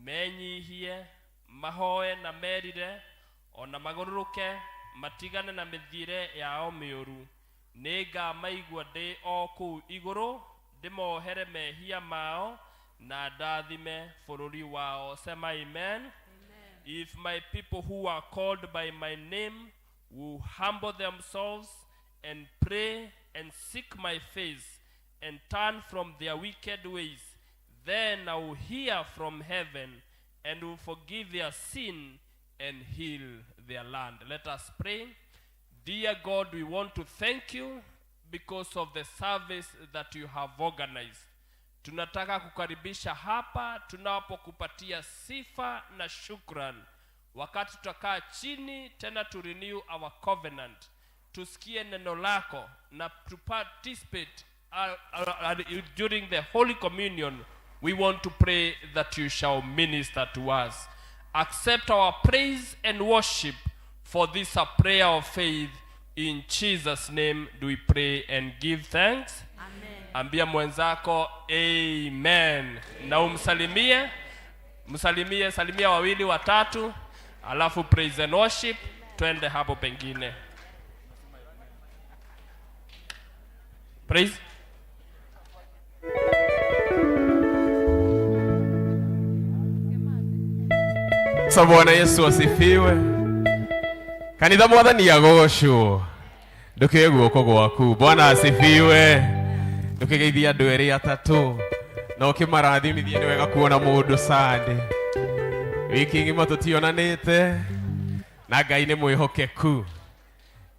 Menyihie, mahoe na merire, o na magarũrũke matigane na mĩthiĩre yao mĩũru, nĩngamaigua ndĩ o kũu igũrũ, ndĩmohere mehia mao na ndathime bũrũri wao. Sema amen. If my people who are called by my name will humble themselves and pray and seek my face and turn from their wicked ways, then I will hear from heaven and will forgive their sin and heal their land. Let us pray. Dear God, we want to thank you because of the service that you have organized. Tunataka kukaribisha hapa tunapokupatia sifa na shukran. Wakati tutakaa chini tena to renew our covenant, tusikie neno lako na to participate during the Holy Communion. We want to pray that you shall minister to us. Accept our praise and worship, for this a prayer of faith. In Jesus' name do we pray and give thanks. Amen. Ambia mwenzako amen, na umsalimie, msalimie, salimia wawili watatu, alafu praise and worship, twende hapo pengine. Praise. Sa Bwana Yesu asifiwe. Kanitha mwathani agocwo. Ndukige guoko gwaku. Bwana asifiwe. Ndukigeithia andu eri atatu na ukimarathimithie. Ni wega kuona mundu Sunday. Wiki ng'ima tutionanite na Ngai ni mwihokeku.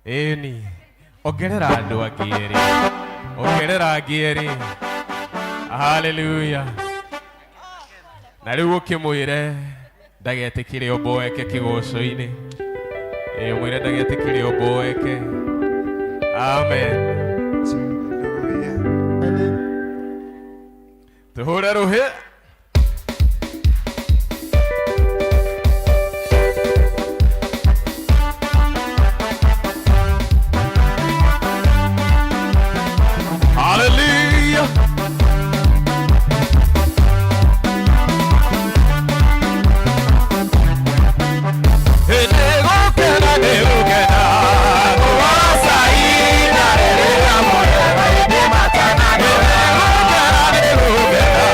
Ĩni ongerera andu angĩ erĩ, ongerera angĩ erĩ. Haleluya. Na rĩu ũkĩmwĩre ndagetĩkĩre ũmboeke kĩgoco-inĩ. Ĩ ũmwĩre ndagetĩkĩre ũmboeke. Amen. Tũhũre rũhĩ. Hallelujah. Nĩgũkena, nĩgũkena, kũgoca ina rĩrĩa mũrema ĩndĩ matanagera. Nĩgũkena, nĩgũkena,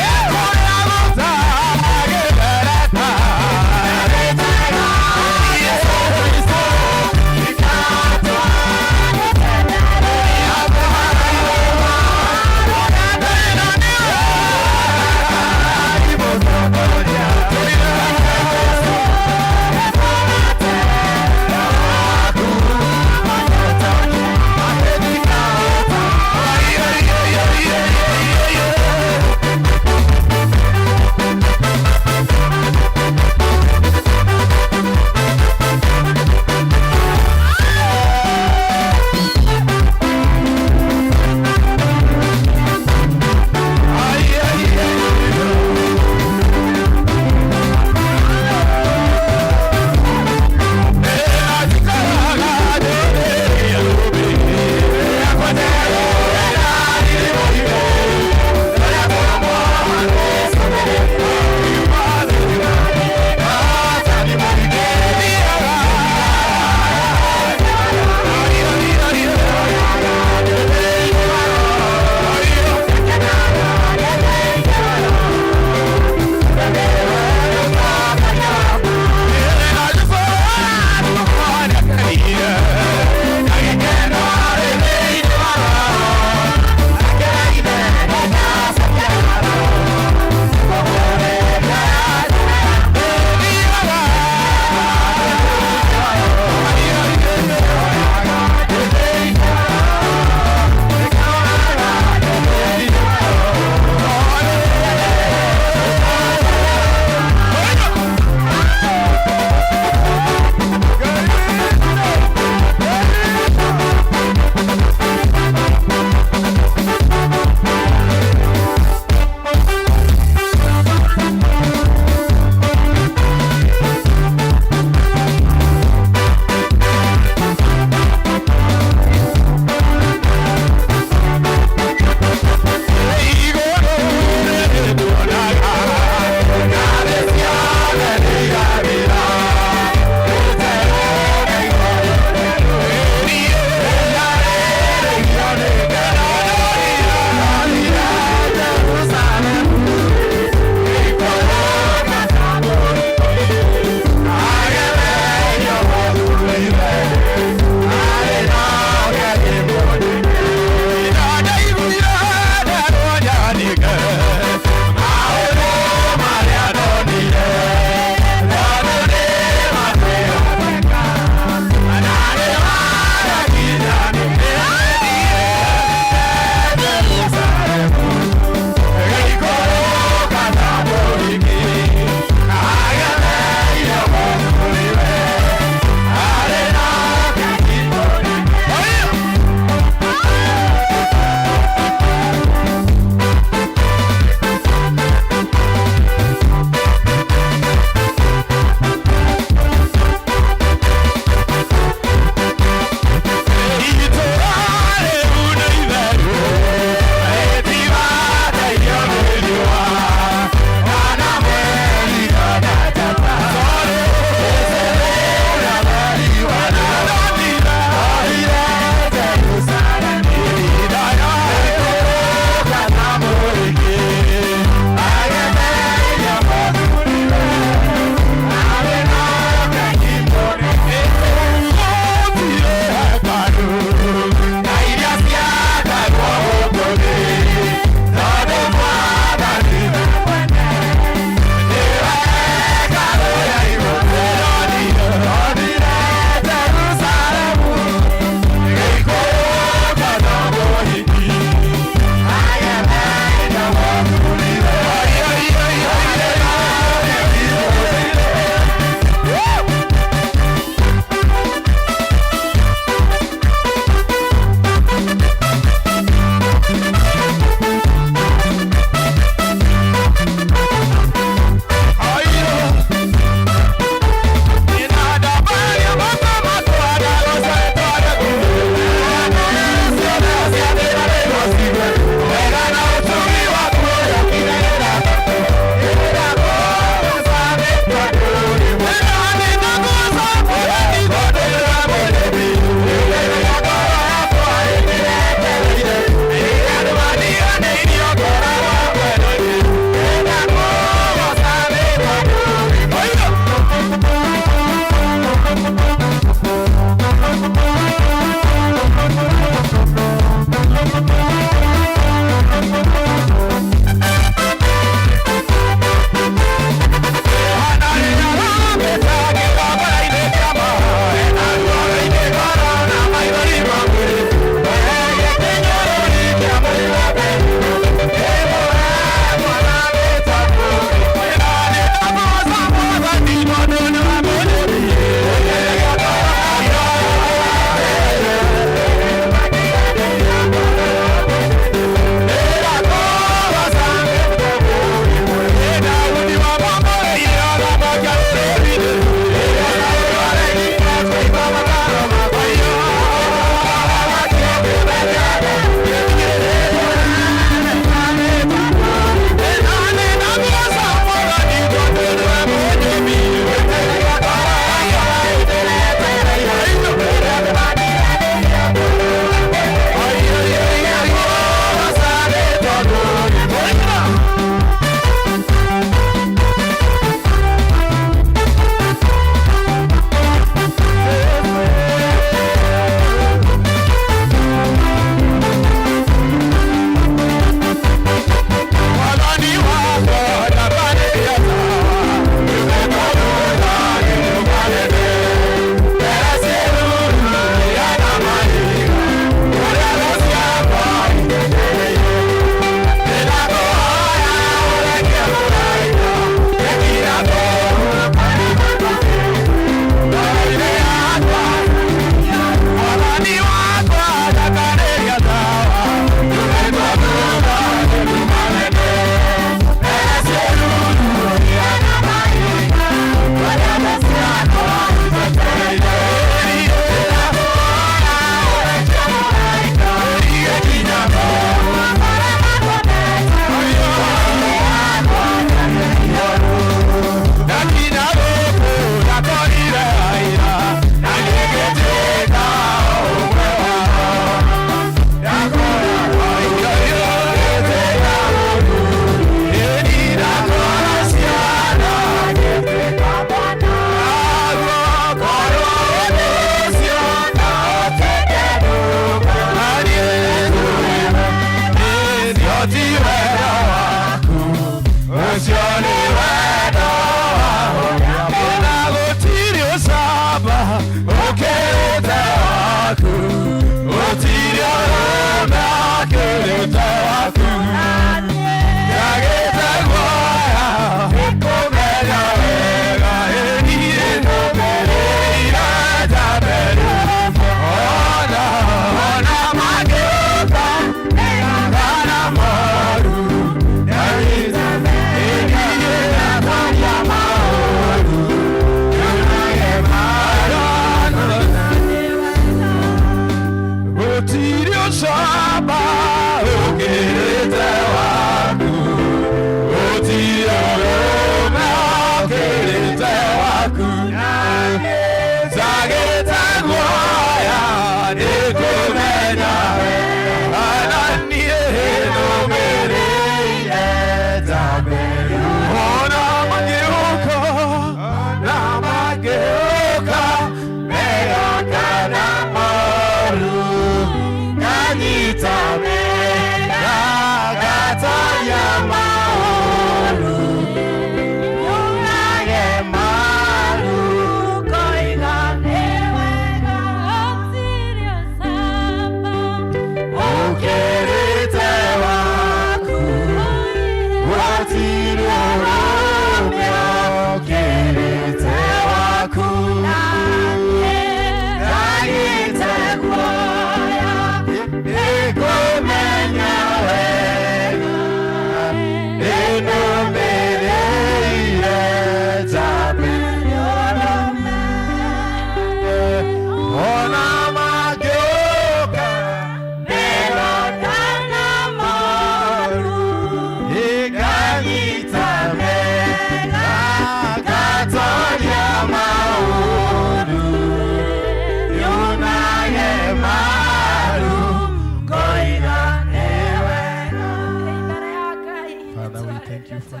you for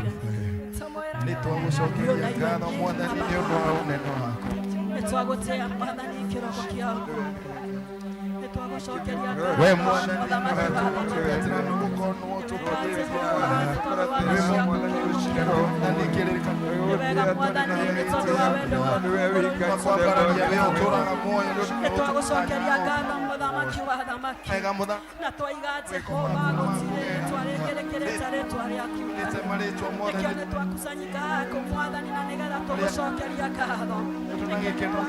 this. Nĩ twagũcokeria ngatho Mwathani nĩ ũndũ wa ũnene waku. Nĩtwagũtĩa Mwathani kĩroko kĩa ũmũthĩ. Nĩtwagũcokeria We ngatho, Mwathani Mũthamaki wa athamaki. Nĩ wega Mwathani nĩ tondũ wa wendo waku. Twakwambararia we ũtũũraga muoyo nĩ ũndũ Nĩtwagũcokeria ngatho Mũthamaki wa athamaki. wega mũthamaki. Na twaiga Jehova gũtirĩ rĩtwa rĩngĩ rĩkĩrĩte rĩtwa rĩaku. Nĩte marĩtwa mothe Nĩkĩo nĩtwakusanyika haha Mwathani na nĩgetha tũgũcokeria ngatho. Tũna gĩkeno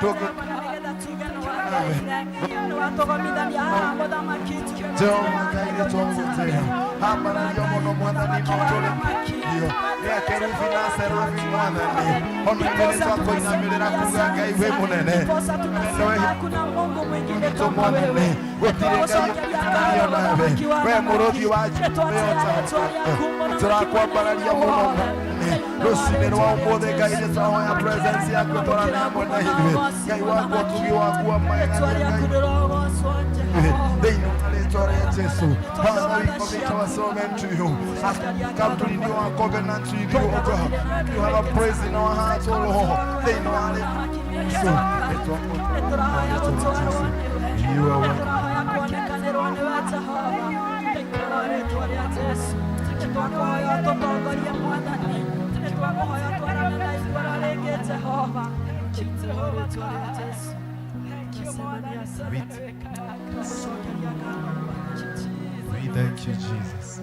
Nĩgetha tuge nĩwatũheire, nĩwatũgomithania haha Mũthamaki. Jehova Ngai nĩ twagũtĩa ambarario mũno Mwathani no tũrĩkio nĩ akerubi na serafi Mwathani ona ithuĩ nĩ twakũinamĩrĩra kuga Ngai wĩ mũnene. Ndiposa tunasema hakuna Mungu mwingine Tũ kama Mwathani wewe. gũtirĩ Ngai ũngĩfananio nawe we mũrũthi wa tũrakwambararia mũno Mwathani rũcinĩ rwa ũmũthĩ Ngai nĩ tũrahoya presence yaku twarane hamwe na ithuĩ Ngai wakwa ũtugi waku wa magegania Ngai thĩinĩ wa rĩtwa rĩa Jesu. Father, we commit ourselves unto you as we come to renew our covenant with you, O God. You have a praise in our hearts, O Lord. Thĩinĩ wa rĩtwa Jesu. You are welcome. We thank you, Jesus.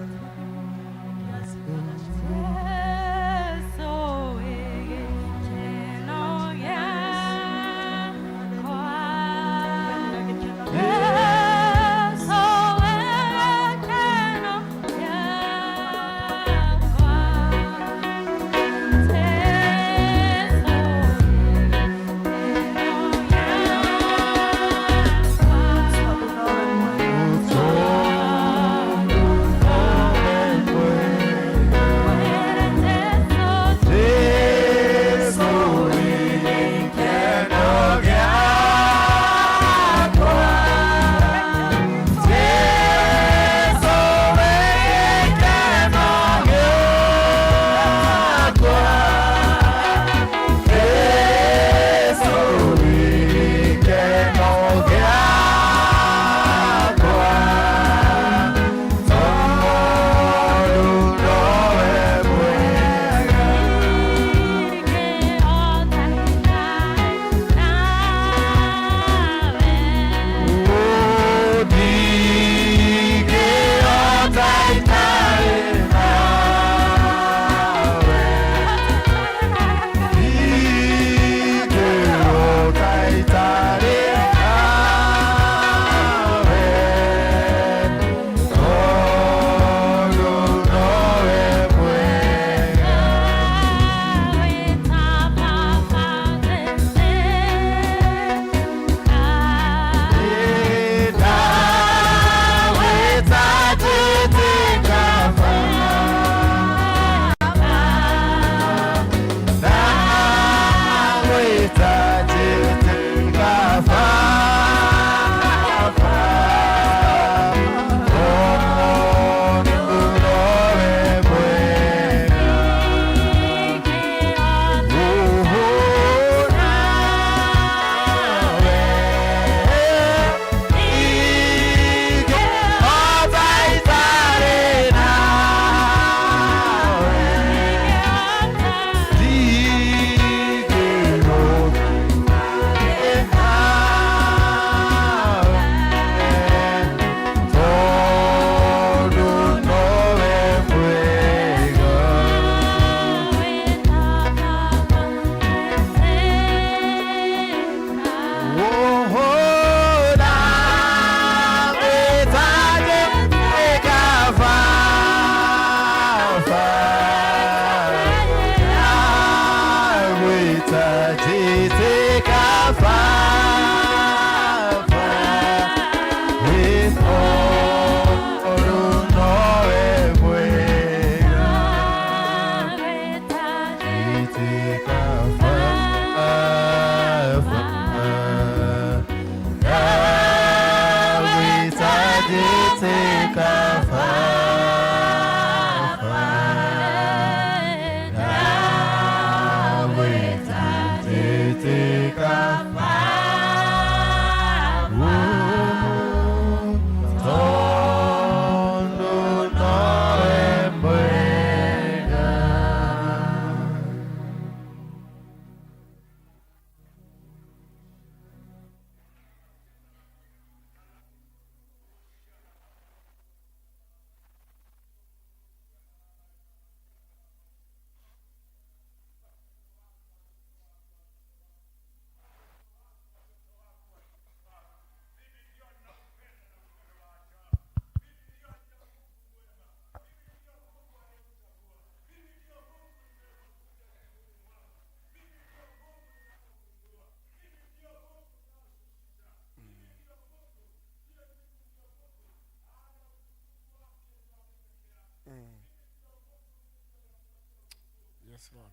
Yes, Lord.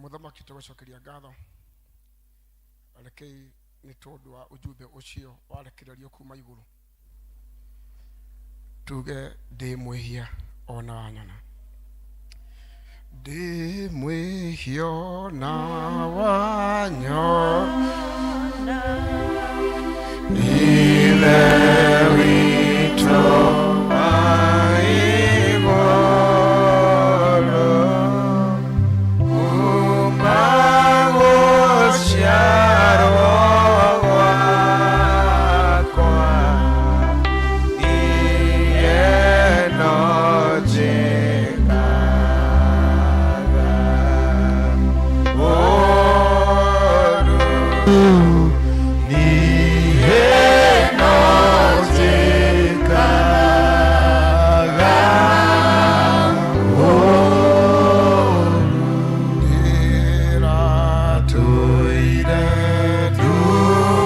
Mũthamaki, tũgũcokeria ngatho rekei nĩ tondũ wa ujumbe ũcio warekererio kuma igũrũ. Tuge ndĩ mwĩhia ona wanyona, ndĩ mwĩhia ona wanyona. Ithe witũ wa igũrũ, kuma gũciarwo gwakwa, niĩ no njĩkaga ũũru. Niĩ no njĩkaga ũũru. Ndĩratũire nduma-inĩ,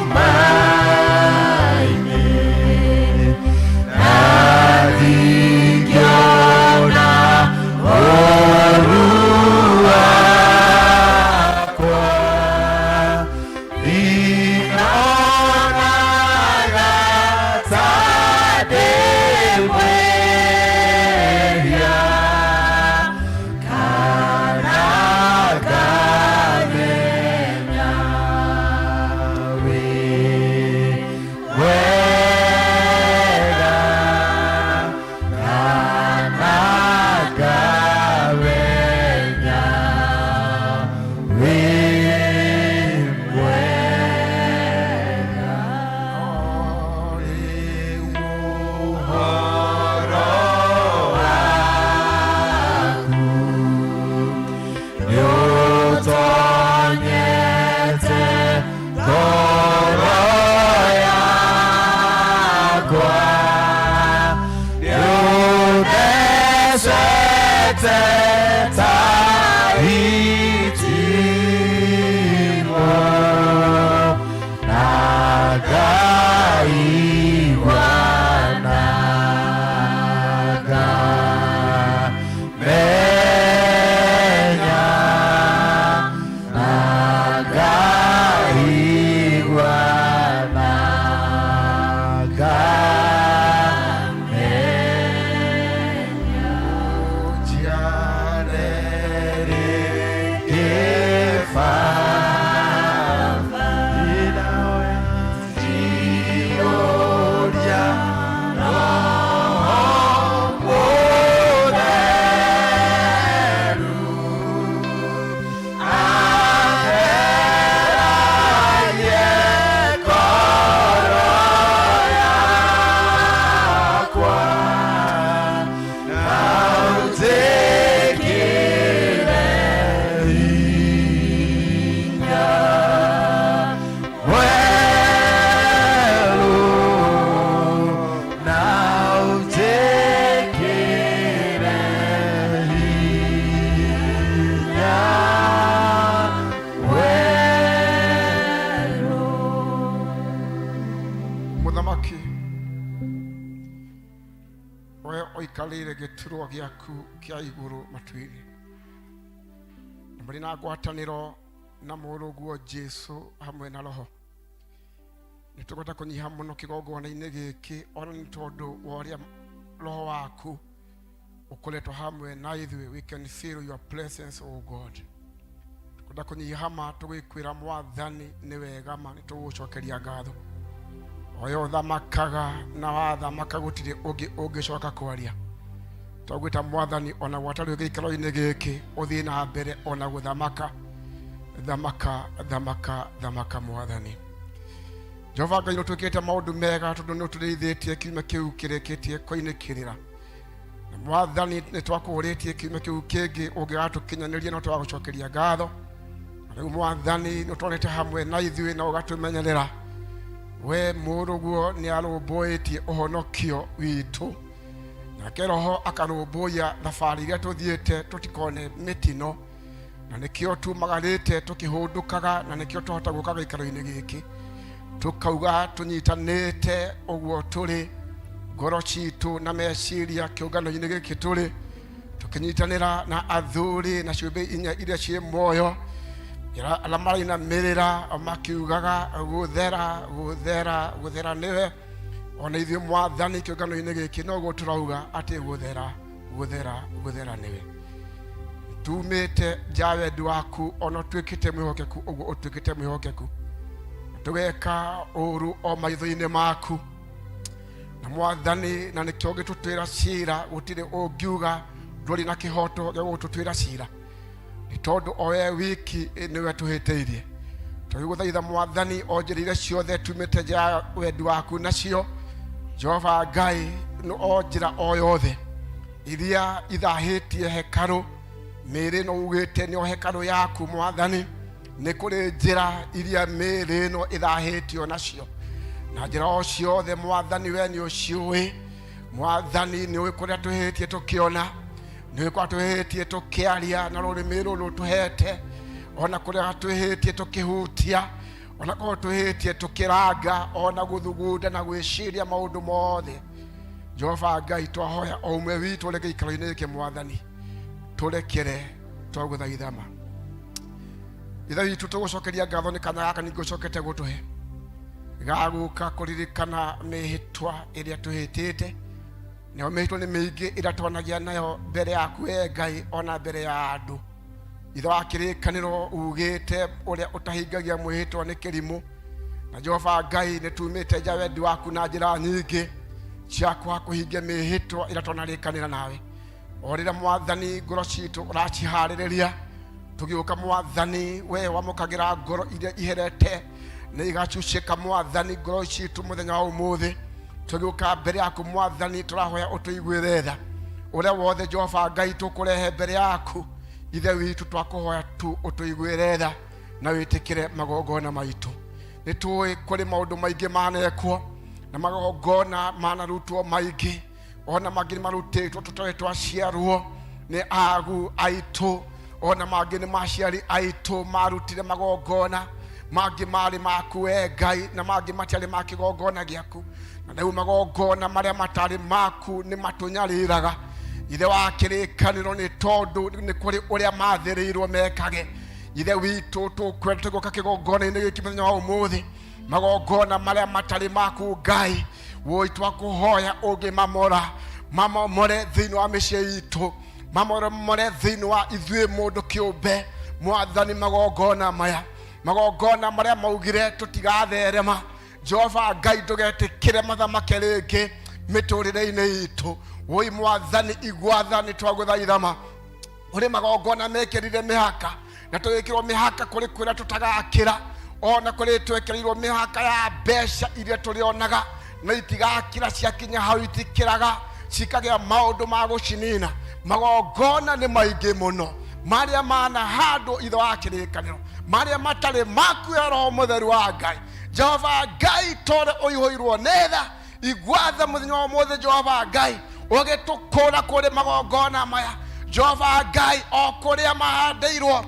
na ndingĩona ũũru wakwa. Ndinonaga ta ndĩ mwĩhia, kana ngamenya wĩ mwega, kana ngamenya wĩ mwega. Rĩu ũhoro waku nĩũtonyete ngoro yakwa, nĩũthecete ta itimũ, na ngaigua na ngamenya, na ngaigua na ngamenya. Ũnjiare rĩngĩ Baba, njiyũria Roho Mũtheru, atheragie ngoro yakwa, na ũnjĩkĩre hinya mwerũ, na ũnjĩkĩre hinya mwerũ. Mũthamaki, we ũikarĩire gĩturwa gĩaku kĩa igũrũ matu-inĩ, na marĩ na ngwatanĩro na mũrũguo Jesu hamwe na Roho, nĩ tũkwenda kũnyiha mũno kĩgongona-inĩ gĩkĩ, ona nĩ tondũ wa ũrĩa Roho waku ũkoretwo hamwe na ithuĩ. We can feel your presence, oh God. Tũkwenda kũnyiha ma tũgĩkwĩra, Mwathani, nĩ wega ma, nĩ tũgũcokeria ngatho. Oyo ũthamakaga na wathamaka, gũtirĩ ũngĩ ũngĩcoka kwaria. Twagwĩta Mwathani, ona gwatarĩ gĩikaro-inĩ gĩkĩ, ũthiĩ na mbere ona gũthamaka. Thamaka, thamaka, thamaka, Mwathani Jehova Ngai. Nĩ ũtwĩkĩte maũndũ mega, tondũ nĩ ũtũrĩithĩtie kiumia kĩu kĩrĩkĩtie koinĩkĩrĩra. Na Mwathani, nĩ twakũũrĩtie kiumia kĩu kĩngĩ ũngĩgatũkinyanĩria, no twagũcokeria ngatho. Na rĩu, Mwathani, nĩ ũtwarĩte hamwe na ithuĩ na ũgatũmenyerera. We mũrũguo nĩ arũmbũĩtie ũhonokio witũ. Na Nake Roho akarũmbũiya thabarĩ iria tũthiĩte tũtikone mĩtino, na nĩkĩo tumagarĩte tũkĩhũndũkaga, na nĩkĩo tũhota gũka gĩikaro-inĩ gĩkĩ tũkauga tũnyitanĩte ũguo tũrĩ ngoro citũ na meciria kĩũngano-inĩ gĩkĩ tũrĩ tũkĩnyitanĩra na athuri na ciũmbe inya iria ciĩ muoyo arĩa marainamĩrĩra makiugaga gũthera gũthera gũthera nĩwe. Ona ithuĩ Mwathani kĩũngano-inĩ gĩkĩ noguo tũrauga atĩ gũthera gũthera gũthera nĩwe. Tumĩte nja ya wendi waku, ona ũtuĩkĩte mwĩhokeku ũguo ũtuĩkĩte mwĩhokeku, tũgeka ũru o maitho-inĩ maku na Mwathani, na nĩkĩo ũngĩtũtuĩra cira gũtirĩ ũngiuga ndũrĩ na kĩhoto gĩa gũtũtuĩra cira, nĩ tondũ o we wiki nĩwe tũhĩtĩirie. Tũgĩgũthaitha Mwathani, o njĩra iria ciothe tumĩte nja ya wendi waku nacio, Jehova Ngai, nĩ o njĩra o yothe iria ithahĩtie hekarũ mĩĩrĩ ĩno ugĩte nĩo hekarũ yaku Mwathani, nĩ kũrĩ njĩra iria mĩĩrĩ ĩno ĩthahĩtio nacio, na njĩra o ciothe Mwathani we nĩ ũciũĩ. Mwathani nĩ ũĩ kũrĩa twĩhĩtie tũkĩona, nĩ ũĩ kũrĩa twĩhĩtie tũkĩaria na rũrĩmĩ rũrũ tũhete, ona kũrĩa twĩhĩtie tũkĩhutia, ona kũrĩa twĩhĩtie tũkĩranga, ona gũthugunda na gwĩciria maũndũ mothe. Jehova Ngai, twahoya o ũmwe witũ ũrĩ gĩikaro-inĩ gĩkĩ Mwathani, tũrekere twagũthaithama. Ithe witũ, tũgũcokeria ngatho nĩ kanya gaka ningĩ ũcokete gũtũhe ga gũka kũririkana mĩhĩtwa ĩrĩa tũhĩtĩte. Nayo mĩhĩtwa nĩ mĩingĩ ĩrĩa twanagia nayo mbere yaku we Ngai, ona mbere ya andũ. Ithe wa kĩrĩkanĩro ugĩte ũrĩa ũtahingagia mwĩhĩtwa nĩ kĩrimũ. Na Jehova Ngai, nĩ tumĩte nja wendi waku na njĩra nyingĩ cia kwaga kũhingia mĩhĩtwa ĩrĩa twanarĩkanĩra nawe. O rĩrĩa Mwathani ngoro citũ ũraciharĩrĩria tũgĩũka, Mwathani we wamũkagĩra ngoro iria iherete nĩ igacucĩka. Mwathani, ngoro citũ mũthenya wa ũmũthĩ tũgĩũka mbere yaku Mwathani, tũrahoya ũtũiguĩre tha. Ũrĩa wothe Jehova Ngai tũkũrehe mbere yaku Ithe witũ, twakũhoya tu ũtũiguĩre tha na wĩtĩkĩre magongona maitũ. Nĩ tũĩ kũrĩ maũndũ maingĩ manekwo na magongona manarutwo maingĩ, ona mangĩ nĩ marutĩtwo tũtarĩ twaciarwo nĩ agu aitũ, ona mangĩ nĩ maciari aitũ marutire magongona, mangĩ marĩ maku we Ngai na mangĩ matiarĩ ma kĩgongona gĩaku. Na rĩu magongona marĩa matarĩ maku nĩ matũnyariraga, Ithe wa kĩrĩkanĩro, nĩ tondũ nĩ kũrĩ ũrĩa mathĩrĩirwo mekage. Ithe witũ, tũkwenda tũgĩũka kĩgongona-inĩ gĩkĩ mũthenya wa ũmũthĩ, magongona marĩa matarĩ maku Ngai woi, twakũhoya ũngĩmamora, mamomore thĩinĩ wa mĩciĩ itũ, mamomore thĩinĩ wa ithuĩ mũndũ kĩũmbe. Mwathani, magongona maya, magongona marĩa maugire tũtigatherema, Jehova Ngai ndũgetĩkĩre mathamake rĩngĩ mĩtũrĩre-inĩ itũ. Woi Mwathani, igua tha, nĩ twagũthaithama. Kũrĩ magongona mekĩrire mĩhaka na tũgĩkĩrwo mĩhaka, kũrĩ kũrĩa tũtagakĩra, ona kũrĩ twekĩrĩirwo mĩhaka ya mbeca iria tũrĩonaga na itigakĩra, ciakinya hau itikĩraga, cikagĩa maũndũ ma gũcinina. Magongona nĩ maingĩ mũno marĩa mana handũ, Ithe wa kĩrĩkanĩro, marĩa matarĩ maku ya Roho Mũtheru wa Ngai. Jehova Ngai, tore ũihũirwo nĩ tha, igua tha mũthenya wa ũmũthĩ Jehova Ngai, ũgĩtũkũra kũrĩ magongona maya Jehova Ngai, o kũrĩa mahandĩirwo,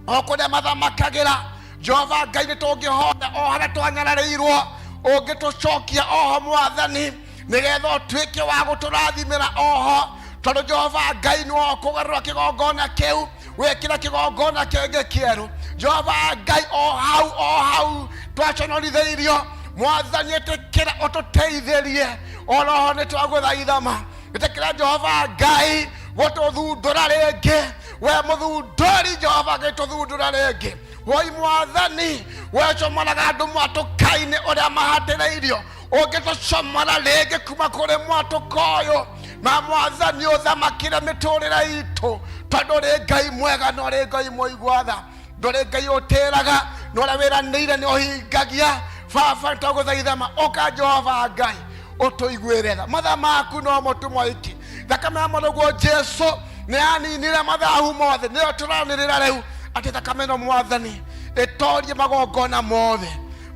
o kũrĩa mathamakagĩra. Jehova Ngai, nĩ tũngĩhoya o harĩa twanyararĩirwo, ũngĩtũcokia oho Mwathani, nĩgetha ũtuĩke wa gũtũrathimĩra oho, tondũ Jehova Ngai nĩwe ũkũgarũra kĩgongona kĩu wĩkĩre kĩgongona kĩngĩ kĩerũ. Jehova Ngai, o hau o hau twaconorithĩirio, Mwathani ĩtĩkĩra ũtũteithĩrie oroho, nĩ twagũthaithama. Ĩtĩkĩra Jehova Ngai gũtũthundũra rĩngĩ, we mũthundũri Jehova gĩtũthundũra rĩngĩ. Woi Mwathani, we comoraga andũ mwatũka-inĩ ũrĩa mahatĩrĩirio, ũngĩtũcomora rĩngĩ kuma kũrĩ mwatũka ũyũ, na Mwathani ũthamakĩre mĩtũrĩre itũ, tondũ ũrĩ Ngai mwega na ũrĩ Ngai mũigua tha, ndũrĩ Ngai ũtĩraga, na ũrĩa wĩranĩire nĩ ũhingagia. Baba, twagũthaithama ũka Jehova Ngai ũtũiguĩre tha. Matha maku no mũtũmwo iki, thakame ya mũrũguo Jesu nĩ yaninire mathahu mothe, nĩyo tũranĩrĩra rĩu atĩ thakame ĩno Mwathani ĩtorie magongona mothe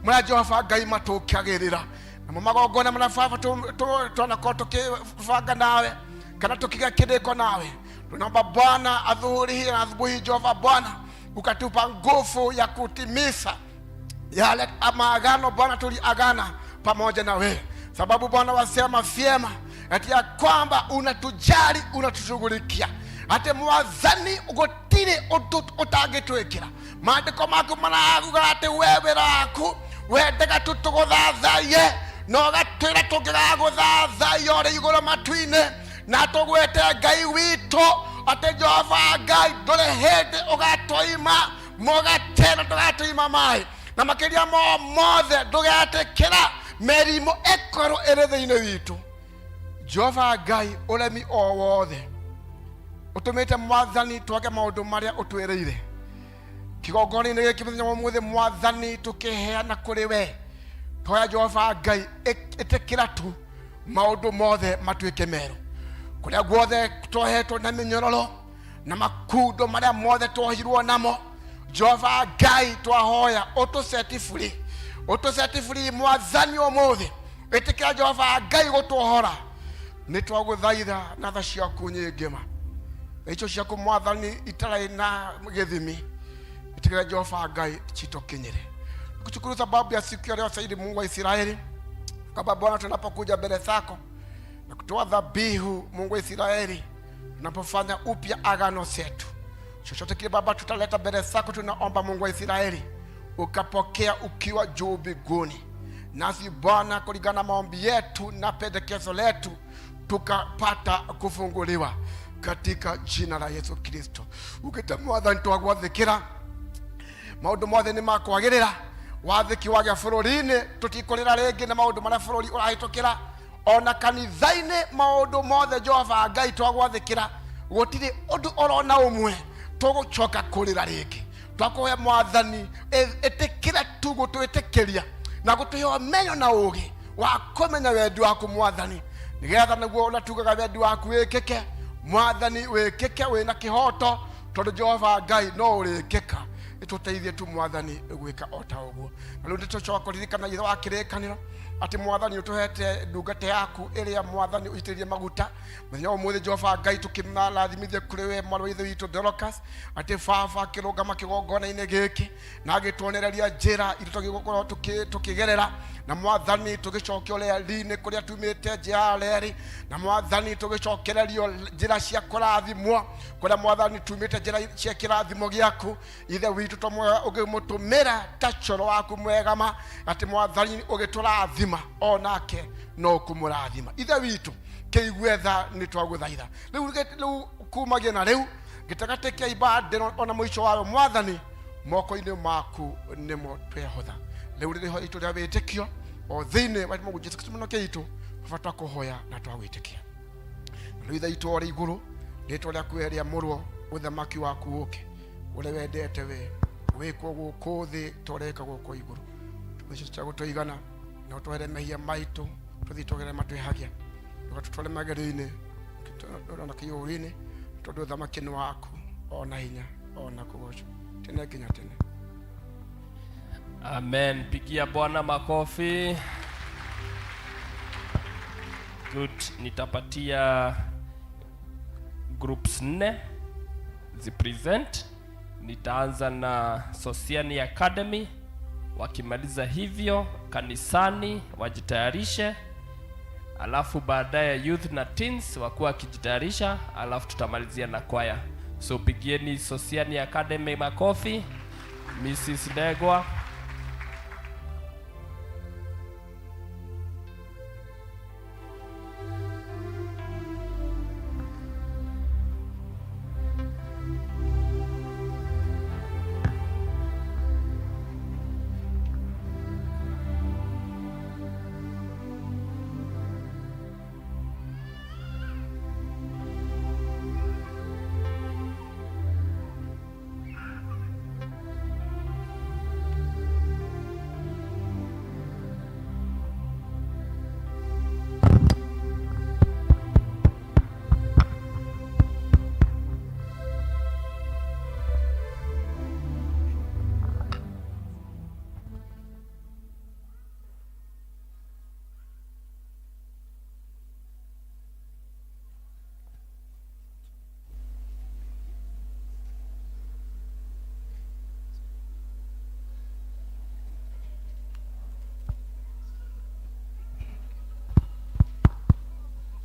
marĩa Jehova Ngai matũkagĩrĩra. Namo magongona marĩa baba twanakorwo tũkĩbanga nawe kana tukiga kĩrĩko nawe, tunaomba Bwana adhuhuri hii na adhubuhi Jehova Bwana ukatupa nguvu ya kutimiza yale maagano Bwana tuliagana pamoja na wewe, sababu Bwana wasema vyema ati ya kwamba unatujali, unatushughulikia ati mwathani gutiri undu utangitwikira. Maandiko maku maraguga ati we wĩra waku wendaga tu tũgũthathaiye na ũgatwĩra tũngĩgagũthathaiya ũrĩ igũrũ matu-inĩ na tũgwĩte Ngai witũ atĩ Jehova Ngai ndũrĩ hĩndĩ ũgatũima mũgate na ndũgatũima maĩ, na makĩria mo mothe ndũgetĩkĩra mĩrimũ ĩkorwo ĩrĩ thĩinĩ witũ. Jehova Ngai, ũremi o wothe ũtũmĩte mwathani twage maũndũ marĩa ũtwĩrĩire kĩgongona-inĩ gĩkĩ mũthenya wa ũmũthĩ, mwathani tũkĩheana kũrĩ we, twoya Jehova Ngai ĩtĩkĩra tu maũndũ mothe matuĩke merũ, kũrĩa guothe twohetwo na mĩnyororo na makundo marĩa mothe twohirwo namo. Jehova Ngai twahoya ũtũceti buri, ũtũceti buri mwathani ũmũthĩ, ĩtĩkĩra Jehova Ngai gũtuohora. Nĩ twagũthaitha na tha ciaku nyingĩ ma na icio ciaku mwathani itarĩ na gĩthimi, ĩtĩkĩra Jehova Ngai citũkinyĩre. Kushukuru sababu ya siku ya leo Saidi Mungu wa Israeli, kwamba Bwana tunapokuja mbele zako na kutoa dhabihu Mungu wa Israeli, tunapofanya upya agano zetu, chochote kile Baba tutaleta mbele zako, tunaomba Mungu wa Israeli ukapokea ukiwa juu mbinguni, nasi Bwana kulingana na maombi yetu na pendekezo letu tukapata kufunguliwa katika jina la Yesu Kristo. Ukite mwathani twagwathĩkĩra maũndũ mothe nĩ makwagĩrĩra, wathĩki wagĩa bũrũri-inĩ tũtikũrĩra rĩngĩ na maũndũ marĩa bũrũri ũrahĩtũkĩra, ona kanitha-inĩ maũndũ mothe Jehova Ngai twagwathĩkĩra gũtirĩ ũndũ orona ũmwe tũgũcoka kũrĩra rĩngĩ. Twakũhe mwathani ĩtĩkĩra tu gũtwĩtĩkĩria na gũtũhe ũmenyo na ũũgĩ wa kũmenya wendi waku mwathani, nĩgetha nĩguo ũrĩa tugaga wendi waku wĩkĩke mwathani, wĩkĩke wĩna kĩhoto, tondũ Jehova Ngai no ũrĩkĩka. Ĩtũteithie tu mwathani gwĩka o ta ũguo. Na rĩu nĩtũcoka kũririkana ithe wa kĩrĩkanĩro atĩ mwathani ũtũhete ndungata yaku ĩrĩa mwathani ũitĩrĩrie maguta mũthenya wa ũmũthĩ Jehova Ngai tũkĩmarathimithie kũrĩ we mwarĩ wa ithe witũ Dorcas, atĩ baba akĩrũgama kĩgongona-inĩ gĩkĩ na agĩtuonereria njĩra iria twagĩrĩirwo gũkorwo tũkĩgerera, na mwathani tũgĩcokio reri-inĩ kũrĩa tumĩte njĩra ya reri, na mwathani tũgĩcokererio njĩra cia kũrathimwo kũrĩa mwathani tumĩte njĩra cia kĩrathimo gĩaku. Ithe witũ tũmwe ũngĩmũtũmĩra ta coro waku mwega ma atĩ mwathani ũgĩtũrathima onake no kũmũrathima. Ithe witũ kĩigue tha nĩ twagũthaitha rĩu kumagia na rĩu gĩtagatĩ kĩa ibandĩ ona mũico wayo mwathani moko-inĩ maku nĩmo twehotha. Rĩu rĩrĩ itũ rĩa wĩtĩkio o thĩinĩ wa Mungu Jesu Kristo mũnokia itũ baba twakũhoya na twagwĩtĩkia. Rĩu ithe itũ ũrĩ igũrũ, rĩtwa rĩaku rĩamũrwo, ũthamaki waku ũke, ũrĩa wendete we wĩkwo gũkũ thĩ ta ũrĩa wĩkagwo gũkũ igũrũ. Tũmbeca cia gũtũigana na ũtwehere mehia maitũ tũthiĩ tũgerere matwĩhagia, ndũgatũtware magerio-inĩ ona kĩũru-inĩ, tondũ ũthamaki nĩ waku ona hinya ona kũgocwo tene nginya tene. Amen. Pigia Bwana makofi. Good. Nitapatia groups 4 zipresent. Nitaanza na Sosiani Academy. Wakimaliza hivyo kanisani wajitayarishe, alafu baadaye youth na teens wakuwa wakijitayarisha, alafu tutamalizia na kwaya. So pigieni Sosiani Academy makofi. Mrs. Ndegwa.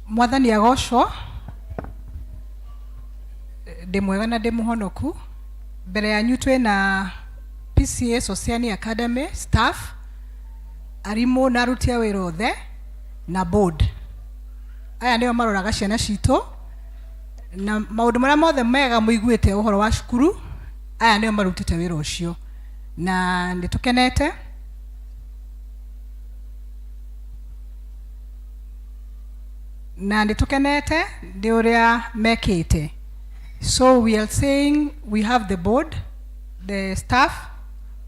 Mwathani agocwo. Ndĩ mwega na ndĩ mũhonoku. Mbere yanyu twĩna PCA Sosiani Academy staff, arimũ na aruti a wĩra othe na board. Aya nĩo maroraga ciana citũ na maũndũ marĩa mothe mega mũiguĩte ũhoro wa cukuru, aya nĩo marutĩte wĩra ũcio na nĩ tũkenete. Na nĩ tũkenete nĩ ũrĩa mekĩte. So we are saying we have the board, the staff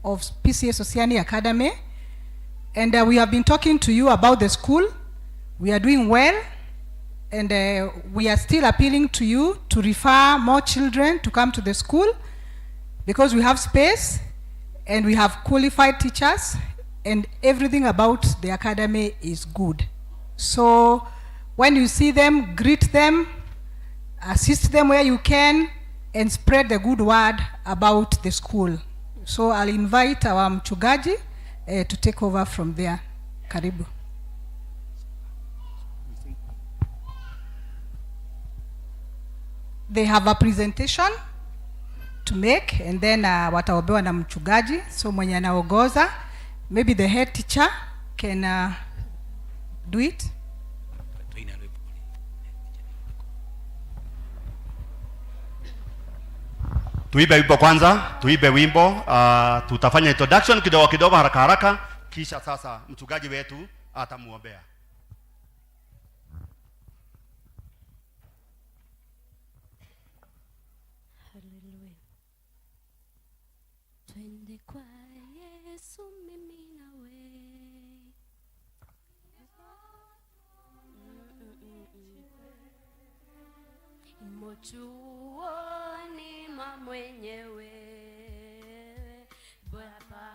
of PCA Sosiani Academy, and we have been talking to you about the school. We are doing well, and we are still appealing to you to refer more children to come to the school because we have space and we have qualified teachers and everything about the academy is good. So when you see them, greet them, assist them where you can, and spread the good word about the school. So I'll invite our mchungaji to take over from there. Karibu. They have a presentation to make and then wataombewa na mchungaji. So mwenye anaongoza, maybe the head teacher can do it. Tuibe wimbo kwanza, tuibe wimbo. Tutafanya introduction kidogo kidogo, haraka haraka, kisha sasa mchungaji wetu atamuombea. Haleluya. Twende kwa Yesu mimi nawe. Mochuoni mwa mwenyewe Baba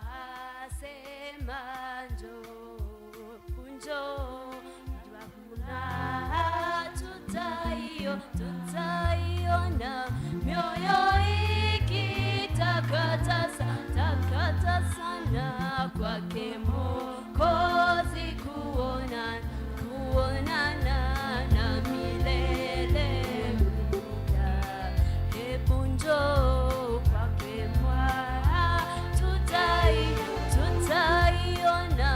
asema njoo, njoo, furaha tutaiona mioyo ikitakata takata sana kwake Mwokozi kuonana na milele mpya. Hebu njoo kwake Bwana, tutaiona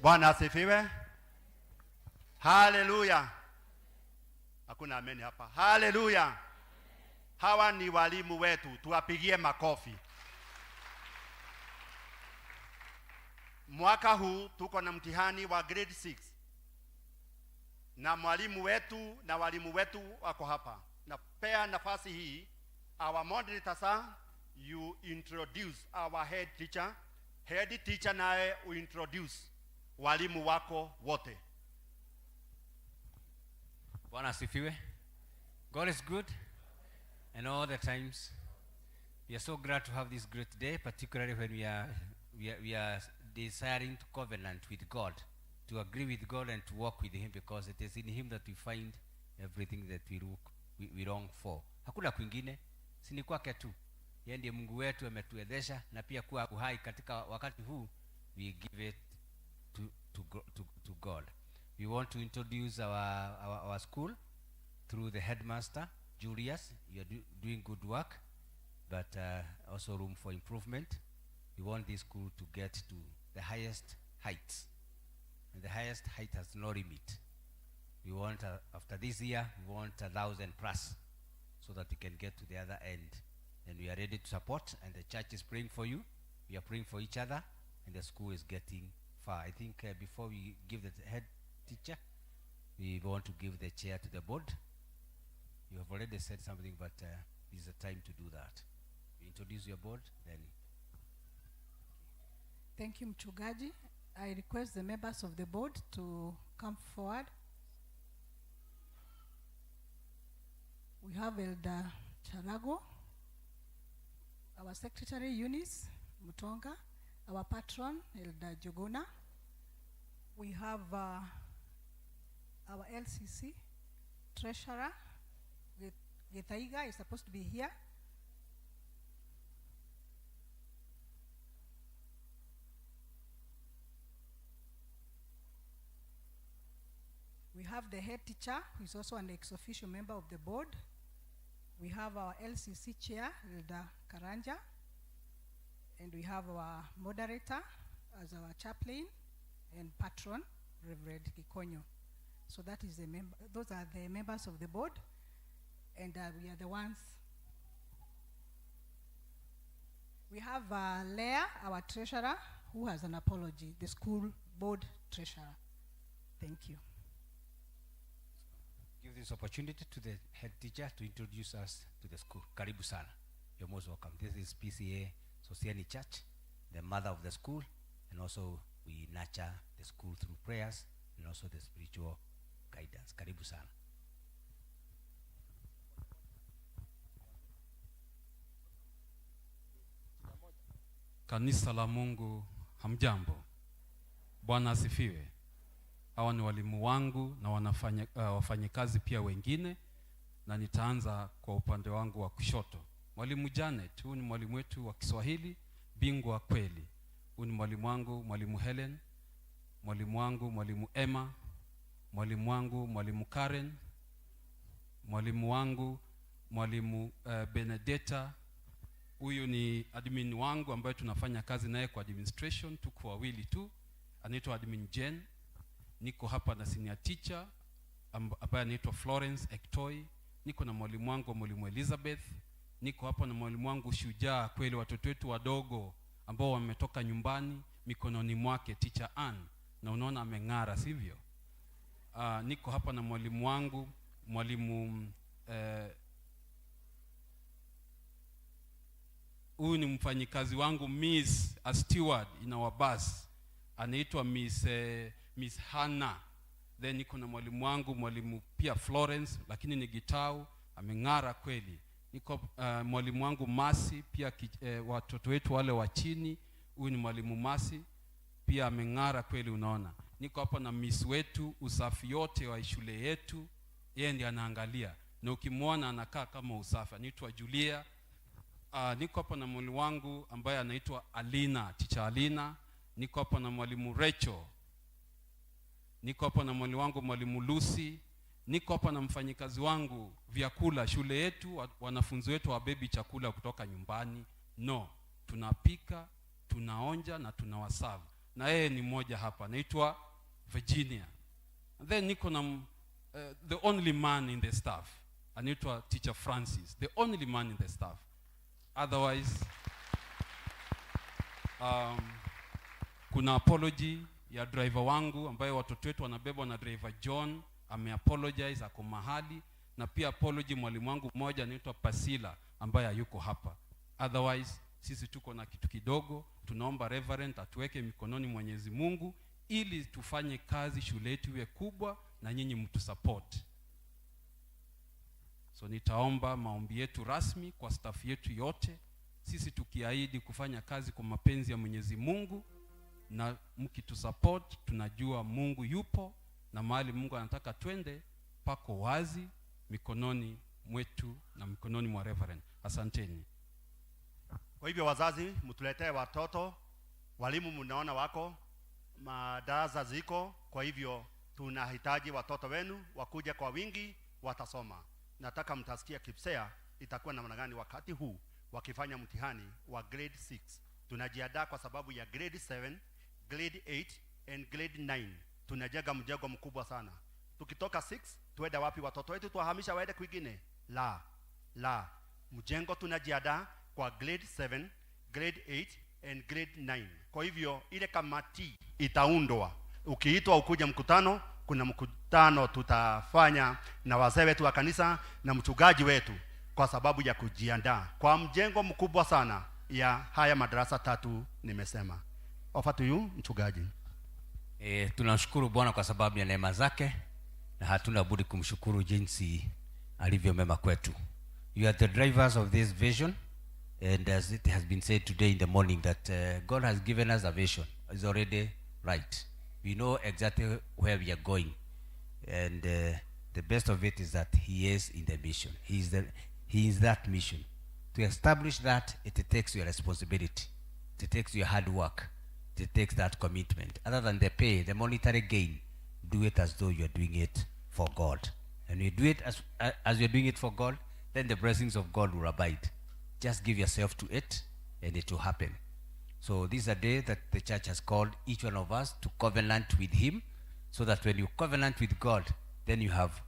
Bwana asifiwe. Haleluya. Hakuna ameni hapa. Haleluya. Hawa ni walimu wetu, tuwapigie makofi. Mwaka huu tuko na mtihani wa grade 6 na mwalimu wetu na walimu wetu wako hapa. Napea nafasi hii our moderator sir, you introduce our head teacher. Head teacher naye uintroduce walimu wako wote. Bwana asifiwe. God is good and all the times. We are so glad to have this great day, particularly when we are desiring to covenant with God, to agree with God and to walk with Him, because it is in Him that we find everything that we long for. Hakuna kwingine, si ni kwake tu. Yeye ndiye Mungu wetu, ametuwezesha na pia kuwa uhai katika wakati huu, we give it to God. We want to introduce our school through the headmaster, Julius. You are doing good work, but also room for improvement. We want this school to get to the highest heights. And the highest height has no limit. We want, after this year, we want 1,000 plus so that we can get to the other end. And we are ready to support, and the church is praying for you. We are praying for each other, and the school is getting far. I think before we give the head teacher, we want to give the chair to the board. You have already said something, but this is the time to do that. You introduce your board, then. Thank you, Mchungaji. I request the members of the board to come forward. We have Elder Charago, our secretary Eunice Mutonga, our patron Elder Jogona. We have our LCC treasurer, Gethaiga is supposed to be here. We have the head teacher, who is also an ex officio member of the board. We have our LCC chair, Elder Karanja. And we have our moderator as our chaplain and patron, Reverend Kikonyo. So that is the member, those are the members of the board, and we are the ones. We have Leah, our treasurer, who has an apology, the school board treasurer. Thank you. Give this opportunity to the head teacher to introduce us to the school. Karibu sana. You're most welcome. This is PCEA Sosiani Church, the mother of the school, and also we nurture the school through prayers and also the spiritual guidance. Karibu sana. Kanisa la Mungu, hamjambo. Bwana asifiwe. Hawa ni walimu wangu na wafanyikazi pia wengine, na nitaanza kwa upande wangu wa kushoto. Mwalimu Janet, huyu ni mwalimu wetu wa Kiswahili, bingwa kweli. Huyu ni mwalimu wangu, mwalimu Helen, mwalimu wangu, mwalimu Emma, mwalimu wangu, mwalimu Karen, mwalimu wangu, mwalimu Benedetta. Huyu ni admin wangu ambaye tunafanya kazi naye kwa administration, tuko wawili tu, anaitwa admin Jen. Niko hapa na senior teacher ambaye anaitwa Florence Ektoi. Niko na mwalimu wangu, mwalimu Elizabeth. Niko hapa na mwalimu wangu shujaa kweli, watoto wetu wadogo ambao wametoka nyumbani mikononi mwake, teacher Ann, na unaona ameng'ara, sivyo? Niko hapa na mwalimu wangu, mwalimu huyu ni mfanyikazi wangu, Miss a steward in our bus, anaitwa Miss Hannah. Then niko na mwalimu wangu, mwalimu pia Florence, lakini ni Gitau, ameng'ara kweli. Niko mwalimu wangu Masi pia watoto wetu wale wa chini, huyu ni mwalimu Masi pia ameng'ara kweli, unaona. Niko hapa na miss wetu, usafi yote wa shule yetu, yeye ndiye anaangalia, na ukimwona anakaa kama usafi, anaitwa Julia. Niko hapa na mwalimu wangu ambaye anaitwa Alina, teacher Alina. Niko hapa na mwalimu Rachel. Niko hapa na mwalimu wangu, mwalimu Lucy. Niko hapa na mfanyikazi wangu vyakula. Shule yetu wanafunzi wetu hawabebi chakula kutoka nyumbani. No, tunapika, tunaonja na tunawaserve. na yeye ni mmoja hapa, anaitwa Virginia. And then niko na the only man in the staff, anaitwa Teacher Francis, the only man in the staff. Otherwise, kuna apology ya driver wangu ambaye watoto wetu wanabebwa na driver John, ameapologize, ako mahali, na pia apology mwalimu wangu mmoja anaitwa Pasila ambaye hayuko hapa. Otherwise sisi tuko na kitu kidogo, tunaomba Reverend atuweke mikononi Mwenyezi Mungu ili tufanye kazi, shule yetu iwe kubwa na nyinyi mtusupport. So nitaomba maombi yetu rasmi kwa staff yetu yote, sisi tukiahidi kufanya kazi kwa mapenzi ya Mwenyezi Mungu, na mkitusupport, tunajua Mungu yupo na mahali Mungu anataka twende pako wazi mikononi mwetu na mikononi mwa Reverend. Asanteni. Kwa hivyo wazazi, mtuletee watoto, walimu mnaona wako, madarasa ziko, kwa hivyo tunahitaji watoto wenu wakuja kwa wingi, watasoma. Nataka mtasikia KPSEA itakuwa namna gani wakati huu wakifanya mtihani wa grade 6. Tunajiandaa kwa sababu ya grade 7, grade 8 and grade 9. Tunajenga mjengo mkubwa sana. Tukitoka 6 tuende wapi? Watoto wetu tuwahamisha waende kwingine? La, la. Mjengo tunajiandaa kwa grade 7, grade 8 and grade 9. Kwa hivyo ile kamati itaundwa. Ukiitwa ukuja mkutano, kuna mkutano tutafanya na wazee wetu wa kanisa na mchungaji wetu kwa sababu ya kujiandaa kwa mjengo mkubwa sana ya haya madarasa tatu nimesema. Over to you mchungaji. E, tunashukuru Bwana kwa sababu ya neema zake na hatuna budi kumshukuru jinsi alivyo mema kwetu. You are the drivers of this vision, and as it has been said today in the morning that God has given us a vision. It's already right. We know exactly where we are going, and the best of it is that he is in the mission. He is that mission. To establish that, it takes your responsibility. It takes your hard work. It takes that commitment. Other than the pay, the monetary gain, do it as though you are doing it for God. And you do it as you're doing it for God, then the blessings of God will abide. Just give yourself to it, and it will happen. So this is a day that the church has called each one of us to covenant with him, so that when you covenant with God, then you have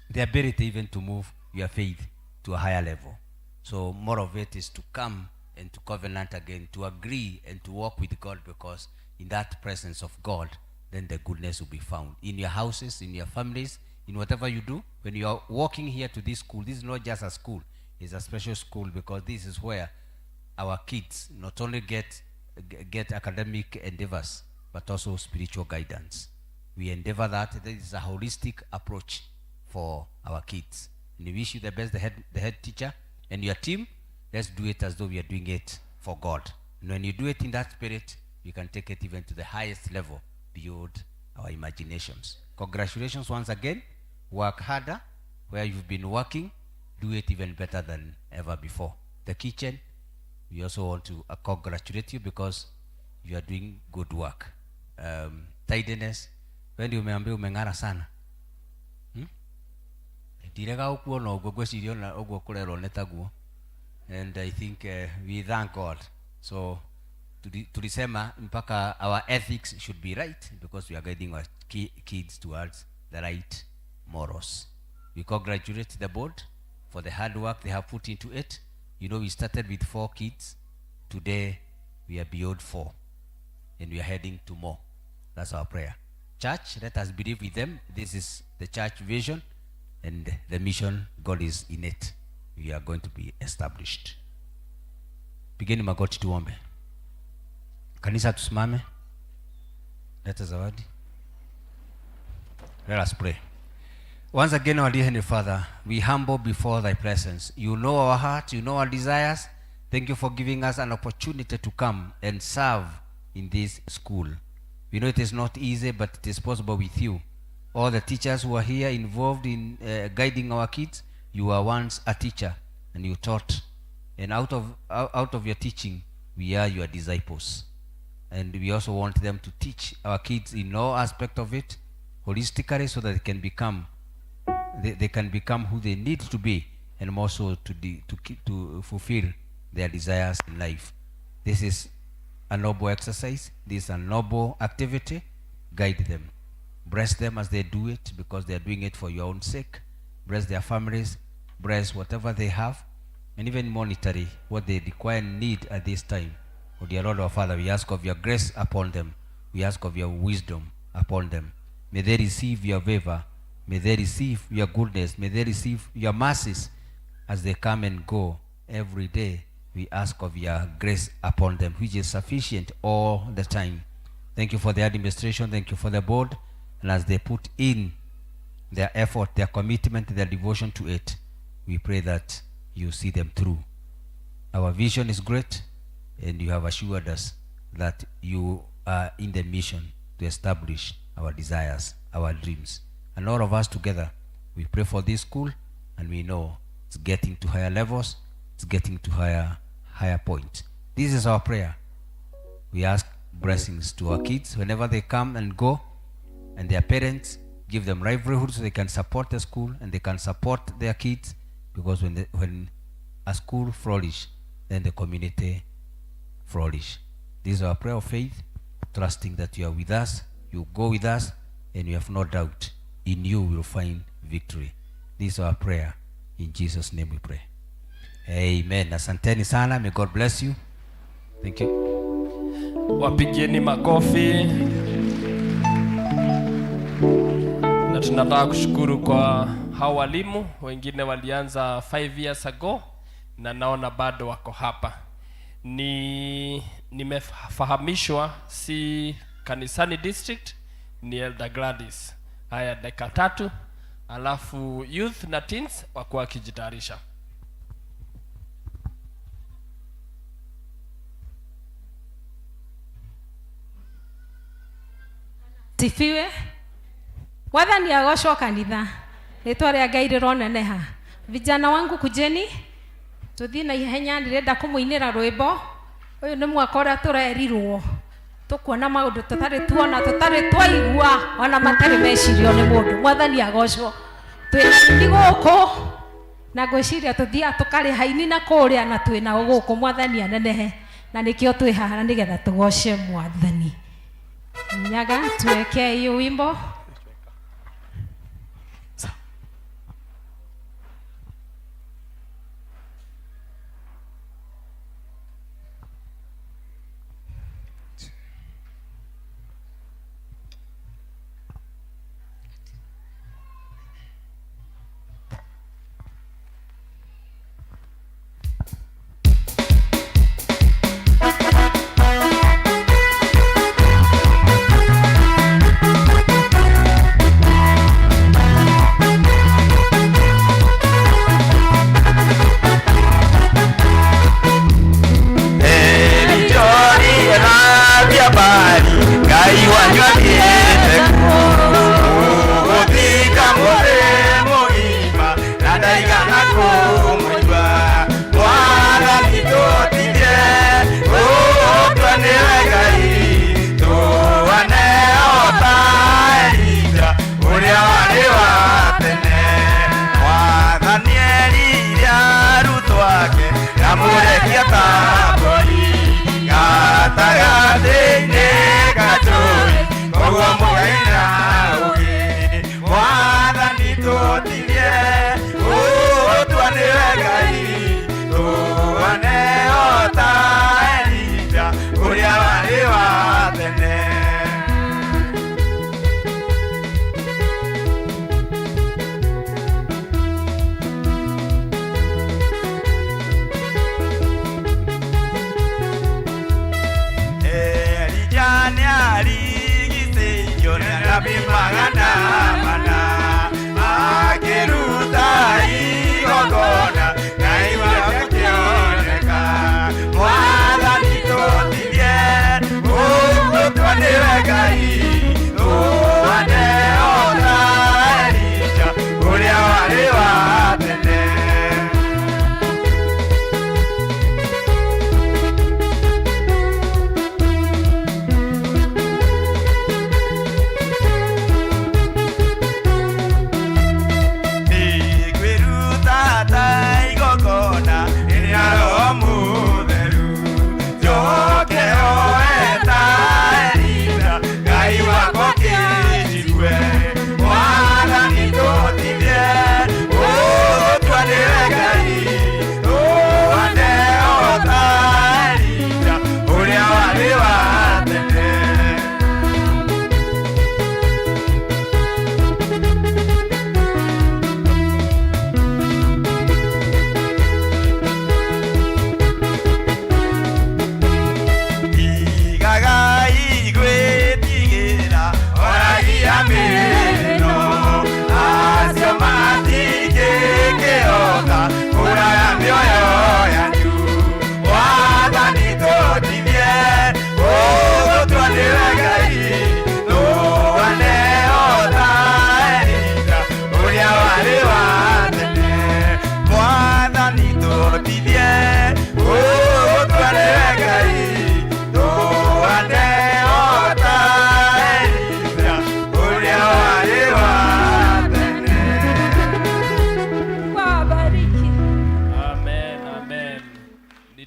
the ability even to move your faith to a higher level. So more of it is to come and to covenant again, to agree and to walk with God, because in that presence of God, then the goodness will be found. In your houses, in your families, in whatever you do, when you are walking here to this school, this is not just a school, it's a special school, because this is where our kids not only get academic endeavors, but also spiritual guidance. We endeavor that. This is a holistic approach for our kids. And we wish you the best, the head teacher and your team. Let's do it as though we are doing it for God. And when you do it in that spirit, you can take it even to the highest level beyond our imaginations. Congratulations once again. Work harder where you've been working. Do it even better than ever before. The kitchen, we also want to congratulate you because you are doing good work. Tidiness, when umeambia umeng'ara sana. Ndirega ũkuona ũguo, ngwĩciria ona ũguo kũrerwo nĩ taguo. And I think we thank God. So tulisema mpaka our ethics should be right, because we are guiding our kids towards the right morals. We congratulate the board for the hard work they have put into it. We started with 4 kids. Today, we are beyond 4, and we are heading to more. That's our prayer. Church, let us believe with them. This is the church vision and the mission. God is in it. We are going to be established. Pigeni magoti tuombe. Kanisa tusimame. Leta zawadi. Let us pray. Once again, our dear Heavenly Father, we humble before thy presence. You know our heart, you know our desires. Thank you for giving us an opportunity to come and serve in this school. We know it is not easy, but it is possible with you. All the teachers who are here involved in guiding our kids, you were once a teacher and you taught. And out of your teaching, we are your disciples. And we also want them to teach our kids in all aspect of it, holistically, so that they can become who they need to be, and more so to fulfill their desires in life. This is a noble exercise. This is a noble activity. Guide them. Bless them as they do it, because they are doing it for your own sake. Bless their families. Bless whatever they have, and even monetary, what they require and need at this time. Oh, dear Lord, our Father, we ask of your grace upon them. We ask of your wisdom upon them. May they receive your favor. May they receive your goodness. May they receive your mercies as they come and go every day. We ask of your grace upon them, which is sufficient all the time. Thank you for the administration. Thank you for the board. And as they put in their effort, their commitment, their devotion to it, we pray that you see them through. Our vision is great, and you have assured us that you are in the mission to establish our desires, our dreams. And all of us together, we pray for this school, and we know it's getting to higher levels, it's getting to higher points. This is our prayer. We ask blessings to our kids whenever they come and go, and their parents, give them livelihood so they can support the school and they can support their kids, because when a school flourish, then the community flourish. This is our prayer of faith, trusting that you are with us, you go with us, and we have no doubt in you we will find victory. This is our prayer. In Jesus' name we pray. Amen. Asanteni sana. May God bless you. Thank you. Wapigieni makofi. Na tunataka kushukuru kwa hao walimu, wengine walianza 5 years ago na naona bado wako hapa. Ni nimefahamishwa si kanisani district, ni Elder Gladys. Haya, dakika 3, alafu youth na teens wakuwa wakijitayarisha. Sifiwe. Wathani agocwo kanitha. Rĩtwa rĩa Ngai rĩroneneha. Vijana wangu kujeni, tuthii na ihenya, ndĩrenda kũmũinĩra rwĩmbo. Ũyũ nĩ mwaka ũrĩa tũrerirwo. Tũkuona maũndũ tũtarĩ tuona, tũtarĩ twaigua, ona matarĩ mecirio nĩ mũndũ. Mwathani agocwo. Twĩna aini gũkũ, na ngwĩciria tũthiaga tũkarĩha aini na kũrĩa, na twĩnao gũkũ. Mwathani anenehe, na nĩkĩo twĩ haha, nĩgetha tũgoce Mwathani. Nyaga, tuwekee hiyo wimbo.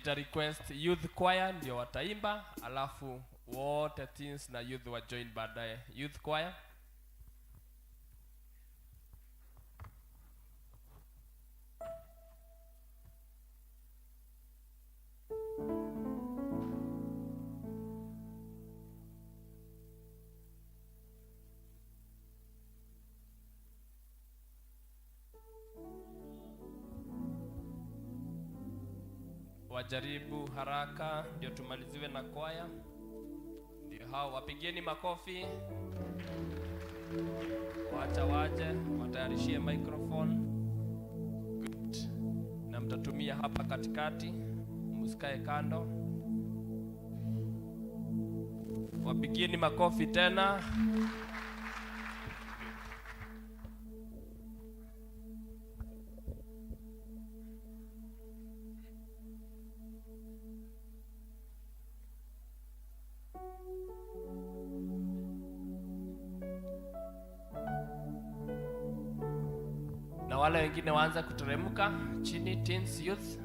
Nita request youth choir ndio wataimba, alafu wote teens na youth wa join baadaye. Youth choir. Wajaribu haraka ndio tumaliziwe na kwaya. Ndio hao, wapigieni makofi. Wacha waje watayarishie microphone. Good. Na mtatumia hapa katikati, msikae kando. Wapigieni makofi tena. Na wale wengine waanza kuteremka chini, teens, youth.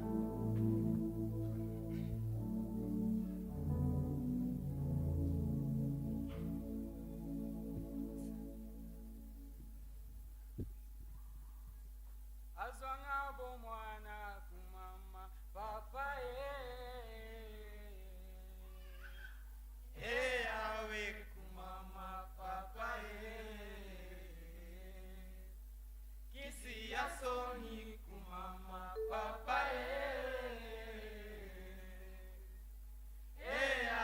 Azwangabo mwana kumama papa ye awe kumama papa ye kisi yasoni kumama papa ye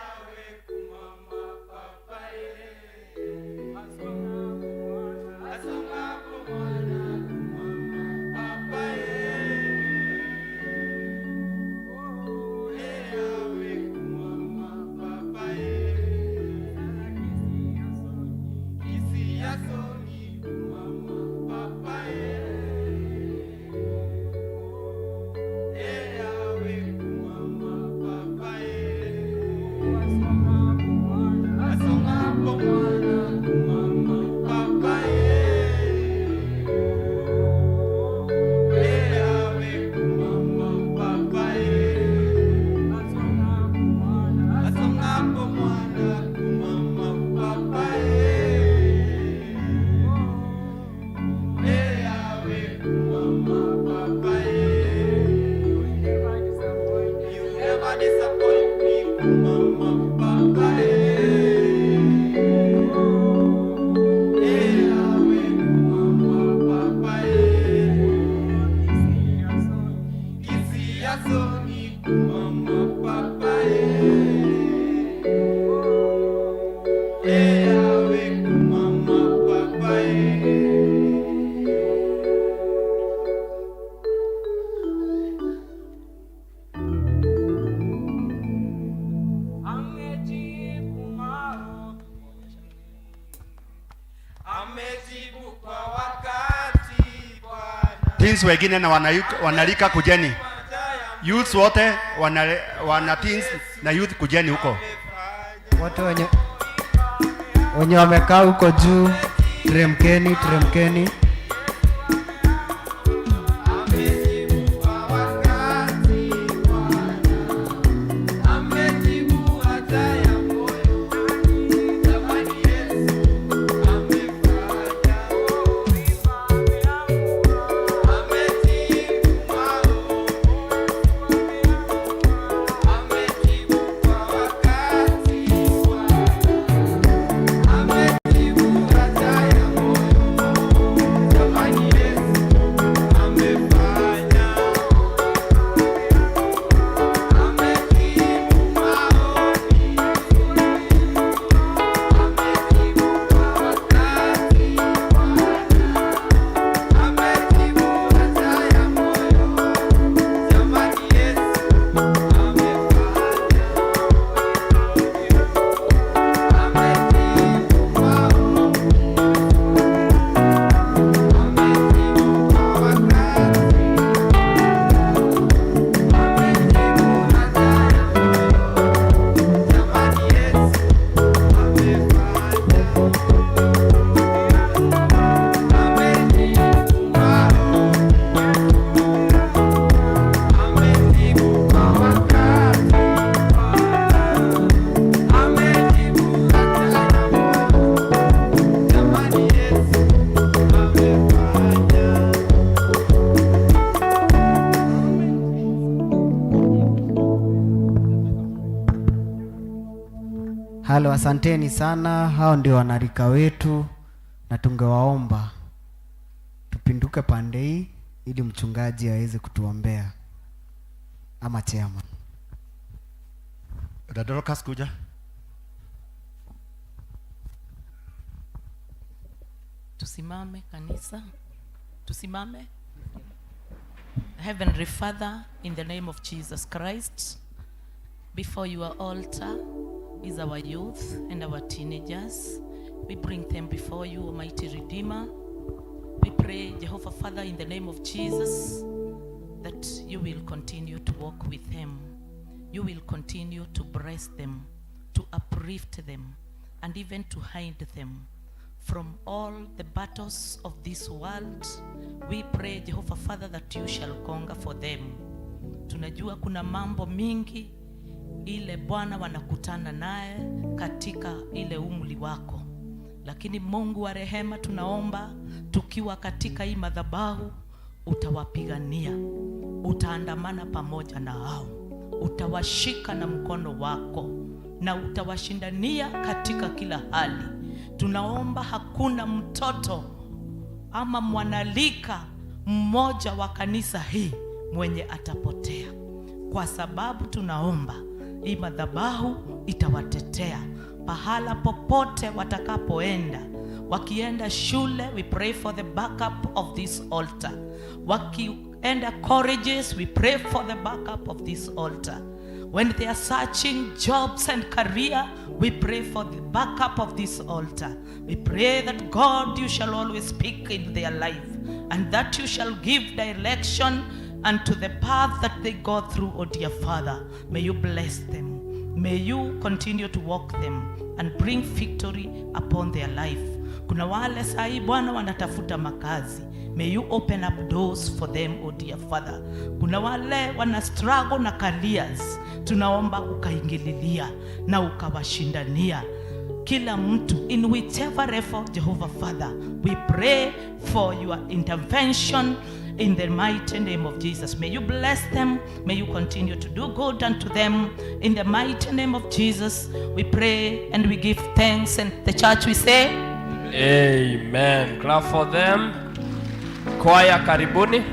awe kumama papa ye azwangabo mwana azwangabo mwana kumama papa ye awe kumama papa ye kisi yasoni kumama papa ye awe kumama papa ye azwangabo mwana kumama papa ye awe kumama papa ye azwangabo mwana kumama papa ye awe kumama papa ye. You never disappoint me, kumama papa ye. Awe kumama papa ye. Kisi yasoni kumama papa ye. Awe kumama papa ye. Amejibu maombi, amejibu kwa wakati Bwana. Teens wengine na wanalika kujeni. Youths wote wana teens na youth kujeni huko. Wote wenye wamekaa huko juu, teremkeni, teremkeni. Amejibu haja ya moyo, jamani Yesu amefanya. Amejibu maombi, amejibu kwa wakati Bwana. Amejibu haja ya moyo. Halo, asanteni sana. Hao ndio wanarika wetu, na tungewaomba tupinduke pande hii ili mchungaji aweze kutuombea ama chairman. Dada Dorcas kuja. Tusimame kanisa, tusimame. Heavenly Father, in the name of Jesus Christ, before your altar is our youth and our teenagers. We bring them before you, Almighty Redeemer. We pray, Jehovah Father, in the name of Jesus, that you will continue to walk with them. You will continue to bless them, to uplift them, and even to hide them from all the battles of this world. We pray, Jehovah Father, that you shall conquer for them. Tunajua kuna mambo mingi ile Bwana wanakutana naye katika ile umri wako, lakini Mungu wa rehema, tunaomba tukiwa katika hii madhabahu, utawapigania, utaandamana pamoja na hao, utawashika na mkono wako na utawashindania katika kila hali. Tunaomba hakuna mtoto ama mwanalika mmoja wa kanisa hii mwenye atapotea, kwa sababu tunaomba hii madhabahu itawatetea pahala popote watakapoenda. Wakienda shule, we pray for the backup of this altar. Wakienda colleges, we pray for the backup of this altar. When they are searching jobs and career, we pray for the backup of this altar. We pray that God, you shall always speak in their life, and that you shall give direction unto the path that they go through, oh dear Father. May you bless them. May you continue to walk them and bring victory upon their life. Kuna wale sahi Bwana wanatafuta makazi. May you open up doors for them, oh dear Father. Kuna wale wana struggle na careers, tunaomba ukaingililia na ukawashindania kila mtu in whichever level, Jehovah Father, we pray for your intervention in the mighty name of Jesus. May you bless them. May you continue to do good unto them. In the mighty name of Jesus, we pray and we give thanks. And the church we say, Amen. Clap for them. Kwaya karibuni.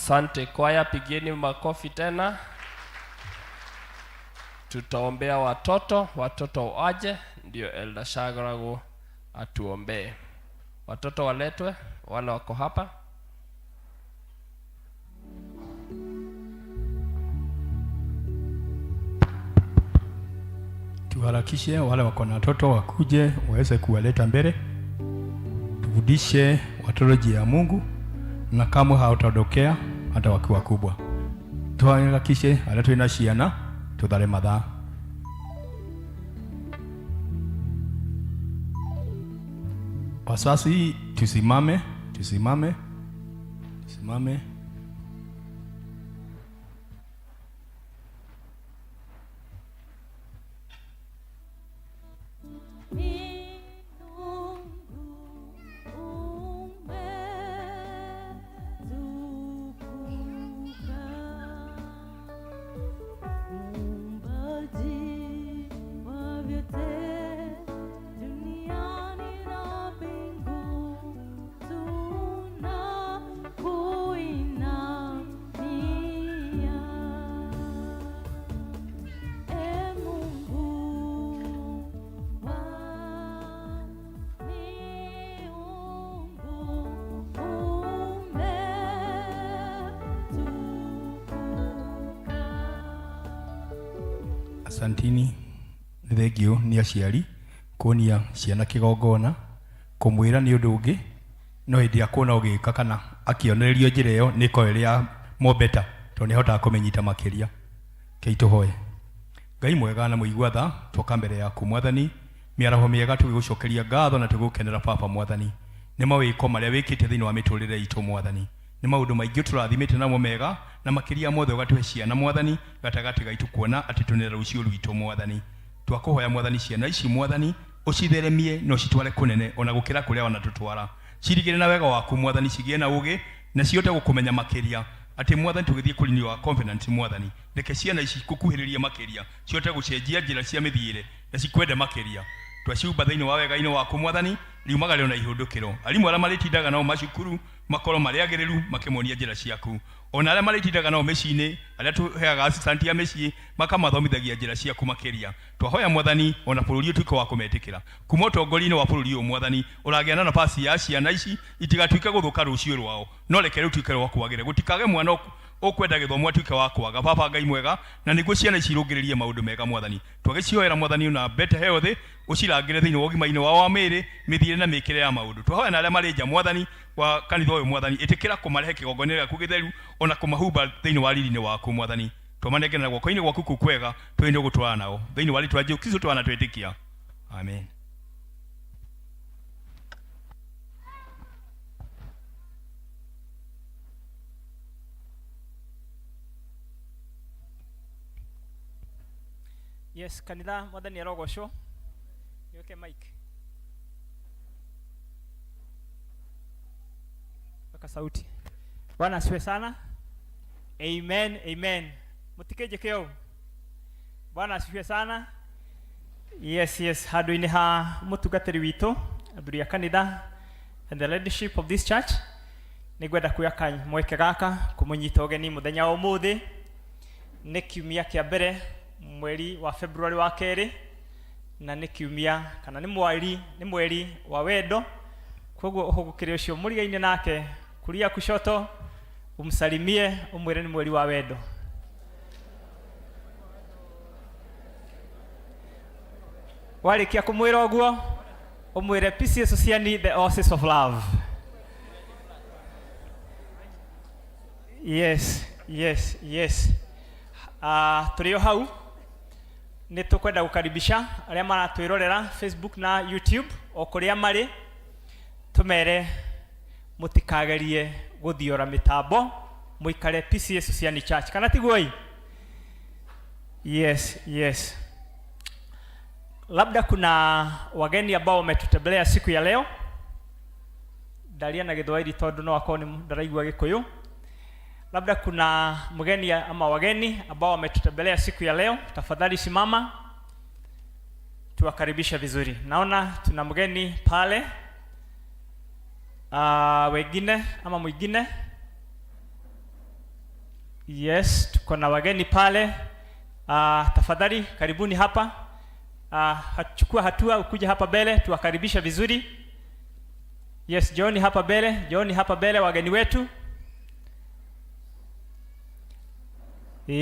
Asante kwaya, pigieni makofi tena. Tutaombea watoto, watoto waje, ndio Elder Shagarago atuombee. Watoto waletwe, wale wako hapa. Tuharakishe wale wako na watoto wakuje waweze kuwaleta mbele, tufundishe watoto njia ya Mungu na kamwe hawataondokea hata wakiwa kubwa. Tuharakishe arĩa twĩna ciana tuthare mathaa. Wazazi tusimame, tusimame, tusimame. Muumbaji wa vyote duniani na mbingu, tunakuinamia. E Mungu wa miungu, umetukuka. Asantini, nĩ thengio nĩ aciari kuonia ciana kĩgongona, kũmwĩra nĩ ũndũ ũngĩ, no hĩndĩ ya kuona ũgĩka kana akĩonererio njĩra ĩyo nĩ ĩkoragwo ĩrĩ ya more better tondũ nĩ ahotaga kũmĩnyita makĩria. Rekei tũhoe. Ngai mwega na mũigua tha, twoka mbere yaku Mwathani, mĩaraho mĩega tũgĩgũcokeria ngatho na tũgĩgũkenera Baba Mwathani, nĩ mawĩko marĩa wĩkĩte thĩinĩ wa mĩtũrĩre itũ Mwathani, nĩ maũndũ maingĩ tũrathimĩte namo mega, na makĩria mothe ũgatũhe ciana Mwathani gatagatĩ gaitũ, kuona atĩ tũnĩra rũciũ rwitũ Mwathani. Twakũhoya Mwathani ciana ici Mwathani ũcitheremie na ũcitware kũnene ona gũkĩra kũrĩa wanatũtwara, cirigĩre na wega waku Mwathani, cigĩe na ũgĩ na cihote gũkũmenya makĩria, atĩ Mwathani tũgĩthiĩ kũrinio wa covenant Mwathani, reke ciana ici gũkuhĩrĩria makĩria, cihote gũcenjia njĩra cia mĩthiĩre na cikwende makĩria. Twaciumba thĩinĩ wa wega-inĩ waku Mwathani, riumagarĩro na ihũndũkĩro. Arimũ arĩa marĩtindaga nao macukuru makorwo marĩ agĩrĩru makĩmonia njĩra ciaku, ona arĩa marĩtindaga nao mĩciĩ-inĩ, arĩa tũheaga assistant ya mĩciĩ makamathomithagia njĩra ciaku makĩria. Twahoya Mwathani ona bũrũri ũtuĩke wa kũmetĩkĩra kuma ũtongoria-inĩ wa bũrũri ũyũ Mwathani, ũragĩa na nafasi ya ciana ici itigatuĩke gũthũka rũciũ rwao, no reke rũtuĩke rwa kwagĩra, gũtikage mwana ũkwenda gĩthomo atuĩke wa kwaga. Baba Ngai mwega, na nĩguo ciana ici irũngĩrĩrie maũndũ mega Mwathani, twagĩcihoera Mwathani na better health, ũcirangĩre thĩinĩ wa ũgima-inĩ wao wa mĩĩrĩ, mĩthiĩre na mĩkĩre ya maũndũ. Twahoya na arĩa marĩ nja Mwathani wa kanitha ũyũ Mwathani, ĩtĩkĩra kũmarehe kĩgongona gĩaku gĩtheru ona kũmahumba thĩinĩ wa riri-inĩ waku Mwathani. Twamanengera guoko-inĩ gwaku kũu kwega, tũĩ nĩ ũgũtwarana nao thĩinĩ wa rĩtwa Jesũ Kristo twana twĩtĩkia, amen. Yes, kanitha Mwathani arogocwo. Niweke mic. Weka sauti. Bwana asifiwe sana. Amen, amen. Mutikeje ũũ. Bwana asifiwe sana. Yes, yes, handũ-inĩ ha mũtungatĩri witũ, athuri a kanitha and the leadership of this church, nĩngwenda kuoya kamweke gaka kũmũnyita ũgeni mũthenya wa ũmũthĩ. Nĩ kiumia kĩa mbere mweri wa February wa kerĩ, na nĩ kiumia kana nĩ mweri wa wendo. Koguo ũhũgũkĩre ũcio mũrigaine nake kulia kushoto, umsalimie, umwĩre nĩ mweri wa wendo. Warĩkia kũmwĩra ũguo, ũmwĩre PCEA Sosiani, the oasis of love. Yes, yes, yes. Tũrĩ o hau nĩ tũkwenda gũkaribisha arĩa maratwĩrorera Facebook na YouTube o kũrĩa marĩ, tũmere mũtikagerie gũthiora mĩtambo, mũikare PCEA Sosiani Church, kana tiguo ĩ? Yes, yes. Labda kuna wageni ambao wametutembelea siku ya leo. Ndaria na Gĩthwaĩri tondũ no akorwo nĩ ndaraigua Gĩkũyũ. Labda kuna mgeni ama wageni ambao wametutembelea siku ya leo, tafadhali simama tuwakaribisha vizuri. Naona tuna mgeni pale. Wengine ama mwingine? Yes, tuko na wageni pale. Tafadhali karibuni hapa. Chukua hatua ukuja hapa mbele tuwakaribisha vizuri. Yes, jooni hapa mbele, jooni hapa mbele wageni wetu.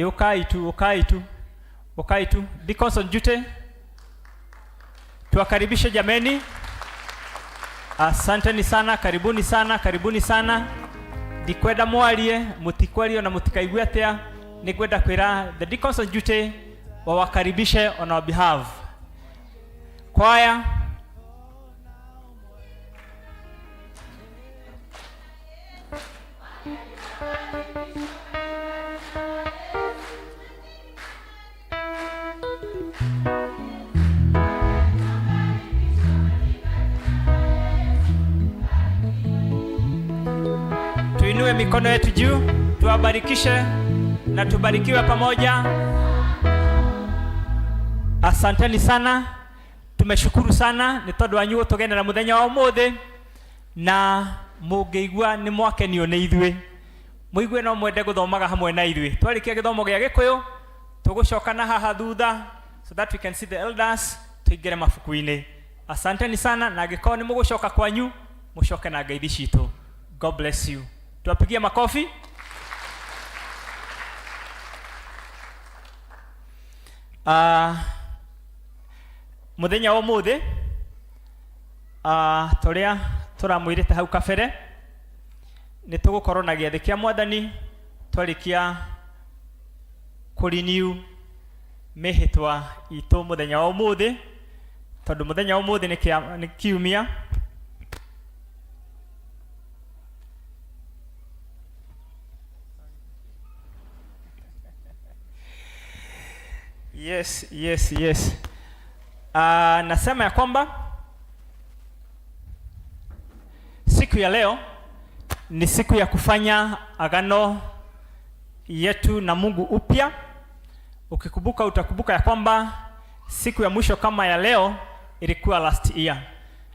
Ukai tu, ukai tu. Ukai tu. Deacons on duty. Tuwakaribishe jameni. Asanteni sana, karibuni sana, karibuni sana. Ndikwenda mwarie, mutikwario na mutikaigue atia. Ningwenda kwira the deacons on duty wawakaribishe on our behalf. Choir. Tuinue mikono yetu juu, tuwabarikishe na tubarikiwe pamoja. Asanteni sana, tumeshukuru sana ni tondu wanyu gutugenera muthenya wa umuthi, na mungiigua ni mwakenio ni ithuĩ, muigue no mwende guthomaga hamwe na ithuĩ. Twarikia githomo gĩa Gĩkũyũ tugucoka na haha thutha so that we can see the elders, tuingire mabuku-inĩ. Asanteni sana, na angĩkorwo nĩ mũgũcoka kwanyu mũcoke na ngeithi citũ. God bless you. Tuwapigie makofi. Muthenya wa umuthi, toria turamwirite hau kabere, ni tugukorwo na giathi kia Mwathani twarikia kũrenew mĩhĩtwa itũ mũthenya wa ũmũthĩ, tondũ mũthenya wa ũmũthĩ nĩ kiumia. Yes, yes, yes. Nasema ya kwamba siku ya leo ni siku ya kufanya agano yetu na Mungu upya. Ukikumbuka utakumbuka ya kwamba siku ya mwisho kama ya leo ilikuwa last year.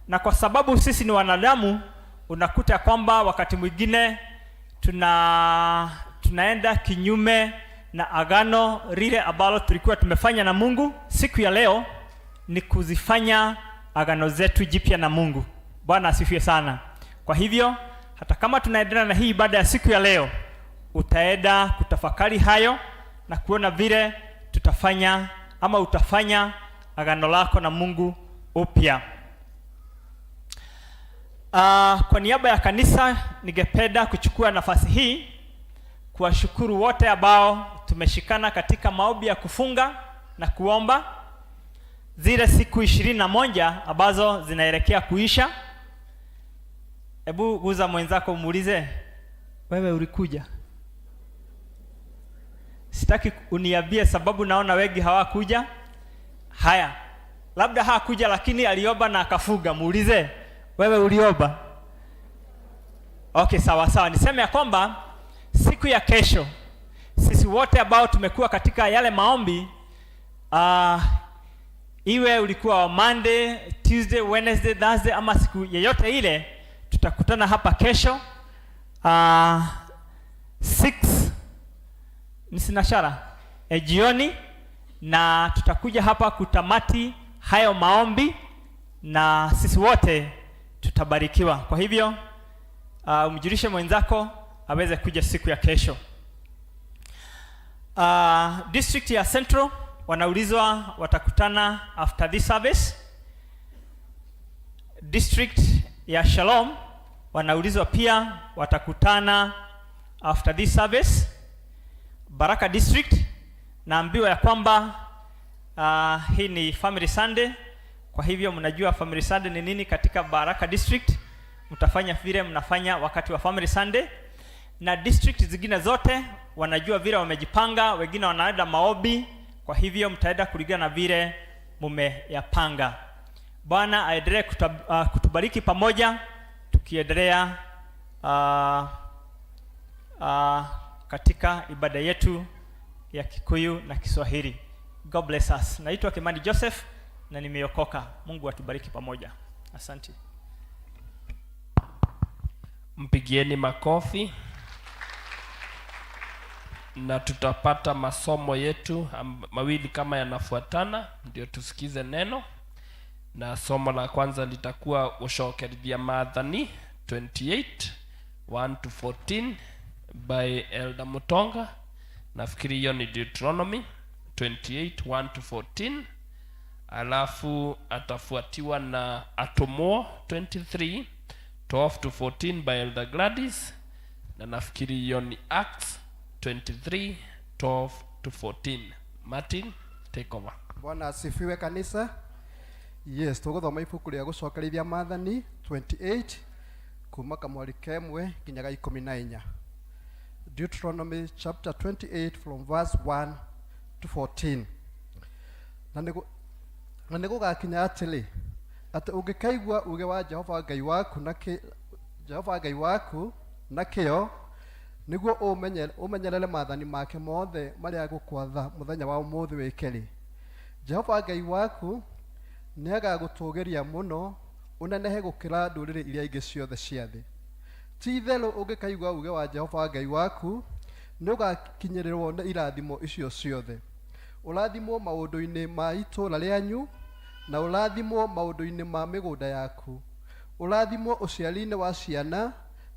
Na kwa sababu sisi ni wanadamu, unakuta kwamba wakati mwingine tunaenda kinyume na agano lile ambalo tulikuwa tumefanya na Mungu. Siku ya leo ni kuzifanya agano zetu jipya na Mungu. Bwana asifiwe sana. Kwa hivyo hata kama tunaendelea na hii ibada ya siku ya leo, utaenda kutafakari hayo na kuona vile tutafanya ama utafanya agano lako na Mungu upya. Kwa niaba ya kanisa ningependa kuchukua nafasi hii kuwashukuru wote ambao tumeshikana katika maombi ya kufunga na kuomba zile siku 21 ambazo zinaelekea kuisha. Hebu guza mwenzako muulize, wewe ulikuja? Sitaki uniambie sababu naona wengi hawakuja. Haya, labda hakuja lakini aliomba na akafunga. Muulize, wewe uliomba? Okay, sawa sawa. Niseme ya kwamba siku ya kesho sisi wote ambao tumekuwa katika yale maombi, iwe ulikuwa wa Monday, Tuesday, Wednesday, Thursday ama siku yeyote ile, tutakutana hapa kesho, 6 nisinashara, jioni, na tutakuja hapa kutamati hayo maombi na sisi wote tutabarikiwa. Kwa hivyo, umjulishe mwenzako aweze kuja siku ya kesho. District ya Central wanaulizwa watakutana after this service. District ya Shalom wanaulizwa pia watakutana after this service. Baraka District naambiwa ya kwamba hii ni Family Sunday. Kwa hivyo mnajua Family Sunday ni nini katika Baraka District. Mtafanya vile mnafanya wakati wa Family Sunday. Na district zingine zote wanajua vile wamejipanga, wengine wanaenda maombi. Kwa hivyo mtaenda kulingana na vile mumeyapanga. Bwana aendelee kutubariki pamoja tukiendelea katika ibada yetu ya Kikuyu na Kiswahili. God bless us. Naitwa Kimani Joseph na nimeokoka. Mungu atubariki pamoja. Asante. Mpigieni makofi. na tutapata masomo yetu mawili kama yanafuatana, ndio tusikize neno. Na somo la kwanza litakuwa Gũcokerithia Maathani 28 1 to 14 by Elder Mutonga. Nafikiri hiyo ni Deuteronomy 28 1 to 14, alafu atafuatiwa na Atomo 23 12 to 14 by Elder Gladys, na nafikiri hiyo ni Acts 23 12 to 14. Martin, take over. Bwana asifiwe kanisa. Yes, tũgũthoma ibuku rĩa gũcokerithia maathani 28 kuma kamwari kemwe nginya ga 14. Deuteronomy chapter 28 from verse 1 to 14. Na nĩ gũgakinya atĩrĩ, atĩ ũngĩkaigua uge wa Jehova Ngai waku na Jehova Ngai waku na kĩyo, nĩguo ũmenyerere maathani make mothe marĩa egũkwatha mũthenya wa ũmũthĩ wĩke-rĩ, Jehova Ngai waku nĩagagũtũũgĩria mũno, ũnenehe gũkĩra ndũrĩrĩ iria ingĩ ciothe cia thĩ. Ti itherũ ũngĩkaigua uge wa Jehova Ngai waku, nĩũgakinyĩrĩrwo nĩ irathimo icio ciothe. Ũrathimwo maũndũ-inĩ ma itũũra rĩanyu, na ũrathimwo maũndũ-inĩ ma mĩgũnda yaku. Ũrathimwo ũciari-inĩ wa ciana,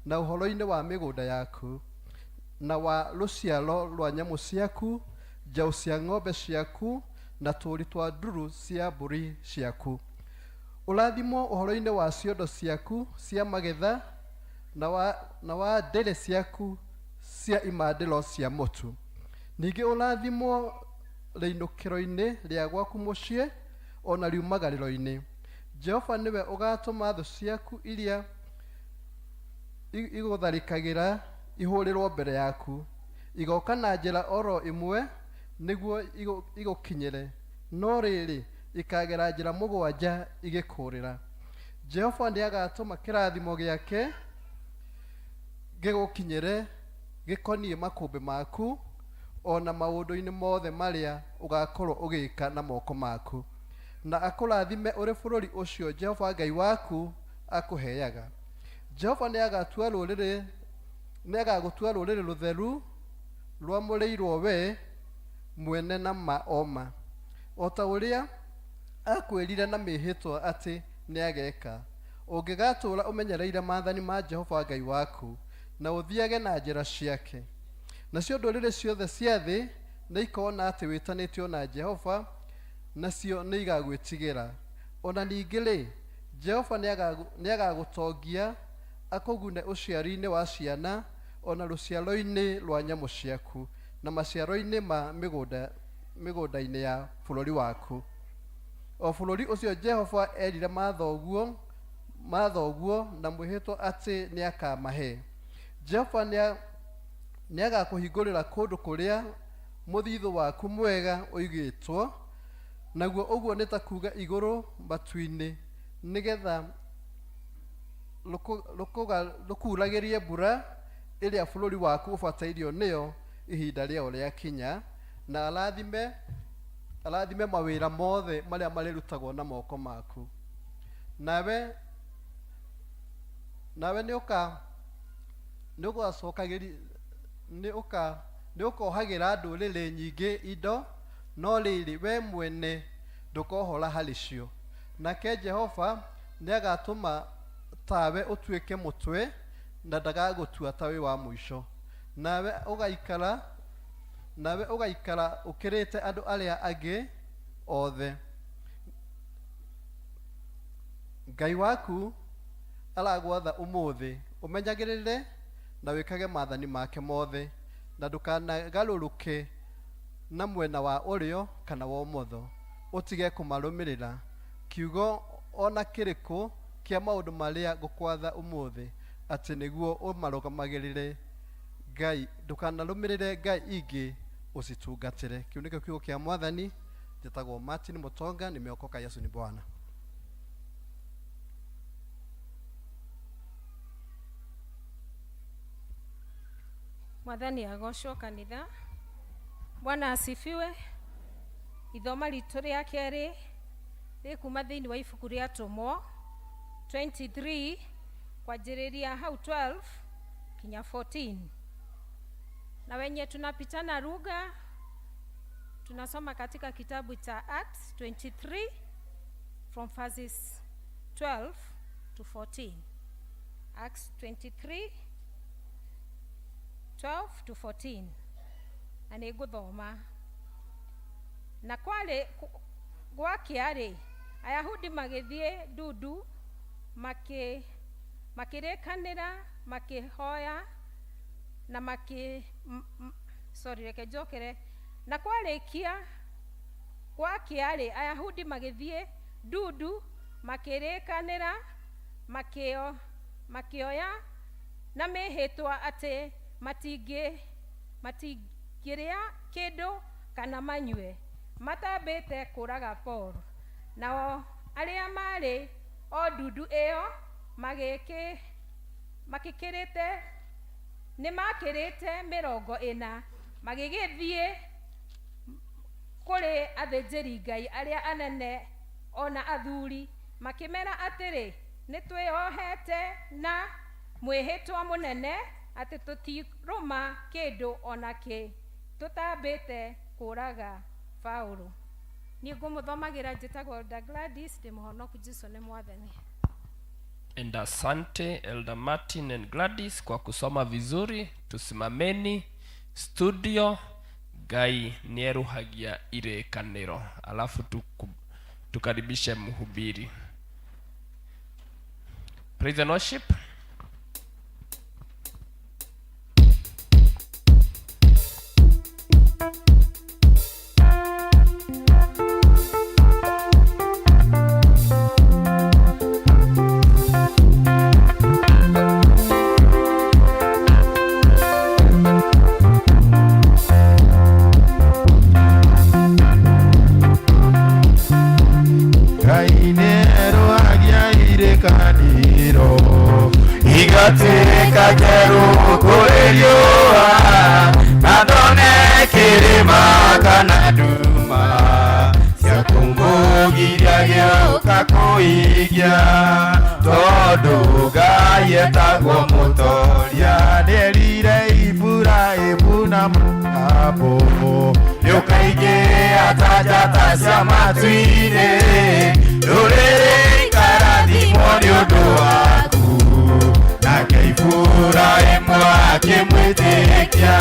na ũhoro-inĩ wa mĩgũnda yaku, na wa rũciaro rwa nyamũ ciaku, njaũ cia ng'ombe ciaku, na tũũri twa nduru cia mbũri ciaku. Ũrathimwo ũhoro-inĩ wa ciondo ciaku cia magetha, na wa ndĩrĩ ciaku cia imandĩro cia mũtu. Ningĩ ũrathimwo rĩinũkĩro-inĩ rĩa gwaku mũciĩ, ona riumagarĩro-inĩ. Jehova nĩwe ũgatũma thũ ciaku iria igũtharĩkagĩra ihũrĩrwo mbere yaku. Igoka na njĩra oro ĩmwe nĩguo igũkinyĩre, no rĩrĩ, ikagera njĩra mũgwanja igĩkũũrĩra. Jehova nĩagatũma kĩrathimo gĩake gĩgũkinyĩre gĩkoniĩ makũmbĩ maku, ona maũndũ-inĩ mothe marĩa ũgakorwo ũgĩka na moko maku, na akũrathime ũrĩ bũrũri ũcio Jehova Ngai waku akũheaga. Jehova nĩagagũtua rũrĩrĩ rũtheru rwamũrĩirwo we mwene na ma oma, o ta ũrĩa akwĩrire na mĩhĩtwa atĩ nĩageka. Ũngĩgatũũra ũmenyereire maathani ma Jehova Ngai waku, na ũthiage na njĩra ciake. Nacio ndũrĩrĩ ciothe cia thĩ nĩikona atĩ wĩtanĩtio na Jehova, nacio nĩigagwĩtigĩra. Ona ningĩ-rĩ, Jehova nĩagagũtongia akũgune ũciari-inĩ wa ciana, ona rũciaro-inĩ rwa nyamũ ciaku, na maciaro-inĩ ma mĩgũnda-inĩ ya bũrũri waku. O bũrũri ũcio Jehova erire mathoguo na mwĩhĩtwa atĩ nĩakamahe. Jehova nĩagakũhingũrĩra kũndũ kũrĩa mũthithũ waku mwega ũigĩtwo, naguo ũguo nĩ ta kuuga igũrũ matu-inĩ, nĩgetha rũkuragĩrie mbura ĩrĩa bũrũri waku ũbatairio nĩyo ihinda rĩayo rĩakinya, na arathime mawĩra mothe marĩa marĩrutagwo na moko maku. Nawe nĩũkohagĩra ndũrĩrĩ nyingĩ indo, no rĩrĩ, we mwene ndũkohora harĩ cio. Nake Jehova nĩagatũma tawe ũtuĩke mũtwe, na ndagagũtua ta wĩ wa mũico. Nawe ũgaikara ũkĩrĩte andũ arĩa angĩ othe. Ngai waku aragwatha ũmũthĩ ũmenyagĩrĩre na wĩkage maathani make mothe, na ndũkanagarũrũke na mwena wa ũrĩo kana wa ũmotho, ũtige kũmarũmĩrĩra. Kiugo ona kĩrĩkũ kĩa maũndũ marĩa ngũkwatha ũmũthĩ, atĩ nĩguo ũmarũgamagĩrĩre Ngai, ndũkanarũmĩrĩre Ngai ingĩ ũcitungatĩre. Kĩu nĩkĩo kiugo kĩa Mwathani. Njĩtagwo Martin Mutonga, nimeokoka, Yesu ni Bwana. Mwathani agocwo kanitha. Bwana asifiwe. Ithoma ritũ rĩa kerĩ rĩkuma thĩinĩ wa ibuku rĩa Atũmwo 23 kwanjĩrĩria hau 12 kinya 14. Na wenye tunapitana lugha tunasoma katika kitabu cha Acts 23 from verses 12 to 14. Acts 23 12 to 14. Na nĩ ngũthoma. Na kwarĩ gwakĩa-rĩ, Ayahudi magĩthiĩ ndundu makĩrĩkanĩra makĩhoya na makĩ sorry, reke njokere. Na kwarĩkia gwakĩa-rĩ, Ayahudi magĩthiĩ ndundu makĩrĩkanĩra makĩoya na mĩhĩtwa atĩ matingĩrĩa kĩndũ kana manyue matambĩte kũraga Paul. Nao arĩa marĩ o ndundu ĩyo makĩkĩrĩte nĩmakĩrĩte 40, magĩgĩthiĩ kũrĩ athĩnjĩri-Ngai arĩa anene ona athuri, makĩmera atĩrĩ, nĩtwĩohete na mwĩhĩtwa mũnene atĩ tũtirũma kĩndũ ona kĩ tũtambĩte kũraga Paulo. Niĩ ngũmũthomagĩra, njĩtagwo Elder Gladys, ndĩ mũhonoku, Jesũ nĩ Mwathani. And asante Elder Martin and Gladys kwa kusoma vizuri. Tusimameni studio. Ngai nieruhagia irĩkanĩro. Alafu tukaribishe mhubiri. Praise and worship. Ngai nĩerũhagia irĩkanĩro igatuĩka njerũ kũrĩ riũa, na ndone kĩrĩma kana nduma cia kũmũgiria gĩũka kũigia, tondũ Ngai etagwo mũtoria. Nĩerire Iburahĩmu na mũgambo, nĩũkaingĩha ta njata cia matu-inĩ, ndũrĩrĩ ikarathimwo nĩ ũndũ waku. Nake Iburahĩmu akĩmwĩtĩkia,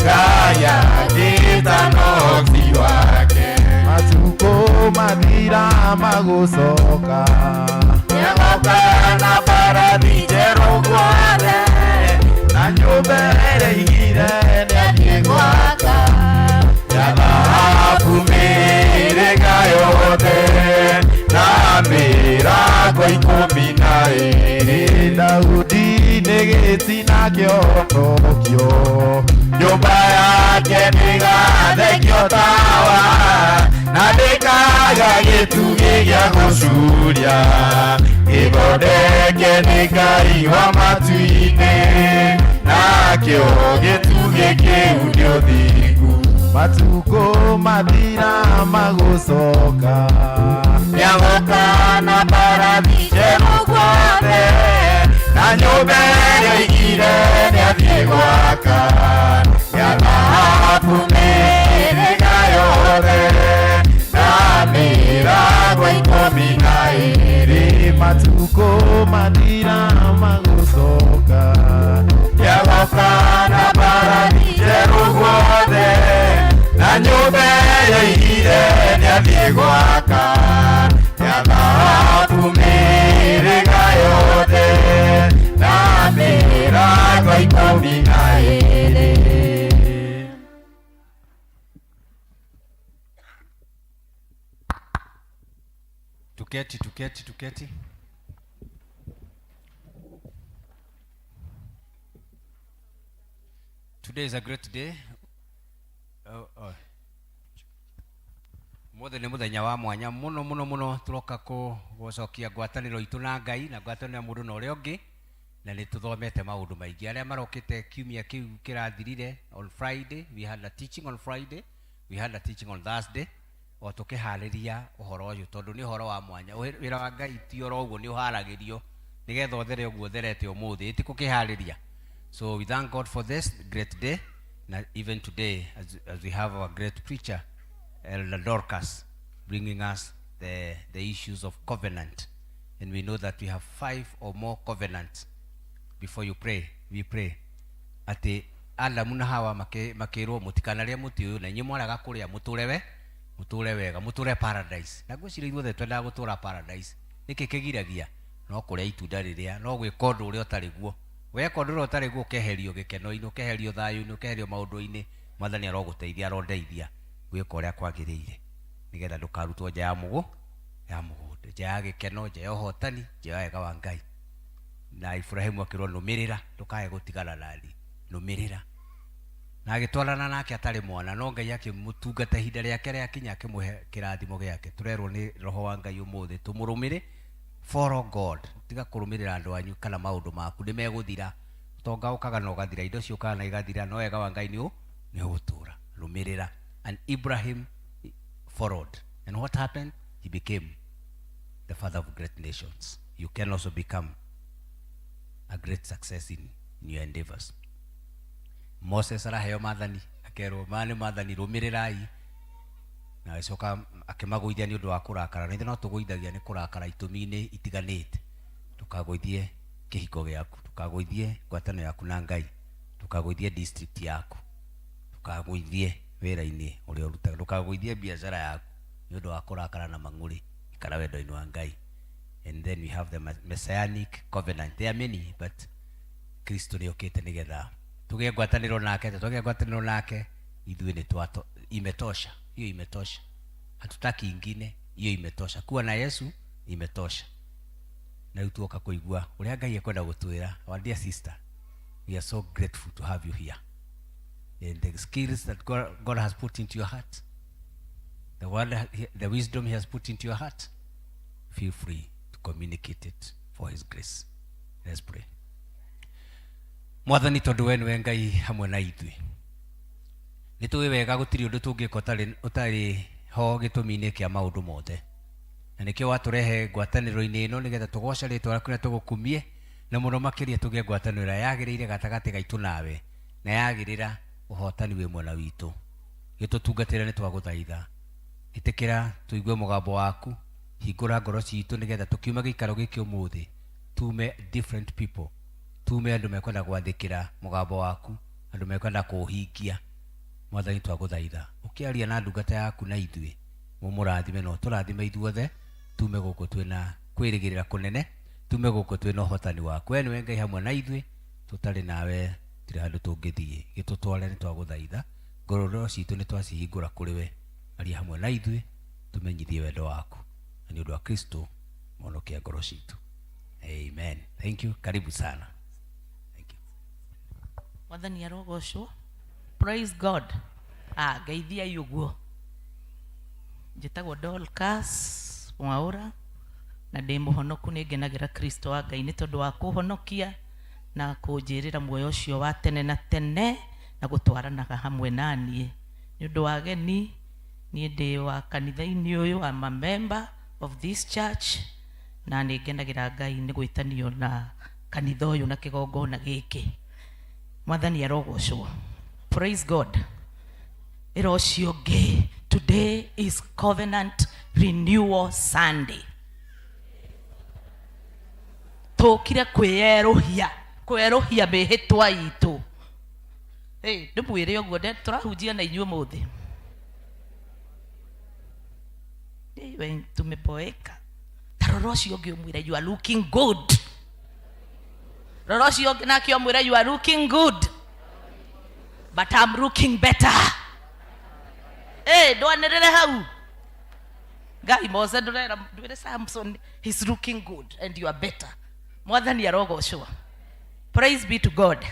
Ngai agĩĩta ũhoti wake. Matukũ mathira magũcoka, nĩagoka na mbarathi njerũ guothe, na nyũmba ĩrĩa aigire nĩathiĩ gwaka ya thahabu mĩhĩrĩga yothe, na mĩrango 12. Daudi nĩ gĩtina kĩhonokio, nyũmba yake nĩgathekio tawa, na ndĩkaga gĩtugĩ gĩa gũcuria, gĩthondeke nĩ Ngai wa matu-inĩ, nakĩo gĩtugĩ kĩu nĩ ũthingu. Matukũ mathira magũcoka, nĩagoka na mbarathi njerũ guothe, na nyũmba ĩrĩa aigire nĩathiĩ gwaka ya thahabu mĩhĩrĩga yothe, na mĩrango 12. Matukũ mathira magũcoka, nĩagoka na mbarathi njerũ guothe, na nyũmba ĩrĩa aigire nĩathiĩ gwaka ya thahabu mĩhĩrĩga yothe, na mĩrango 12. Tuketi, tuketi, tuketi. Today is a great day. Oh, oh. Mũthĩ nĩ mũthenya wa mwanya mũno mũno mũno, tũroka gũcokia ngwatanĩro itũ na Ngai na ngwatanĩro ya mũndũ na ũrĩa ũngĩ, na nĩ tũthomete maũndũ maingĩ. Arĩa marokĩte kiumia kĩu kĩrathirire, on Friday we had a teaching, on Friday we had a teaching, on Thursday o tũkĩharĩria ũhoro ũyũ, tondũ nĩ ũhoro wa mwanya. Wĩra wa Ngai ti oro ũguo, nĩ ũharagĩrio nĩgetha ũthere ũguo ũtherete ũmũthĩ, ĩti gũkĩharĩria. So we thank God for this great day. Na even today as we have our great preacher Elder Dorcas bringing us the issues of covenant, and we know that we have 5 or more covenants. Before you pray, we pray atĩ Adamu na Hawa makĩrwo mũtikanarĩe mũtĩ ũyũ, na inyuĩ mwaraga kũrĩa mũtũre we mũtũre wega, mũtũre paradise. Na ngwĩciria ithuothe twendaga gũtũra paradise. Nĩkĩ kĩgiragia? No kũrĩa itunda rĩrĩa, no gwĩka ũndũ ũrĩa ũtarĩ guo. Weka ũndũ ũrĩa ũtarĩ guo, ũkeherio gĩkeno-inĩ, ũkeherio thayũ-inĩ, ũkeherio maũndũ-inĩ. Mwathani arogũteithia, arondeithia gwĩka ũrĩa kwagĩrĩire, nĩgetha ndũkarutwo nja ya mũgũ, ya mũgũnda, nja ya gĩkeno, nja ya ũhotani, nja ya wega wa Ngai. Na Ibrahimu akĩrwo, nũmĩrĩra, ndũkae gũtigana na niĩ, nũmĩrĩra. Na agĩtwarana nake atarĩ mwana, no Ngai akĩmũtungata ihinda rĩake rĩakinya, akĩmũhe kĩrathimo gĩake. Tũrerwo nĩ Roho wa Ngai ũmũthĩ tũmũrũmĩrĩ, follow God. Tiga kũrũmĩrĩra andũ anyu kana maũndũ maku, nĩ megũthira. Ũtonga ũkaga na ũgathira, indo ciũkaga na igathira, no wega wa Ngai nĩ ũgũtũra. Rũmĩrĩra. And Ibrahim followed. And what happened? He became the father of great nations. You can also become a great success in your endeavors. Moses araheo maathani, akerwo maya nĩ maathani, rũmĩrĩrai. Na agĩcoka akĩmagũithia nĩ ũndũ wa kũrakara. Na ithuĩ no tũgũithagia nĩ kũrakara itũmi-inĩ itiganĩte. Ndũkagũithie kĩhiko gĩaku, ndũkagũithie ngwatanĩro yaku na Ngai, ndũkagũithie district yaku, ndũkagũithie wĩra-inĩ ũrĩa ũrutaga, ndũkagũithie biacara yaku nĩ ũndũ wa kũrakara na mang'ũrĩ. Ikara wendo-inĩ wa Ngai. And then we have the Messianic covenant. There are many, but Kristo nĩ okĩte nĩgetha tũgĩe ngwatanĩro nake. Tũgĩe ngwatanĩro nake, ithuĩ nĩ twato, imetosha. Hiyo imetosha, hatutaki ingine, hiyo imetosha. Kuwa na Yesu imetosha. Na rĩu tuoka kũigua ũrĩa Ngai ekwenda gũtwĩra. Our dear sister, we are so grateful to have you here, and the skills that God has put into your heart, the word, the wisdom he has put into your heart, feel free to communicate it for his grace. Let's pray. Mwathani, tondũ we nĩwe Ngai hamwe na ithuĩ, nĩ tũĩ wega gũtirĩ ũndũ tũngĩka ũtarĩ ho gĩtũmi-inĩ kĩa maũndũ mothe, na nĩkĩo watũrehe ngwatanĩro-inĩ ĩno nĩgetha tũgoce rĩtwa rĩaku na tũgũkumie, na mũno makĩria tũgĩe ngwatanĩro ĩrĩa yagĩrĩire gatagatĩ gaitũ nawe, na yagĩrĩra ũhotani wĩ mwena witũ. Gĩtũtungatĩre, nĩ twagũthaitha. Ĩtĩkĩra tũigue mũgambo waku, hingũra ngoro citũ nĩgetha tũkiuma gĩikaro gĩkĩ ũmũthĩ tume different people, tume andũ mekwenda gwathĩkĩra mũgambo waku, andũ mekwenda kũũhingia. Mwathani, twagũthaitha ũkĩaria na ndungata yaku na ithuĩ, mũmũrathime na ũtũrathime ithuothe, tume gũkũ twĩna kwĩrĩgĩrĩra kũnene, tume gũkũ twĩna ũhotani waku. We nĩwe Ngai hamwe na ithuĩ, tũtarĩ nawe tũtirĩ handũ tũngĩthiĩ. Gĩtũtware, nĩ twagũthaitha. Ngoro citũ nĩ twacihingũra kũrĩ we, aria hamwe na ithuĩ, tũmenyithie wendo waku, na nĩ ũndũ wa Kristo mwonokia ngoro citũ. Amen. Thank you. Karibu sana. Thank you. Mwathani arogocwo. Praise God. Ah, ngeithiai ũguo. Njĩtagwo Dorcas Mwaũra na ndĩ mũhonoku. Nĩ ngenagĩra Kristo wa Ngai nĩ tondũ wa kũhonokia na kũnjĩrĩra muoyo ũcio wa tene na tene na gũtwaranaga hamwe na niĩ. Nĩ ũndũ wa ageni, niĩ ndĩ wa kanitha-inĩ ũyũ. I'm a member of this church na nĩ ngenagĩra Ngai nĩ gwĩtanio na kanitha ũyũ na kĩgongona gĩkĩ. Mwathani arogocwo. Praise God. Ĩra ũcio ũngĩ, today is Covenant Renewal Sunday. Tũkire kwĩyerũhia, kwerũhia mĩhĩtwa itũ. Hey, ndĩmwĩre ũguo tũrahunjia na inyuĩ ũmũthĩ. Hey, we tumeboeka. Ta rora ũcio ũngĩ ũmwĩre, you are looking good. Rora ũcio ũngĩ nake ũmwĩre, you are looking good, but I'm looking better. Hey, ndwanĩrĩre hau. Ngai Mose ndũrera ndwĩre Samson he's looking good and you are better. Mwathani arogocwo. Praise be to God.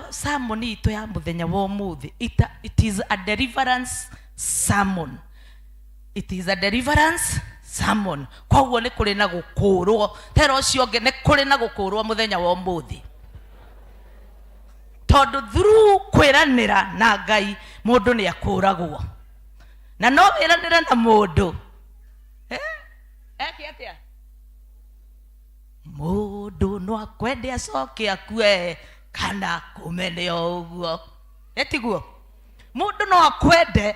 Sermon itũ ya mũthenya wa ũmũthĩ, it is a deliverance sermon. It is a deliverance sermon. Koguo nĩ kũrĩ na gũkũrwo. Tera ũcio ũngĩ, nĩ kũrĩ na gũkũrwo mũthenya wa ũmũthĩ, tondũ through kwĩranĩra na Ngai mũndũ nĩ akũragwo. Na no wĩranĩre na mũndũ. Eh? Eke atĩa? Mũndũ no akwende acoke akue. Kana kũmene o ũguo. Ĩtiguo? Mũndũ no akwende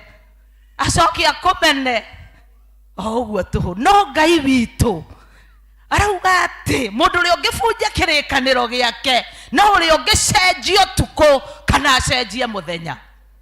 acoke akũmene o ũguo tũhũ. No Ngai witũ arauga atĩ mũndũ ũrĩa ũngĩbunja kĩrĩkanĩro gĩake no ũrĩa ũngĩcenjia ũtukũ kana acenjie mũthenya.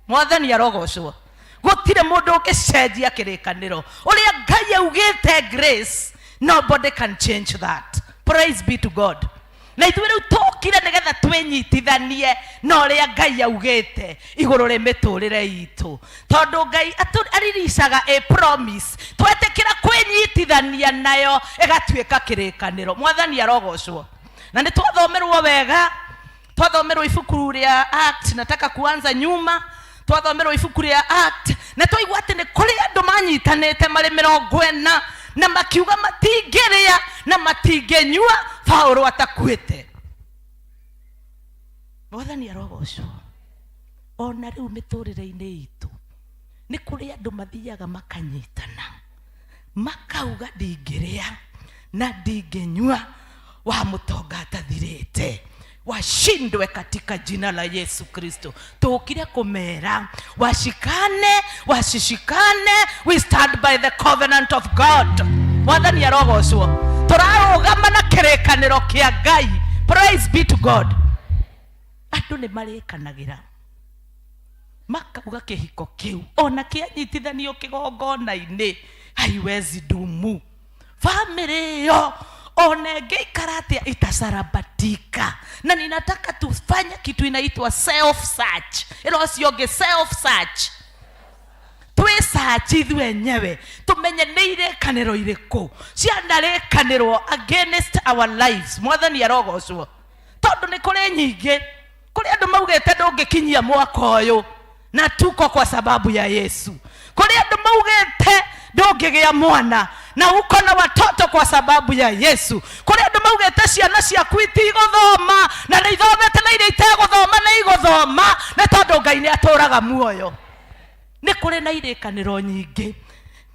Mwathani arogocwo. Gũtirĩ mũndũ ũngĩcenjia kĩrĩkanĩro. Ũrĩa Ngai augĩte grace, nobody can change that. Praise be to God. Na ithuĩ rĩu tũkire nĩgetha twĩnyitithanie na ũrĩa Ngai augĩte igũrũ rĩ mĩtũrĩre itũ, tondũ Ngai ariricaga a promise, twetĩkĩra kwĩnyitithania nayo ĩgatuĩka kĩrĩkanĩro. Mwathani arogocwo. Na nĩ twathomerwo wega, twathomerwo ibuku rĩa Act. Nataka kuanza nyuma. Twathomerwo ibuku rĩa Act na twaigua atĩ nĩ kũrĩ andũ manyitanĩte marĩ 40 na makiuga matingĩrĩa na matingĩnyua Paũlũ atakuĩte. Mwathani arogocwo. Ona rĩu mĩtũrĩre-inĩ itũ nĩ kũrĩ andũ mathiaga makanyitana makauga ndingĩrĩa na ndingĩnyua wa mũtonga atathirĩte, washindwe katika jina la Yesu Kristo. Tukire kumera washikane washishikane, we stand by the covenant of God. Mwathani arogocwo. Turarugama na kĩrĩkanĩro kĩa Ngai. Praise be to God. Andũ nĩ marĩkanagira makauga kĩhiko kĩu ona kĩanyitithanio kĩgongona-inĩ haiwezi dumu. Family ĩyo ona ĩngĩikara atĩa itasarabatika. Na ninataka tufanye kitu inaitwa self search. Ĩro ũcio ũngĩ self search, twĩsearch ithuĩ enyewe tumenye nĩ irĩkanĩro irĩkũ cianarĩkanĩrwo against our lives. Mwathani arogocwo. Tondũ nĩ kũrĩ nyingĩ, kũrĩ andũ maugĩte ndũngĩkinyia mwaka ũyũ na tuko kwa sababu ya Yesu. Kũrĩ andũ maugĩte ndũngĩgĩa mwana na uko na watoto kwa sababu ya Yesu. Kũrĩ andũ maugĩte ciana ciaku itigũthoma na nĩ ithomete na iria itegũthoma nĩ igũthoma nĩ tondũ Ngai nĩ atũraga muoyo. Nĩ kũrĩ na irĩkanĩro nyingĩ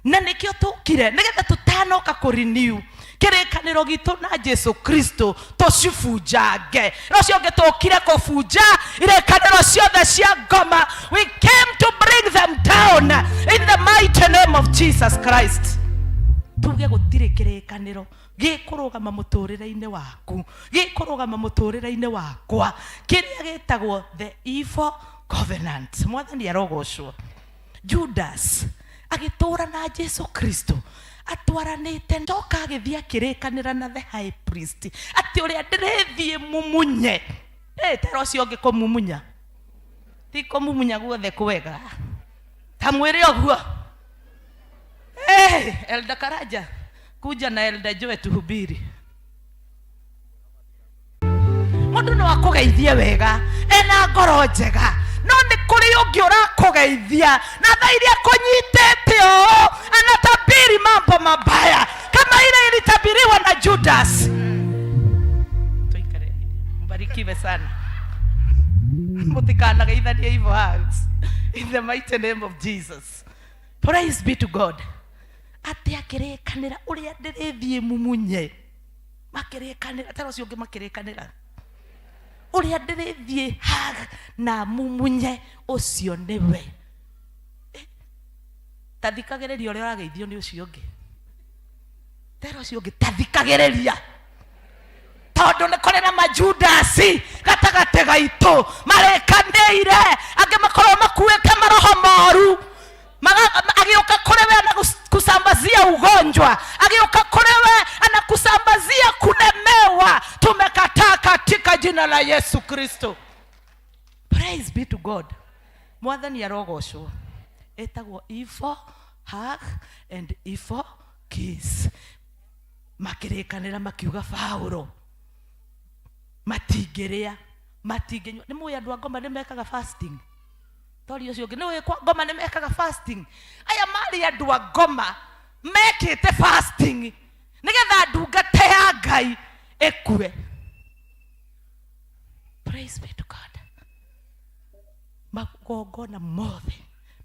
na nĩkĩo tũkire nĩgetha tũtanoka kũrenew kĩrĩkanĩro gitũ na Jesu Kristo tũcibunjange. No ũcio ũngĩ tũkire kũbunja irĩkanĩro ciothe cia ngoma. We came to bring them down in the mighty name of Jesus Christ. Tuge gũtirĩ kĩrĩkanĩro gĩkũrũgama mũtũrĩre-inĩ waku, gĩkũrũgama mũtũrĩre-inĩ wakwa, kĩrĩa gĩtagwo the evil covenant. Mwathani arogocwo. Judas agĩtũra na Jesu Kristo atwaranĩte, ndoka agĩthiĩ akĩrĩkanĩra na the high priest atĩ ũrĩa ndĩrĩthiĩ mumunye. Tera ũcio ũngĩ kũmumunya ti kũmumunya guothe kwega, ta mwĩre ũguo. Elda Karaja kuja na Elda Joe tuhubiri. Mũndũ no akũgeithie wega ena ngoro njega, no nĩ kũrĩ ũngĩ ũrakũgeithia na thaa iria akũnyitĩte ũũ anatabiri mambo mabaya kama ile ilitabiriwa na Judas. Tuikare, mbarikiwe sana. Mũtikanageithanie evil hands in the mighty name of Jesus. Praise be to God. Atĩ akĩrĩkanĩra ũrĩa ndĩrĩthiĩ mumunye, makĩrĩkanĩra tara ũcio ũngĩ makĩrĩkanĩra ũrĩa ndĩrĩthiĩ hug na mumunye ũcio nĩwe. Ta thikagĩrĩria ũrĩa ũrageithio nĩ ũcio ũngĩ, tera ũcio ũngĩ ta thikagĩrĩria, tondũ nĩ kũrĩ na majudasi gatagatĩ gaitũ marĩkanĩire, angĩ makorwo makuĩte maroho moru. Agĩũka kũrĩ we anakusambazia ugonjwa, agĩũka kũrĩ we anakusambazia kulemewa. Tumekataa katika jina la Yesu Kristo. Praise be to God. Mwathani arogocwo. Etagwo evil hug and evil kiss. Makĩrĩkanĩra makiuga Paũlũ matingĩrĩa matingĩnyua. Nĩ mũĩ andũ a ngoma nĩ mekaga fasting? Tori ũcio ũngĩ nĩ ũĩ kwa ngoma nĩ mekaga fasting? Aya marĩ andũ a ngoma mekĩte fasting nĩgetha ndungata ya Ngai ĩkue. Praise be to God. Magongona mothe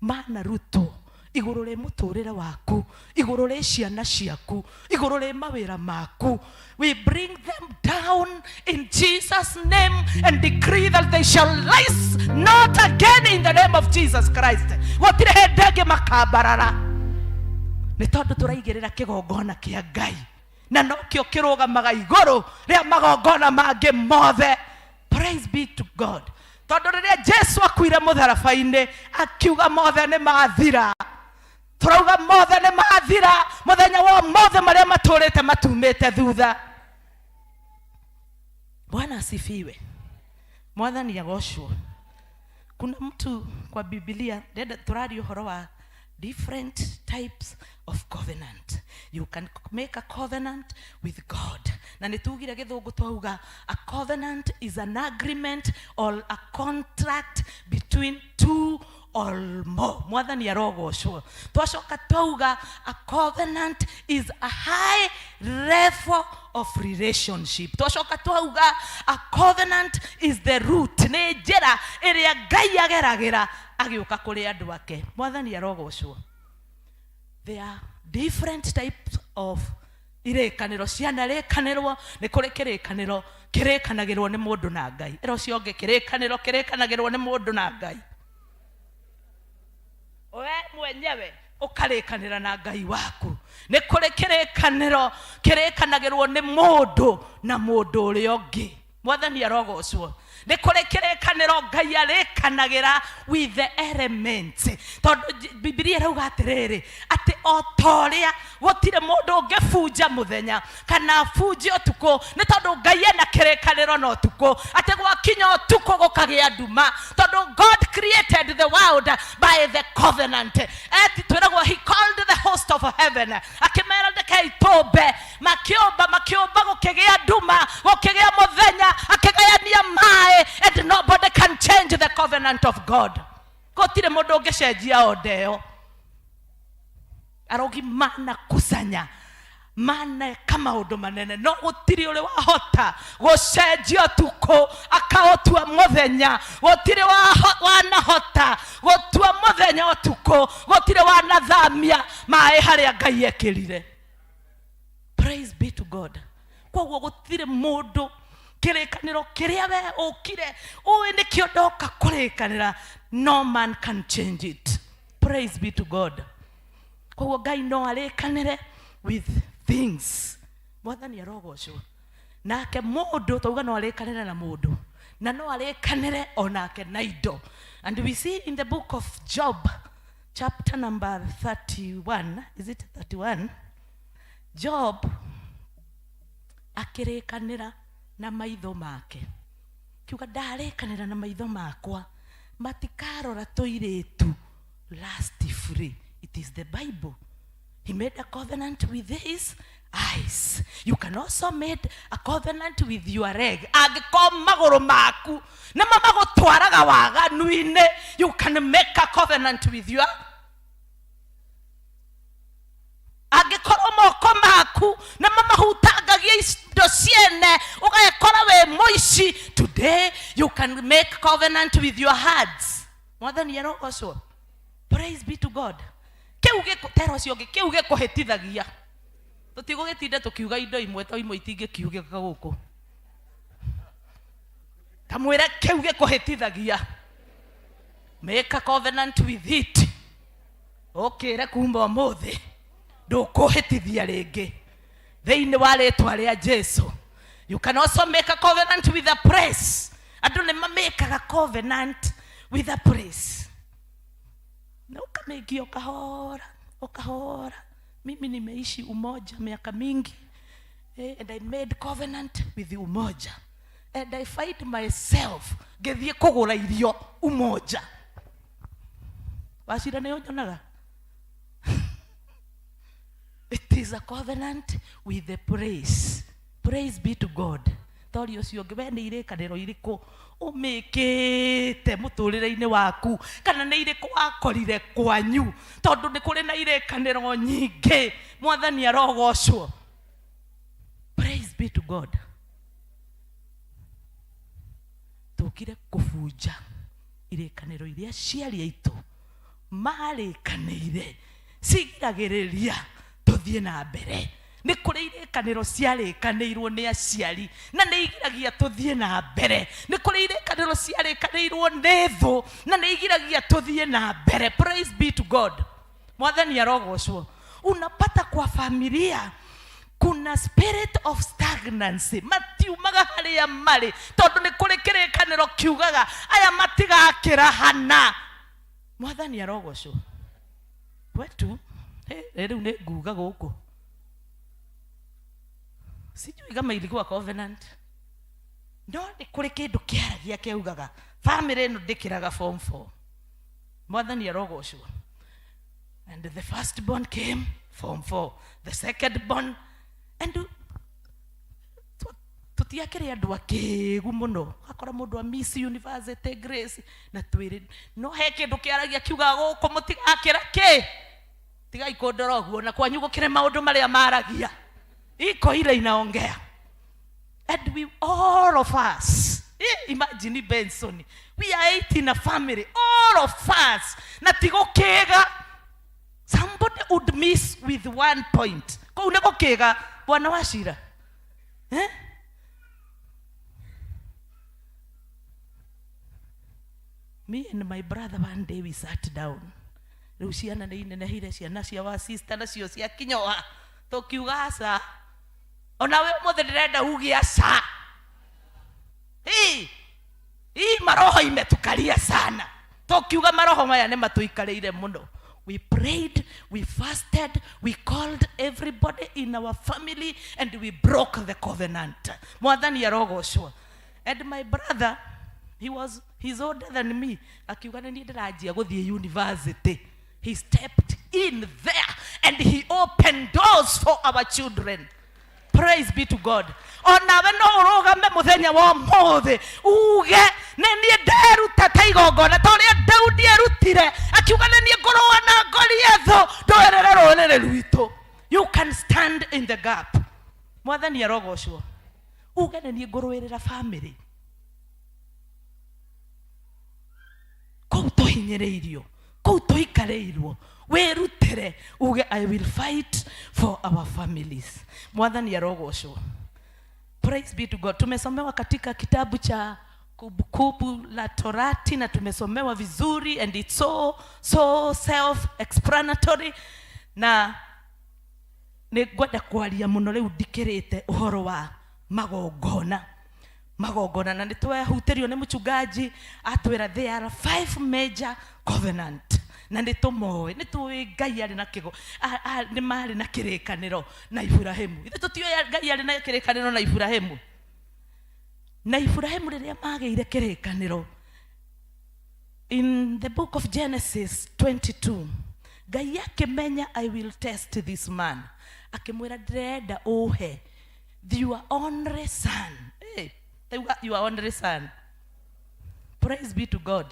manarutwo Igũrũ rĩ mũtũrĩre waku, igũrũ rĩ ciana ciaku, igũrũ rĩ mawĩra maku. We bring them down in Jesus name and decree that they shall rise not again in the name of Jesus Christ. Gũtirĩ hĩndĩ ĩngĩ makambarara, nĩ tondũ tũraigĩrĩra kĩgongona kĩa Ngai na nokĩo kĩrũgamaga igũrũ rĩa magongona mangĩ mothe. Praise be to God. Tondũ rĩrĩa Jesu akuire mũtharaba-inĩ, akiuga mothe nĩ mathira. Tũrauga mothe nĩ mathira mũthenya wa mothe marĩa matũrĩte matumĩte thutha. Bwana asifiwe. Mwathani agocwo. Kuna mtu kwa Biblia ndenda tũraria ũhoro wa different types of covenant. You can make a covenant with God. Na nĩ tugire gĩthũngũ twauga a covenant is an agreement or a contract between two or more. Mwathani arogocwo. Twacoka twauga a covenant is a high level of relationship. Twacoka twauga a covenant is the root, nĩ njĩra ĩrĩa Ngai ageragĩra agĩũka kũrĩ andũ ake. Mwathani arogocwo. There are different types of irĩkanĩro cianarĩkanĩrwo. Nĩ kũrĩ kĩrĩkanĩro kĩrĩkanagĩrwo nĩ mũndũ na Ngai. Ĩra ũcio ũngĩ, kĩrĩkanĩro kĩrĩkanagĩrwo nĩ mũndũ na Ngai. We mwenyewe ũkarĩkanĩra na Ngai waku. Nĩ kũrĩ kĩrĩkanĩro kĩrĩkanagĩrwo nĩ mũndũ na mũndũ ũrĩa ũngĩ. Mwathani arogocwo. Nĩ kũrĩ kĩrĩkanĩro Ngai arĩkanagĩra with the elements, tondũ Bibilia ĩrauga atĩrĩrĩ, atĩ o ta ũrĩa gũtirĩ mũndũ ũngĩbunja mũthenya kana abunje ũtukũ, nĩ tondũ Ngai ena kĩrĩkanĩro na ũtukũ, atĩ gwakinya ũtukũ gũkagĩa nduma, tondũ God created the world by the covenant. Eti twĩragwo he called the host of heaven, akĩmera ndekei tũmbe. Makĩũmba, makĩũmba, gũkĩgĩa nduma, gũkĩgĩa mũthenya, akĩgayania maĩ, and nobody can change the covenant of God. Gũtirĩ mũndũ ũngĩcenjia onda ĩyo. Arogi manakusanya, maneka maũndũ manene, no gũtirĩ ũrĩ wahota gũcenjia ũtukũ akaũtua mũthenya. Gũtirĩ wanahota gũtua mũthenya ũtukũ. Gũtirĩ wanathamia maĩ harĩa Ngai ekĩrire. Praise be to God. Koguo gũtirĩ mũndũ kĩrĩkanĩro kĩrĩa we ũkire ũĩ nĩkĩo ndoka kũrĩkanĩra, no man can change it. Praise be to God. Koguo Ngai no arĩkanĩre with things. Mwathani arogocwo. Nake mũndũ twauga no arĩkanĩre na mũndũ, na no arĩkanĩre onake na indo. And we see in the book of Job, chapter number 31, is it 31? Job akĩrĩkanĩra na maitho make, kiuga ndarĩkanĩra na maitho makwa matikarora tũirĩtu lust free. It is the Bible. He made a covenant with his eyes. You can also make a covenant with your leg. Angĩkorwo magũrũ maku nĩmo magũtwaraga waganu-inĩ, you can make a covenant with your, angĩkorwo moko maku nĩmo mahutangagia indo ciene ũgekora wĩ mũici, today you can make covenant with your hands. Mwathani arogocwo. Praise be to God. Kĩu gĩkũ tera ũcio ũngĩ, kĩu gĩkũhĩtithagia. Tũtigũgĩtinda tũkiuga indo imwe to imwe itingĩkiugĩka gũkũ. Kamwĩre kĩu gĩkũhĩtithagia, make a covenant with it. Ũkĩre kuma ũmũthĩ ndũkũhĩtithia rĩngĩ thĩinĩ wa rĩtwa rĩa Jesu. You can also make a covenant with a place. Andũ nĩ mamĩkaga covenant with a place na ũkamĩngia ũkahora ũkahora. Mimi nimeishi Umoja miaka mingi, and I made covenant with Umoja, and I find myself ngĩthiĩ kũgũra irio Umoja. Wacira nĩ ũnyonaga. It is a covenant with the praise. Praise be to God. Tori ũcio ũngĩ, we nĩ irĩkanĩro irĩkũ ũmĩkĩte mũtũrĩre-inĩ waku, kana nĩ irĩkũ wakorire kwanyu? Tondũ nĩ kũrĩ na irĩkanĩro nyingĩ. Mwathani arogocwo. Praise be to God. Tũkire kũbunja irĩkanĩro iria aciari aitũ marĩkanĩire. Cigiragĩrĩria tũthiĩ na mbere. Nĩ kũrĩ irĩkanĩro ciarĩkanĩirwo nĩ aciari na nĩ igiragia tũthiĩ na mbere. Nĩ kũrĩ irĩkanĩro ciarĩkanĩirwo nĩ thũ na nĩ igiragia tũthiĩ na mbere. Praise be to God. Mwathani arogocwo. Unapata kwa familia kuna spirit of stagnancy, matiumaga harĩa marĩ tondũ nĩ kũrĩ kĩrĩkanĩro kiugaga aya matigakĩrahana. Mwathani arogocwo. Kwetu rĩu nĩ nguga gũkũ sijui kama ilikuwa covenant, no nĩ kũrĩ kĩndũ kĩaragia kĩaugaga family ĩno ndĩkĩraga form 4. Mwathani arogocwo. And the first born came form 4, the second born, and tutiakĩrĩ andũ akĩgu mũno, akora mũndũ a Miss University Grace na twĩrĩ, no he kĩndũ kĩaragia kiugaga gũkũ mũtigakĩra kĩ, tigai kũndora ũguo, na kwanyu gũkĩrĩ maũndũ marĩa maragia, iko ile inaongea. And we all of us, imagine Benson, we are 8 in a family, all of us, na tigũkĩga. Somebody would miss with 1 point. Kũu nĩ gũkĩga, bwana wa cira. Me and my brother one day we sat down. Rĩu ciana nĩ inenehire, ciana cia wa sister nacio ciakinyoa. Tũkiuga aca. Ona we ũmũthĩ ndĩrenda uge aca. Hii, hii maroho imetukaria sana. Tũkiuga maroho maya nĩ matũikarĩire mũno. We prayed, we fasted, we called everybody in our family, and we broke the covenant. Mwathani arogocwo. And my brother, he's older than me. Akiuga nĩ niĩ ndĩranjia gũthiĩ university. He stepped in there and he opened doors for our children. Praise be to God. Onawe no ũrũgame mũthenya wa ũmũthĩ uge nĩ niĩ nderuta ta igongona ta ũrĩa Daudi erutire, akiuga nĩ niĩ ngũrũa na Goliathũ ndũĩrĩre rũrĩrĩ rwitũ. You can stand in the gap. Mwathani arogocwo. Uge nĩ niĩ ngũrũĩrĩra family. Kũu tũhinyĩrĩirio, kũu tũikarĩirwo, wĩrutĩre uge I will fight for our families. Mwathani arogocwo. Praise be to God. Tumesomewa katika kitabu cha Kumbukumbu la Torati na tumesomewa vizuri, and it's so self-explanatory. Na nĩ ngwenda kwaria mũno rĩu ndikĩrĩte ũhoro wa magongona. Magongona, na nĩ twehutĩrio nĩ mũchungaji atwĩra there are 5 major covenant, na nĩ tũmoĩ, nĩ tũĩ Ngai arĩ na kĩgo, nĩ marĩ na kĩrĩkanĩro na Iburahĩmu. Ithuĩ tũtiũĩ Ngai arĩ na kĩrĩkanĩro na Iburahĩmu. Na Iburahĩmu rĩrĩa magĩire kĩrĩkanĩro, in the book of Genesis 22, Ngai akĩmenya I will test this man. Akĩmwĩra ndĩrenda ũhe your only son. Hey, your only son. Praise be to God.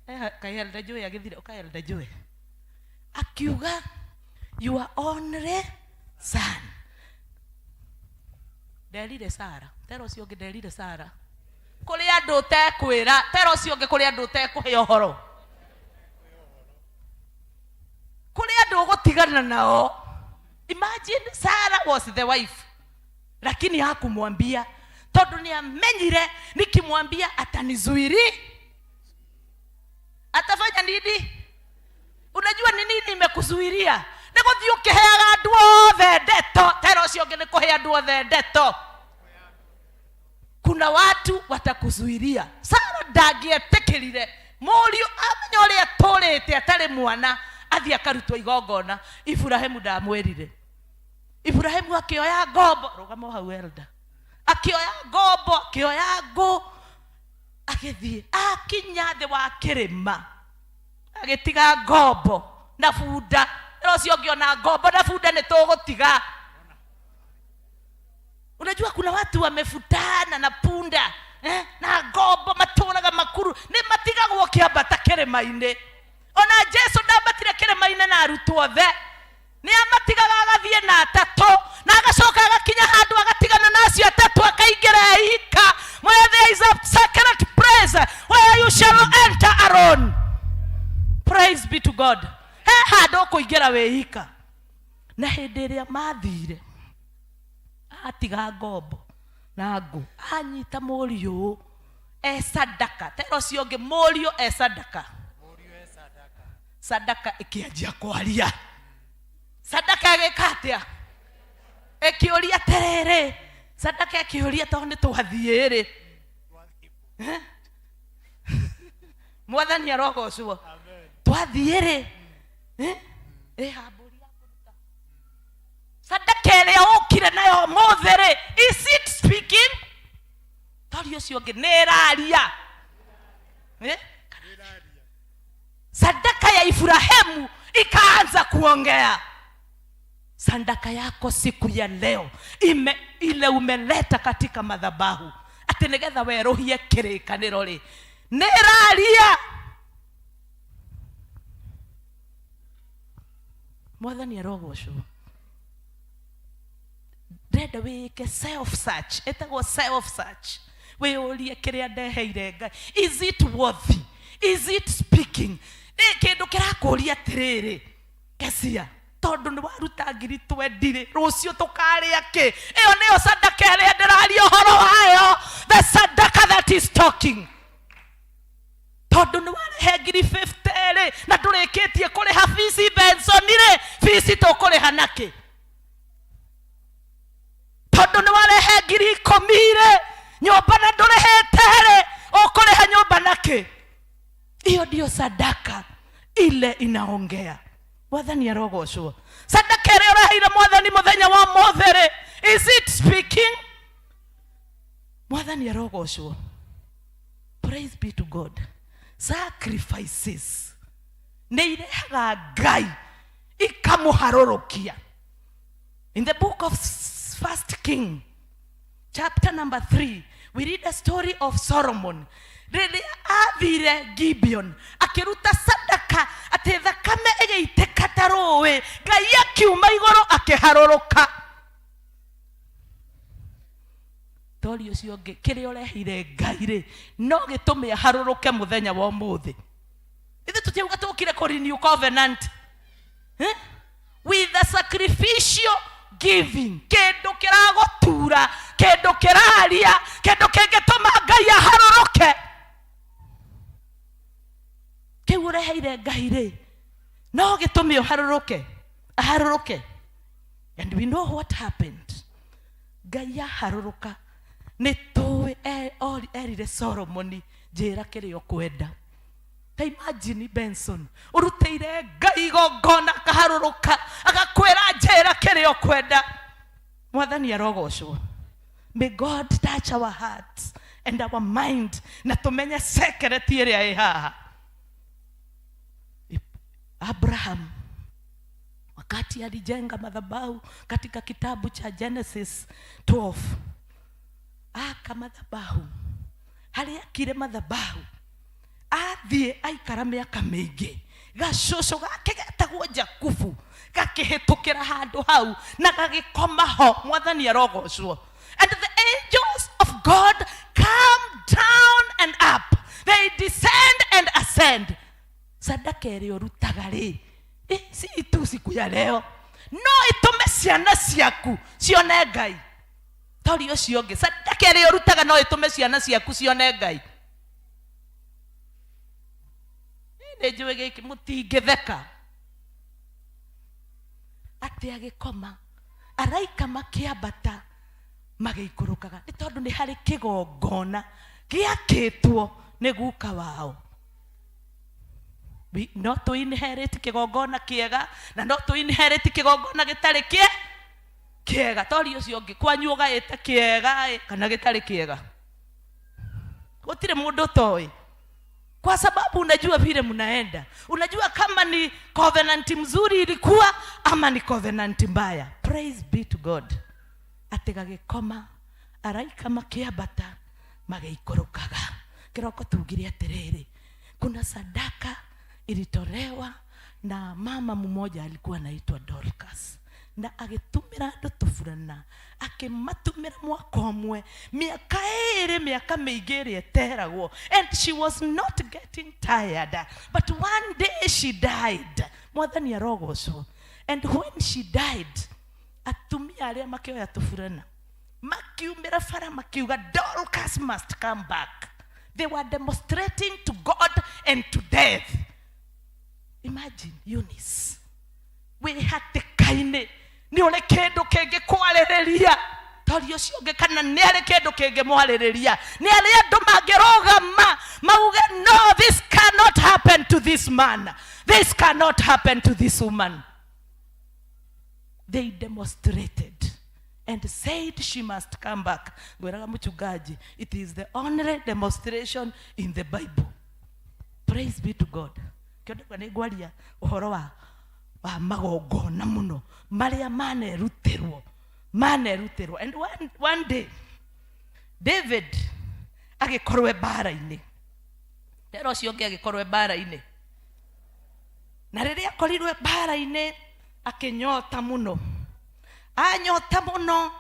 Kaĩ Elder Joy agĩthire, ũka Elder Joy. Akiuga your only son. Nderire Sara. Tera ũcio ũngĩ nderire Sara. Kũrĩ andũ ũtekwĩra, tera ũcio ũngĩ kũrĩ andũ ũtekũhe ũhoro. Kũrĩ andũ ũgũtigana nao. Imagine Sarah was the wife. Lakini hakumwambia tondũ nĩ amenyire nikimwambia atanizuiri. Atafanya nini? Unajua ni nini imekuzuiria? Nĩ gũthiĩ ũkĩheaga andũ othe ndeto. Tera ũcio ũngĩ nĩ kũhe andũ othe ndeto. Kuna watu watakuzuiria. Sara ndangĩetĩkĩrire mũriũ amenya ũrĩa atũrĩte atarĩ mwana athiĩ akarutwo igongona. Iburahĩmu ndamwĩrire. Iburahĩmu akĩoya ngombo, rũgama hau elder. Akĩoya ngombo, akĩoya ngũ, agĩthiĩ akinya thĩ wa kĩrĩma, agĩtiga ngombo na bunda. Ĩno ũcio ũngĩ ona ngombo na bunda nĩ tũgũtiga. Unajua kuna watu wamefutana na punda, na ngombo matũraga makuru, nĩ matigagwo kĩambata kĩrĩma-inĩ. Ona Jesu ndambatire kĩrĩma-inĩ na arutwo othe, nĩ amatigaga agathiĩ na atatũ, na agacoka agakinya handũ agatigana na acio atatũ akaingĩra ika. Where there is a sacred place where you shall enter alone. Praise be to God. He Handũ ũkũingĩra wĩ ika. Na hĩndĩ ĩrĩa mathire, atiga ngombo na ngũ, anyita mũriũ ũũ e sadaka, tera ũcio ũngĩ, mũriũ e sadaka. Sadaka ĩkĩanjia kwaria. Sadaka ĩgĩka atĩa? Ĩkĩũria atĩrĩrĩ, sadaka ĩkĩũria, tondũ nĩ twathiĩ rĩ? Eh? Mwathani arogocwo. Twathiĩ rĩ? Eh? Ĩha mbũri ya kũruta sadaka ĩrĩa ũkire nayo ũmũthĩ rĩ, is it speaking? Tori ũcio ũngĩ, nĩ ĩraria? Eh? Sadaka ya Ibrahimu ikaanza kuongea. Sadaka yako siku ya leo ile umeleta katika madhabahu atĩ nĩgetha werũhie kĩrĩkanĩro rĩ, nĩ ĩraria? Mwathani arogocwo. Ndĩrenda wĩke self search, ĩtagwo self search. Wĩyũrie, kĩrĩa ndeheire Ngai, is it worthy? Is it speaking? Ĩ, kĩndũ kĩrakũria atĩrĩrĩ, Kesia, tondũ nĩ waruta 20,000, rũciũ tũkarĩa kĩ? Ĩyo nĩyo sadaka ĩrĩa ndĩraria ũhoro wayo, the sadaka that is talking. Tondũ nĩ warehe 50,000 rĩ, na ndũrĩkĩtie kũrĩha bici, Benson rĩ, bici tũkũrĩha nakĩ? Tondũ nĩ warehe 10,000 rĩ, nyũmba na ndũrĩhĩte rĩ, ũkũrĩha nyũmba nakĩ? Hiyo ndiyo sadaka ile inaongea. Mwathani arogocwo. Sadaka ĩrĩa ũreheire Mwathani mũthenya wa mũthĩ rĩ, is it speaking? Mwathani arogocwo. Praise be to God. Sacrifices nĩ irehaga Ngai, ikamũharũrũkia. In the book of First King chapter number 3, we read a story of Solomon, rĩrĩa athire Gibeon akĩruta sadaka, atĩ thakame ĩgĩitĩka ta rũĩ, Ngai akiuma igũrũ akĩharũrũka. Tori ũcio ũngĩ, kĩrĩa ũreheire Ngai rĩ, no gĩtũme aharũrũke mũthenya wa ũmũthĩ? Ithuĩ tũtiauga tũkire kũ renew covenant, eh? With the sacrificial giving, kĩndũ kĩragũtura, kĩndũ kĩraria, kĩndũ kĩngĩtũma Ngai aharũrũke, kĩu ũreheire Ngai rĩ, no gĩtũme ũharũrũke, aharũrũke. And we know what happened. Ngai aharũrũka, nĩ tũĩ erire Solomoni, "Njĩra kĩrĩa ũkwenda." Ta imagine, Benson, ũrutĩire Ngai igongona, akaharũrũka agakwĩra, "Njĩra kĩrĩa ũkwenda." Mwathani arogocwo. May God touch our hearts and our mind, na tũmenye sekereti ĩrĩa ĩ haha. Abraham wakati alijenga madhabahu, katika kitabu cha Genesis 12, aka madhabahu, harĩa akire madhabahu, athiĩ aikara mĩaka mĩingĩ, gacũcũ gake getagwo Jakubu gakĩhĩtũkĩra handũ hau na gagĩkoma ho. Mwathani arogocwo. And the angels of God come down and up, they descend and ascend. Sadaka ĩrĩa ũrutaga rĩ, si tu siku ya leo, no ĩtũme ciana ciaku cione Ngai? Tori ũcio ũngĩ, sadaka ĩrĩa ũrutaga no ĩtũme ciana ciaku cione Ngai? Nĩ njũĩ gĩkĩ mũtingĩtheka. Atĩ agĩkoma, araika makĩambata magĩikũrũkaga, nĩ tondũ nĩ harĩ kĩgongona gĩakĩtwo nĩ guka wao. No tũ inherit kĩgongona kĩega na no tũ inherit kĩgongona gĩtarĩ kĩega. Tori ũcio ũngĩ, kwanyu ũgaĩte kĩega ĩ, kana gĩtarĩ kĩega? Gũtirĩ mũndũ ũtoĩ, kwa sababu unajua vile mnaenda, unajua kama ni covenant mzuri ilikuwa ama ni covenant mbaya. Praise be to God. Atĩ gagĩkoma, araika makĩambata magĩikũrũkaga. Kĩroko tugire atĩrĩrĩ, kuna sadaka ilitolewa na mama mmoja alikuwa anaitwa Dorcas, na agĩtumĩra andũ tũburana, akĩmatumĩra mwaka ũmwe, mĩaka 2, mĩaka mĩingĩ ĩrĩa ĩteragwo, and she was not getting tired. But one day she died. Mwathani arogocwo. And when she died, atumia arĩa makĩoya tũburana makiumĩra bara makiuga Dorcas must come back. They were demonstrating to God and to death. Imagine Eunice wĩ hatĩka-inĩ nĩ ũrĩ kĩndũ kĩngĩkwarĩrĩria tori ũcio ũngĩ kana nĩ arĩ kĩndũ kĩngĩmwarĩrĩria nĩ arĩ andũ mangĩrũgama mauge no this cannot happen to this man this cannot happen to this woman they demonstrated and said she must come back ngwĩraga mũchungaji it is the only demonstration in the bible praise be to god kĩo ndauga nĩ ngwaria ũhoro wa wa magongona mũno marĩa manerutĩrwo manerutĩrwo and one, one day david agĩkorwo e mbara-inĩ rero ũcio ũngĩ agĩkorwo e mbara-inĩ na rĩrĩa akorirwo e mbara-inĩ akĩnyota mũno anyota mũno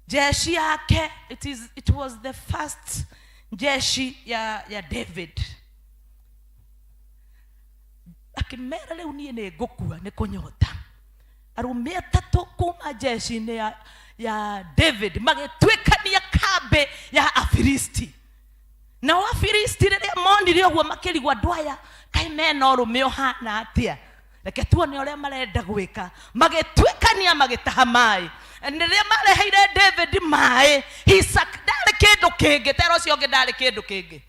jeshi yake it, is, it was the first jeshi ya, ya david akĩmera rĩu niĩ nĩ ngũkua nĩ kũnyota arũme atatũ kuma jeshi-inĩ ya, ya david magĩtuĩkania kambĩ ya afilisti nao afilisti rĩrĩa monire ũguo makĩrigwo andũ aya kaĩ mena ũrũme ũhana atĩa reke tuone ũrĩa marenda gwĩka magĩtuĩkania magĩtaha maĩ rĩrĩa mareheire david maĩ he suck- ndarĩ kĩndũ kĩngĩ tera ũcio ũngĩ ndarĩ kĩndũ kĩngĩ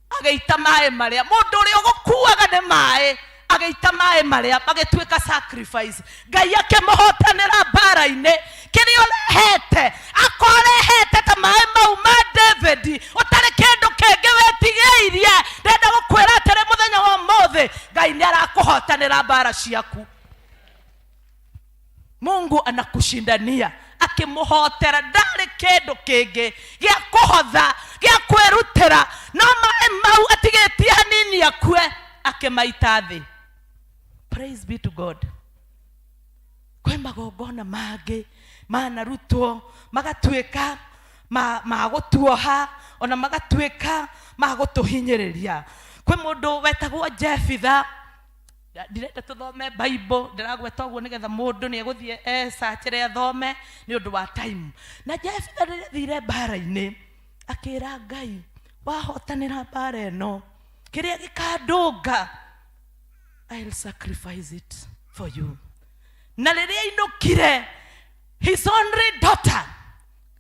agĩita maĩ marĩa mũndũ ũrĩa ũgũkuaga nĩ maĩ agĩita maĩ marĩa magĩtuĩka sacrifice ngai akĩmũhotanĩra mbara-inĩ kĩrĩa ũrehete akorwo ũrehete ta maĩ mau ma david ũtarĩ kĩndũ kĩngĩ wetigĩirie ndenda gũkwĩra atĩrĩ mũthenya wa ũmũthĩ ngai nĩ arakũhotanĩra mbara ciaku mungu anakushindania akĩmũhotera ndarĩ kĩndũ kĩngĩ gĩa kũhotha gĩa kwĩrutĩra no maĩ mau atigĩtie hanini akue akĩmaita thĩ praise be to god kwĩ magongona mangĩ manarutwo magatuĩka ma, ma gũtuoha ona magatuĩka ma gũtũhinyĩrĩria kwĩ mũndũ wetagwo jefitha ndirenda tũthome bible ndĩragweta ũguo nĩgetha mũndũ nĩ egũthiĩ ecacĩre athome nĩ ũndũ wa time na jefitha rĩrĩa athire mbara-inĩ akĩra ngai wahotanĩra mbara ĩno kĩrĩa gĩkandũnga I'll sacrifice it for you na rĩrĩa ainũkire his only daughter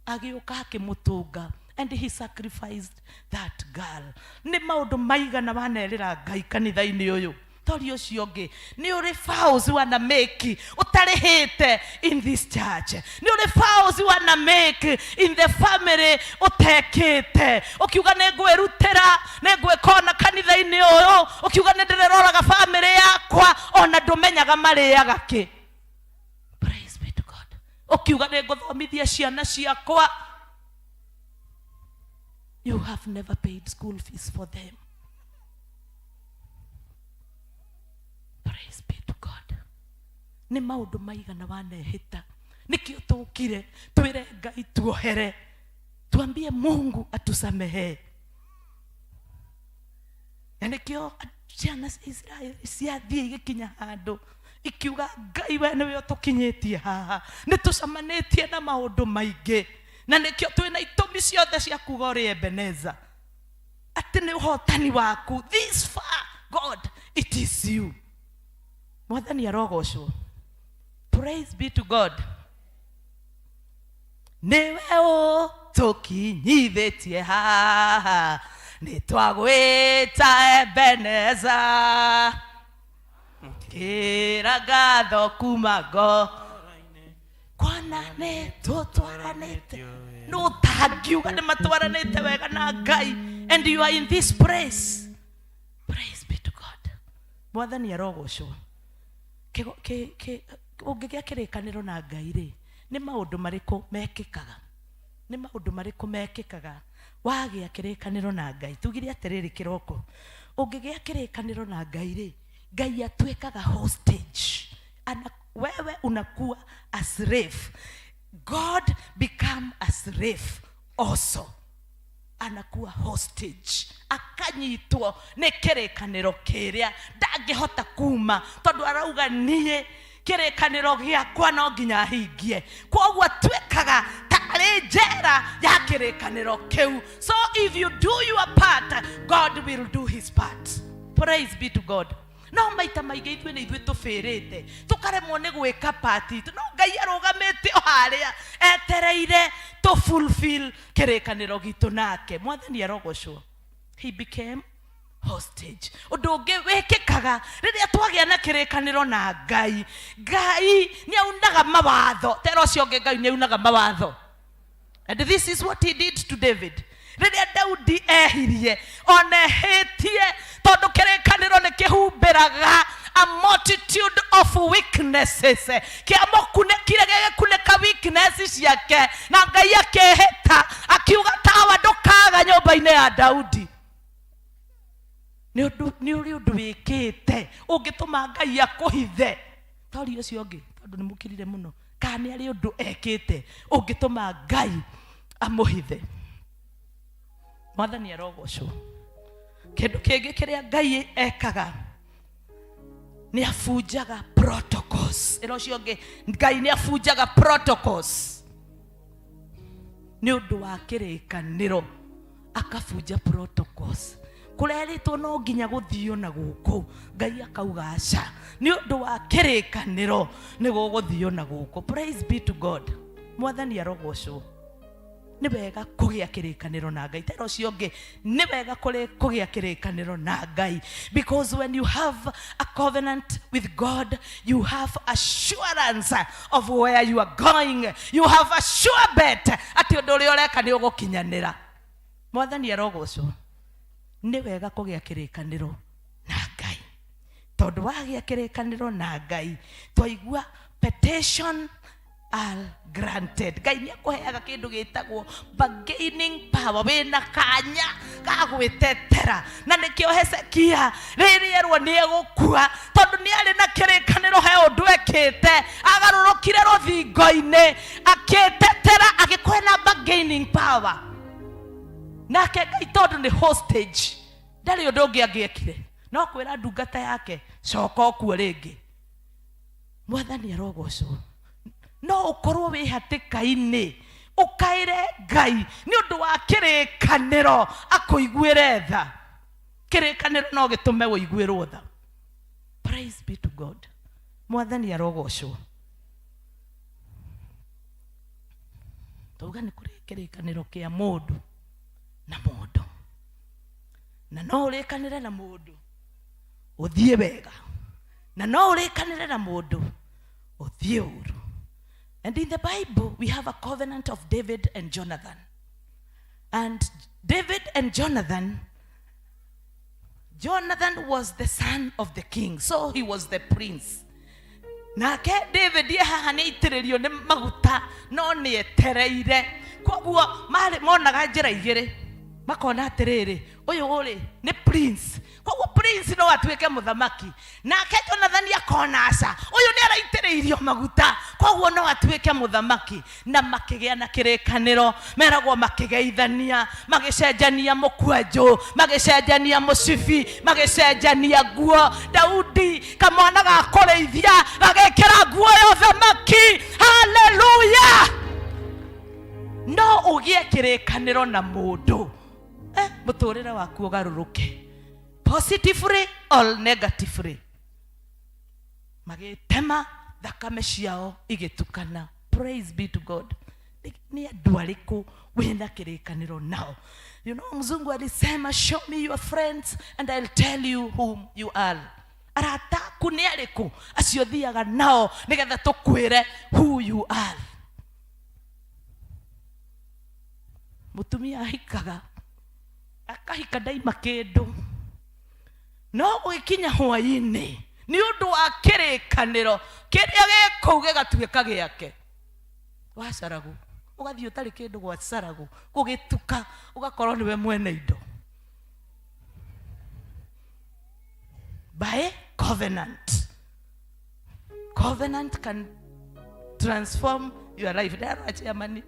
agĩũka akĩmũtũnga and he sacrificed that girl nĩ maũndũ maigana wanerĩra ngai kanitha-inĩ ũyũ tori ũcio ũngĩ nĩ ũrĩ vows wana make ũtarĩhĩte in this church nĩ ũrĩ vows wana make in the family ũtekĩte ũkiuga nĩ ngwĩrutĩra nĩ ngwĩka ona kanitha-inĩ ũyũ ũkiuga nĩ ndĩrĩroraga family yakwa ona ndũmenyaga marĩaga kĩ praise be to god ũkiuga nĩ ngũthomithia ciana ciakwa you have never paid school fees for them praise be to god nĩ maũndũ maigana wanehĩta nĩkĩo tũkire twĩre ngai tuohere tuambie mungu atusamehe na nĩkĩo ciana cia isiraeli ciathiĩ igĩkinya handũ ikiuga ngai we nĩwe ũtũkinyĩtie haha nĩ tũcamanĩtie na maũndũ maingĩ na nĩkĩo twĩna itũmi ciothe cia kuga ũrĩ ebeneza atĩ nĩ ũhotani waku this far god it is you mwathani arogocwo praise be to god nĩwe ũtũkinyithĩtie haha nĩ twagwĩta ebeneza kĩra ngatho kuma ngo kwana nĩ tũtwaranĩte nũ ũtangiuga nĩ matwaranĩte wega na ngai and you are in this place praise be to god mwathani arogocwo Kĩgo- kĩ- kĩ- ũngĩgĩa kĩrĩkanĩro na ngai rĩ nĩ maũndũ marĩkũ mekĩkaga nĩ maũndũ marĩkũ mekĩkaga wagĩa kĩrĩkanĩro na ngai tugire atĩrĩrĩ kĩroko ũngĩgĩa kĩrĩkanĩro na ngai rĩ ngai atuĩkaga hostage Ana, wewe unakuwa a slave god become a slave also Anakuwa hostage, akanyitwo nĩ kĩrĩkanĩro kĩrĩa ndangĩhota kuma, tondũ arauga niĩ kĩrĩkanĩro gĩakwa no nginya hingie. Koguo atuĩkaga tarĩ njera ya kĩrĩkanĩro kĩu. So if you do your part, God will do his part. Praise be to God. No maita maingĩ ithuĩ nĩ ithuĩ tũbĩrĩte, tũkaremwo nĩ gwĩka part itũ, no Ngai arũgamĩte o harĩa etereire tũ fulfill kĩrĩkanĩro gitũ nake. Mwathani arogocwo. He became hostage. Ũndũ ũngĩ wĩkĩkaga rĩrĩa twagĩa na kĩrĩkanĩro na Ngai, Ngai nĩ aunaga mawatho. Tera ũcio ũngĩ, Ngai nĩ aunaga mawatho. And this is what he did to David. Rĩrĩa Daudi ehirie, ona ehĩtie, tondũ kĩrĩkanĩro nĩ kĩhumbĩraga a multitude of weaknesses, kĩamũkunĩkire gĩgĩkunĩka weakness ciake, na Ngai akĩhĩta akiuga tawa ndũkaga nyũmba-inĩ ya Daudi. Nĩ ũndũ nĩ ũrĩ ũndũ wĩkĩte ũngĩtũma Ngai akũhithe? Tori ũcio ũngĩ, tondũ nĩ mũkirire mũno, kana nĩ arĩ ũndũ ekĩte ũngĩtũma Ngai amũhithe? Mwathani arogocwo. Kĩndũ kĩngĩ kĩrĩa Ngai ekaga nĩ abunjaga protocols. Ĩra ũcio ũngĩ, Ngai nĩ abunjaga protocols. Nĩ ũndũ wa kĩrĩkanĩro akabunja protocols. Kũrerĩtwo no nginya gũthio na gũkũ, Ngai akauga aca, nĩ ũndũ wa kĩrĩkanĩro nĩ gũgũthio na gũkũ. Praise be to God. Mwathani arogocwo. Nĩ wega kũgĩa kĩrĩkanĩro na Ngai. Tera ũcio ũngĩ, nĩ wega kũgĩa kĩrĩkanĩro na Ngai, because when you have a covenant with God, you have assurance of where you are going. You have a sure bet atĩ ũndũ ũrĩa ũreka nĩ ũgũkinyanĩra. Mwathani arogocwo. Nĩ wega kũgĩa kĩrĩkanĩro na Ngai, tondũ wagĩa kĩrĩkanĩro na Ngai, twaigua petition are granted. Ngai nĩ akũheaga kĩndũ gĩtagwo bargaining power, wĩna kanya ga gwĩtetera. Na nĩkĩo Hezekia rĩrĩa erwo nĩ egũkua, tondũ nĩ arĩ na kĩrĩkanĩro, he ũndũ ekĩte, agarũrũkire rũthingo-inĩ akĩtetera, agĩkorwo na bargaining power. Nake Ngai, tondũ nĩ hostage, ndarĩ ũndũ ũngĩ angĩekire no kwĩra ndungata yake, coka ũkuo rĩngĩ. Mwathani arogocwo. No ũkorwo wĩ hatĩka-inĩ, ũkaĩre Ngai nĩ ũndũ wa kĩrĩkanĩro, akũiguĩre tha. Kĩrĩkanĩro no gĩtũme ũiguĩrwo tha. Praise be to God. Mwathani arogocwo. Tauga nĩ kũrĩ kĩrĩkanĩro kĩa mũndũ na mũndũ, na no ũrĩkanĩre na mũndũ ũthiĩ wega, na no ũrĩkanĩre na mũndũ ũthiĩ ũru. And in the Bible we have a covenant of David and Jonathan. And David and Jonathan, Jonathan was the son of the king, so he was the prince. Nake David ye haha nĩ aitĩrĩrio nĩ maguta, no nĩ etereire. Koguo marĩ monaga njĩra igĩrĩ, makona atĩrĩrĩ, ũyũ rĩ nĩ prince, koguo prince no atuĩke mũthamaki. Nake Jonathan akona aca, ũyũ nĩ araitĩrĩirio maguta, koguo no atuĩke mũthamaki. Na makĩgĩa na kĩrĩkanĩro, meragwo makĩgeithania, magĩcenjania mũkwanjũ, magĩcenjania mũcibi, magĩcenjania nguo. Daudi kamwana ga kũrĩithia gagekĩra nguo ya ũthamaki. Haleluya! No ũgĩe kĩrĩkanĩro na mũndũ, mũtũrĩre waku ũgarũrũke positively or negatively. Magĩtema thakame ciao igĩtukana. Praise be to God. Nĩ andũ arĩkũ wĩna kĩrĩkanĩro nao? You know, mzungu alisema, "Show me your friends and I'll tell you whom you are." Arata aku nĩ arĩkũ, acio thiaga nao, nĩgetha tũkwĩre who you are. Mũtumia ahikaga, akahika ndaima kĩndũ, no gũgĩkinya hwaĩ-inĩ, nĩ ũndũ wa kĩrĩkanĩro kĩrĩa gĩkũu gĩgatuĩka gĩake. Wacaragu ũgathiĩ ũtarĩ kĩndũ gwa caragu, gũgĩtuka ũgakorwo nĩwe mwene indo by covenant. Covenant can transform your life. Ndarora chairman.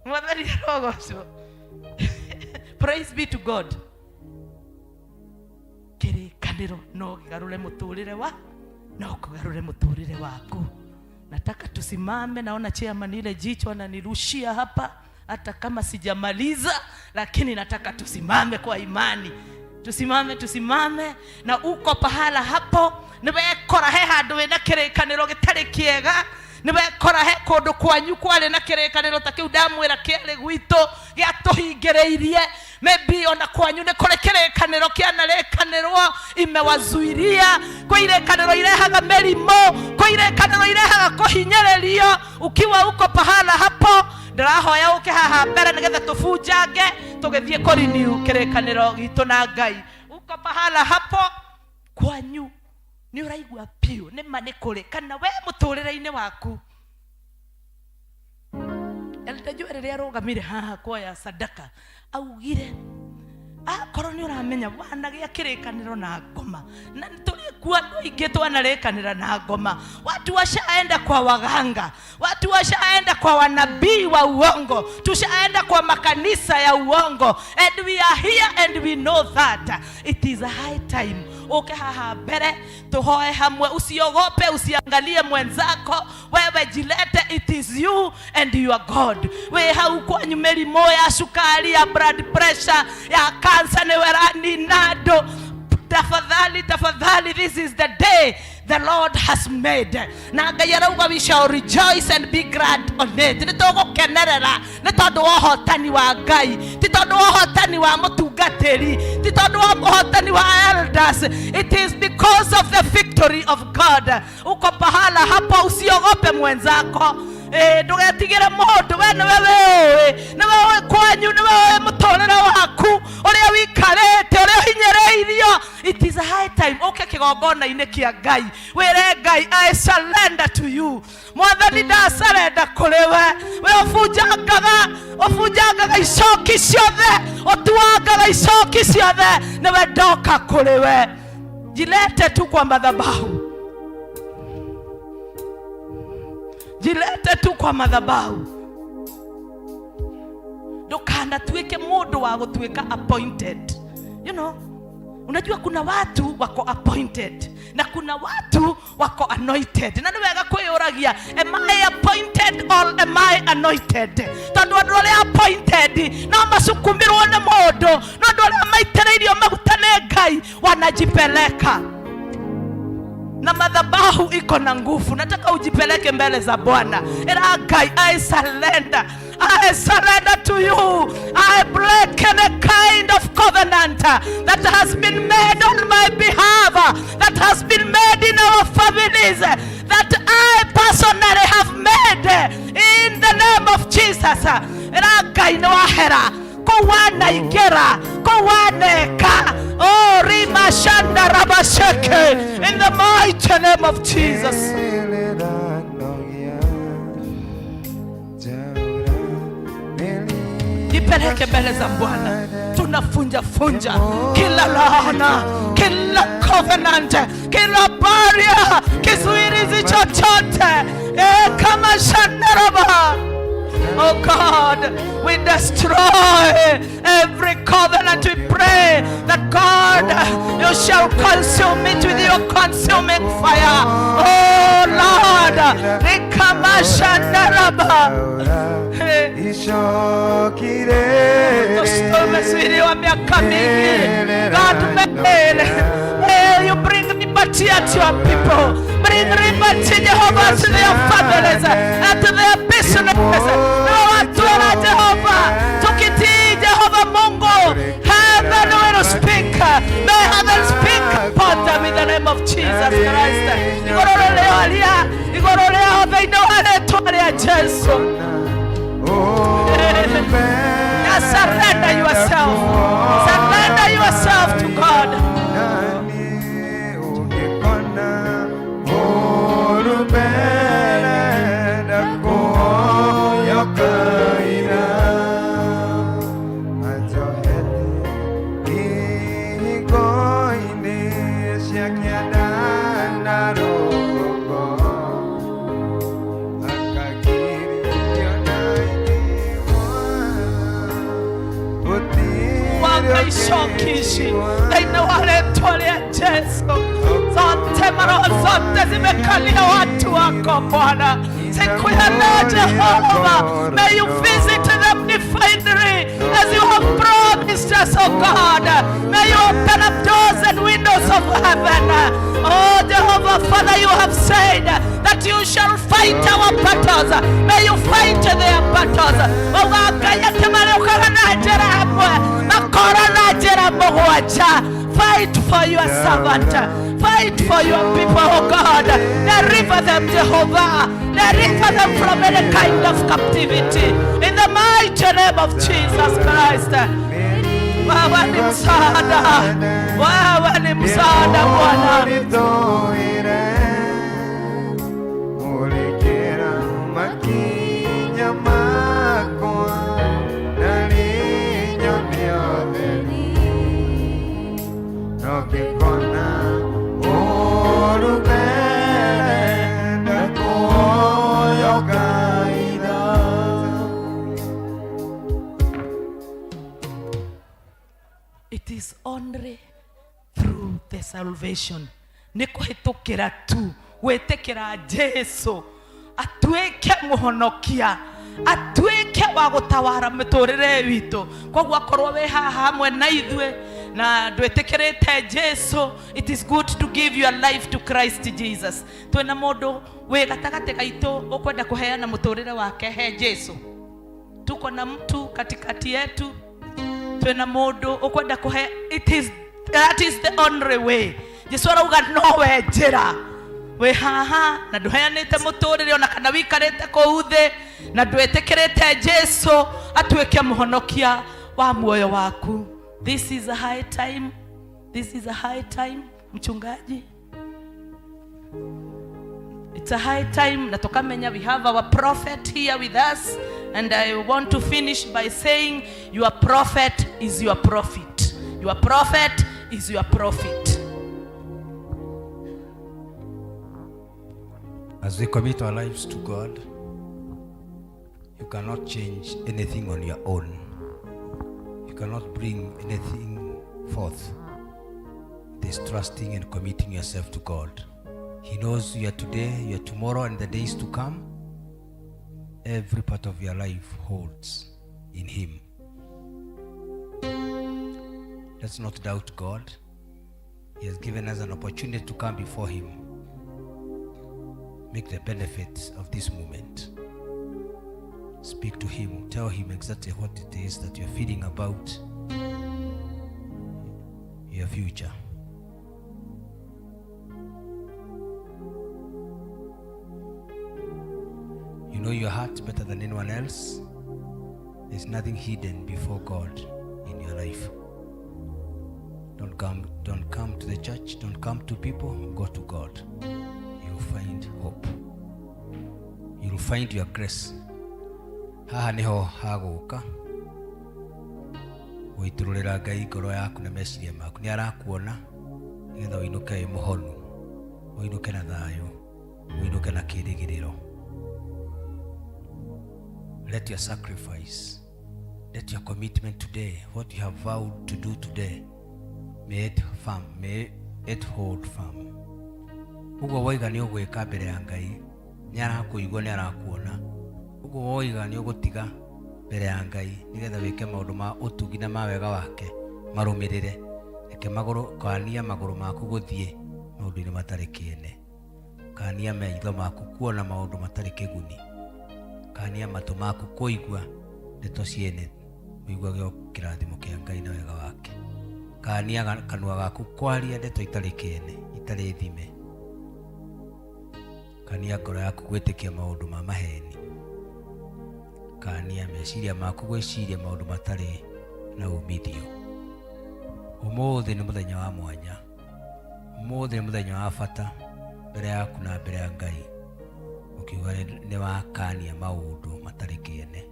Mwathani arogocwo. Praise be to God. Kĩrĩkanĩro no kĩgarũre mũtũrĩre wa no kũgarũre mũtũrĩre waku. Nataka tusimame. Naona chairman ile jicho ananirushia hapa, hata kama sijamaliza, lakini nataka tusimame kwa imani. Tusimame, tusimame. Na uko pahala hapo niwekora he handu wina kĩrĩkanĩro gĩtarĩ kĩega, niwekora he kũndũ kwanyu kwarĩ na kĩrĩkanĩro ta kĩu ndamwĩra kĩarĩ gwitũ gĩatũhingĩrĩirie. Maybe ona kwanyu nĩ kũrĩ kĩrĩkanĩro kĩanarĩkanĩrwo imewazuiria. Kwĩ irĩkanĩro irehaga mĩrimũ, kwĩ irĩkanĩro irehaga kũhinyĩrĩrio. Ukiwa uko pahala hapo, ndĩrahoya ũke haha mbere nĩgetha tũbunjange tũgĩthiĩ kũriniu kĩrĩkanĩro gitũ na Ngai. Uko pahala hapo kwanyu nĩ ũraigua biũ nĩ ma nĩ kũrĩ, kana we mũtũrĩre-inĩ waku. Elder Joel rĩrĩa arũgamire haha kuoya sadaka augire akorwo nĩ ũramenya wanagĩa kĩrĩkanĩro na ngoma, na tũrĩ kuo andũ aingĩ twanarĩkanĩra na ngoma. Watu washaenda kwa waganga, watu washaenda kwa wanabii wa uongo, tushaenda kwa makanisa ya uongo, and we are here and we know that it is a high time uke haha mbere tuhoe hamwe. Usiogope, usiangalie mwenzako, wewe jilete, it is you and your God. We hau kwanyu mĩrimũ ya cukari, ya blood pressure, ya cancer nĩwe ũraninando, tafadhali, tafadhali, this is the day the Lord has made, na Ngai arauga we shall rejoice and be glad on it. Nĩ tũgũkenerera nĩ tondũ wa ũhotani wa Ngai, ti tondũ wa ũhotani wa mũtungatĩri, ti tondũ wa ũhotani wa elders. It is because of the victory of God. Uko pahala hapo, usiogope mwenzako. Ndũgetigĩre mũndũ, we nĩwe wĩũĩ, nĩwe ũĩ kwanyu, nĩwe ũĩ mũtũrĩre waku ũrĩa wikarĩte, ũrĩa ũhinyĩrĩirio. It is a high time ũke kĩgongona-inĩ kĩa Ngai wĩre Ngai, I surrender to you. Mwathani, ndasurrender kũrĩ we. We ũbunjangaga, ũbunjangaga icoki ciothe, ũtuangaga icoki ciothe, nĩwe ndoka kũrĩ we. Jilete tu kwa madhabahu, jilete tu kwa madhabahu. Ndukanatuĩke mũndũ wa gũtuĩka appointed. Unajua kuna watu wako appointed na kuna watu wako anointed, na nĩ wega kwĩyũragia, am I appointed or am I anointed? Tondũ andũ arĩa appointed no macukumirwo nĩ mũndũ, no andũ arĩa maitĩrĩirio maguta nĩ Ngai wanajipeleka, na madhabahu iko na nguvu. Nataka ujipeleke mbele za Bwana. Ĩra Ngai, I surrender. I surrender to you. I break any kind of covenant that has been made on my behalf, that has been made in our families, that I personally have made, in the name of Jesus. Ĩra Ngai nĩ wahera kũu wanaingĩra, kũu waneka. Oh, rima shanda rabasheke, in the mighty name of Jesus. Jipeleke mbele za Bwana. Tunafunja funja kila laana, kila covenant, kila barrier, kizuilizi chochote. Kama shandaraba. Oh God, we destroy every covenant. We pray that God, you shall consume it with your consuming fire. Oh Lord, Rikamashandaraba. Tumezuiliwa miaka mingi. God, may you bring liberty to your people. Bring liberty, Jehovah, to their families and to their businesses. Na watu wa Jehova, tukitii Jehova Mungu, heaven will speak. May heaven speak upon them in the name of Jesus Christ. Igũrũ rĩoria, igũrũ rĩao thĩinĩ wa rĩtwa rĩa Jesu. Just surrender yourself. Surrender yourself to God. choki ici thĩinĩ wa rĩtwa rĩa Jesu. Zote maroho zote zimekalia watu wako Bwana, siku ya leo Jehova, may you visit them divinely as you have promised us, oh God. May you open up doors and windows of heaven. Oh Jehovah Father, you have said that you shall fight our battles. May you fight their battles. Wauga Ngai atĩ marĩũkaga na njĩra ĩmwe makora na njĩra mũgwanja. Fight for your servant. Fight for your people, oh God. Deliver them, Jehovah. Deliver them from any kind of captivity. In the mighty name of Jesus Christ. Wewe ni msaada, wewe ni msaada Bwana. Murekera makinya makwa na rinyoni otheri no ngĩkona ũũru mbere ndakuoya ũkaitha. It is only through the salvation nä kå hä tå kä ra tu gwä tä kä ra Jesu atuĩke mũhonokia atuĩke wa gũtawara mĩtũrĩre witũ. Koguo akorwo wĩ haha hamwe na ithuĩ na ndwĩtĩkĩrĩte Jesu, it is good to give your life to Christ Jesus. Twĩna mũndũ wĩ gatagatĩ gaitũ ũkwenda kũheana mũtũrĩre wake he Jesu. Tuko na mtu katikati yetu, twĩna mũndũ ũkwenda kũhe. It is that is the only way. Jesu arauga nowe njĩra. Wĩ haha na ndũheanĩte mũtũrĩre ona kana wikarĩte kũu thĩ na ndwĩtĩkĩrĩte Jesu atuĩke mũhonokia wa muoyo waku. This is a high time. This is a high time, mchungaji. It's a high time na tukamenya we have our prophet here with us, and I want to finish by saying your prophet is your prophet. Your prophet is your prophet. As we commit our lives to God, you cannot change anything on your own. You cannot bring anything forth. It is trusting and committing yourself to God. He knows your today, your tomorrow, and the days to come. Every part of your life holds in Him. Let's not doubt God. He has given us an opportunity to come before Him. Make the benefit of this moment. Speak to Him. Tell Him exactly what it is that you're feeling about your future. You know your heart better than anyone else. There's nothing hidden before God in your life. Don't come to the church, don't come to people, go to God. You'll find hope. You'll find your grace. Haha niho hagũka gũitũrũrĩra Ngai ngoro yaku na meciria maku. Nĩ arakuona nĩgetha ũinũke wĩ mũhonu, ũinũke na thayũ, ũinũke na kĩĩrĩgĩrĩro. Let your sacrifice, let your commitment today, what you have vowed to do today, may it firm, may it hold firm. Ũguo woiga nĩ ũgwĩka mbere ya Ngai, nĩ arakũigua, nĩ arakuona. Ũguo woiga nĩ ũgũtiga mbere ya Ngai nĩgetha wĩke maũndũ ma ũtugi na ma wega wake marũmĩrĩre. Reke magũrũ, kania magũrũ maku gũthiĩ maũndũ-inĩ matarĩ kĩene. Kania maitho maku kuona maũndũ matarĩ kĩguni. Kania matũ maku kũigua ndeto ciene, ũiguage kĩrathimo kĩa Ngai na wega wake. Kania kanua gaku kwaria ndeto itarĩ kĩene, itarĩ thime. Kania ngoro yaku gwĩtĩkia maũndũ ma maheni. Kania meciria maku gwĩciria maũndũ matarĩ na umithio. Ũmũthĩ nĩ mũthenya wa mwanya. Ũmũthĩ nĩ mũthenya wa bata mbere yaku na mbere ya Ngai. Ũkiuga nĩ wakania maũndũ matarĩ kĩene.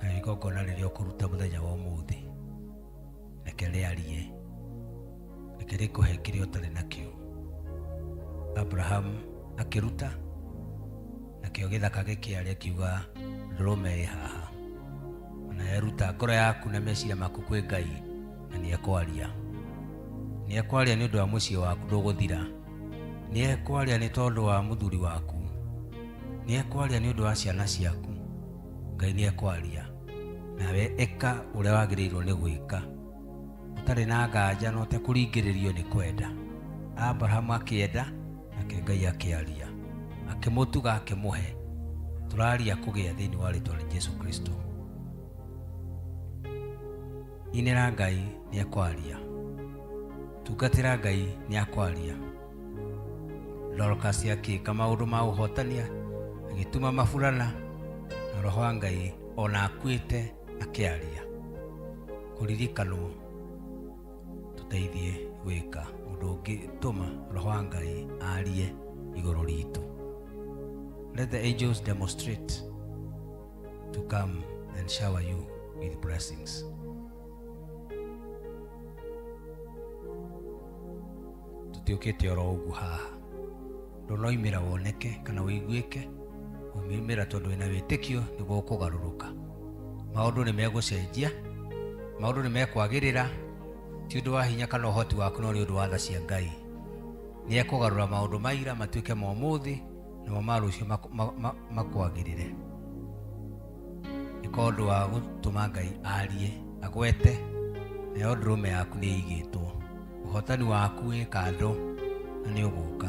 Na igongona rĩrĩa ũkũruta mũthenya wa ũmũthĩ, reke rĩarie, reke rĩkũhe kĩrĩa ũtarĩ nakĩo. Abraham akĩruta, nakĩo gĩthaka gĩkĩaria kiuga ndũrũme ĩ haha. Ona Nawe ruta ngoro yaku na meciria maku kwĩ Ngai na nĩ ekwaria. Nĩ ekwaria nĩ ũndũ wa mũciĩ waku ndũgũthira. Nĩ ekwaria nĩ tondũ wa mũthuri waku. Nĩ ekwaria nĩ ũndũ wa ciana ciaku. Ngai nĩ ekwaria. Nawe ĩka ũrĩa wagĩrĩirwo nĩ gwĩka ũtarĩ na nganja na ũtekũringĩrĩrio nĩ kwenda. Abrahamu akĩenda nake Ngai akĩaria, akĩmũtuga akĩmũhe. Tũraria kũgĩa thĩinĩ wa rĩtwa rĩa Jesu Kristo. Inĩra Ngai nĩ ekwaria, tungatĩra Ngai nĩ akwaria. Dorcas akĩka maũndũ ma ũhotania, agĩtuma maburana na roho wa Ngai ona akuĩte akĩaria. Kũririkanwo tũteithie gwĩka ũndũ ũngĩtũma roho wa Ngai arie igũrũ ritũ. Let the angels demonstrate to come and shower you with blessings. Tũtiũkĩte oro ũguo haha. Ndũnoimĩra woneke kana ũiguĩke, ũimĩra tondũ wĩna wĩtĩkio nĩguo ũkũgarũrũka. Maũndũ nĩ megũcenjia, maũndũ nĩ mekwagĩrĩra, ti ũndũ wa hinya kana ũhoti waku no nĩ ũndũ wa tha cia Ngai. Nĩ ekũgarũra maũndũ ma ira matuĩke ma ũmũthĩ, namo ma rũciũ makwagĩrĩre. Ĩka ũndũ wa gũtũma Ngai arie, agwete, nayo ndũrũme yaku nĩ ĩigĩtwo. Ũhotani waku wĩ kando na nĩ ũgũka.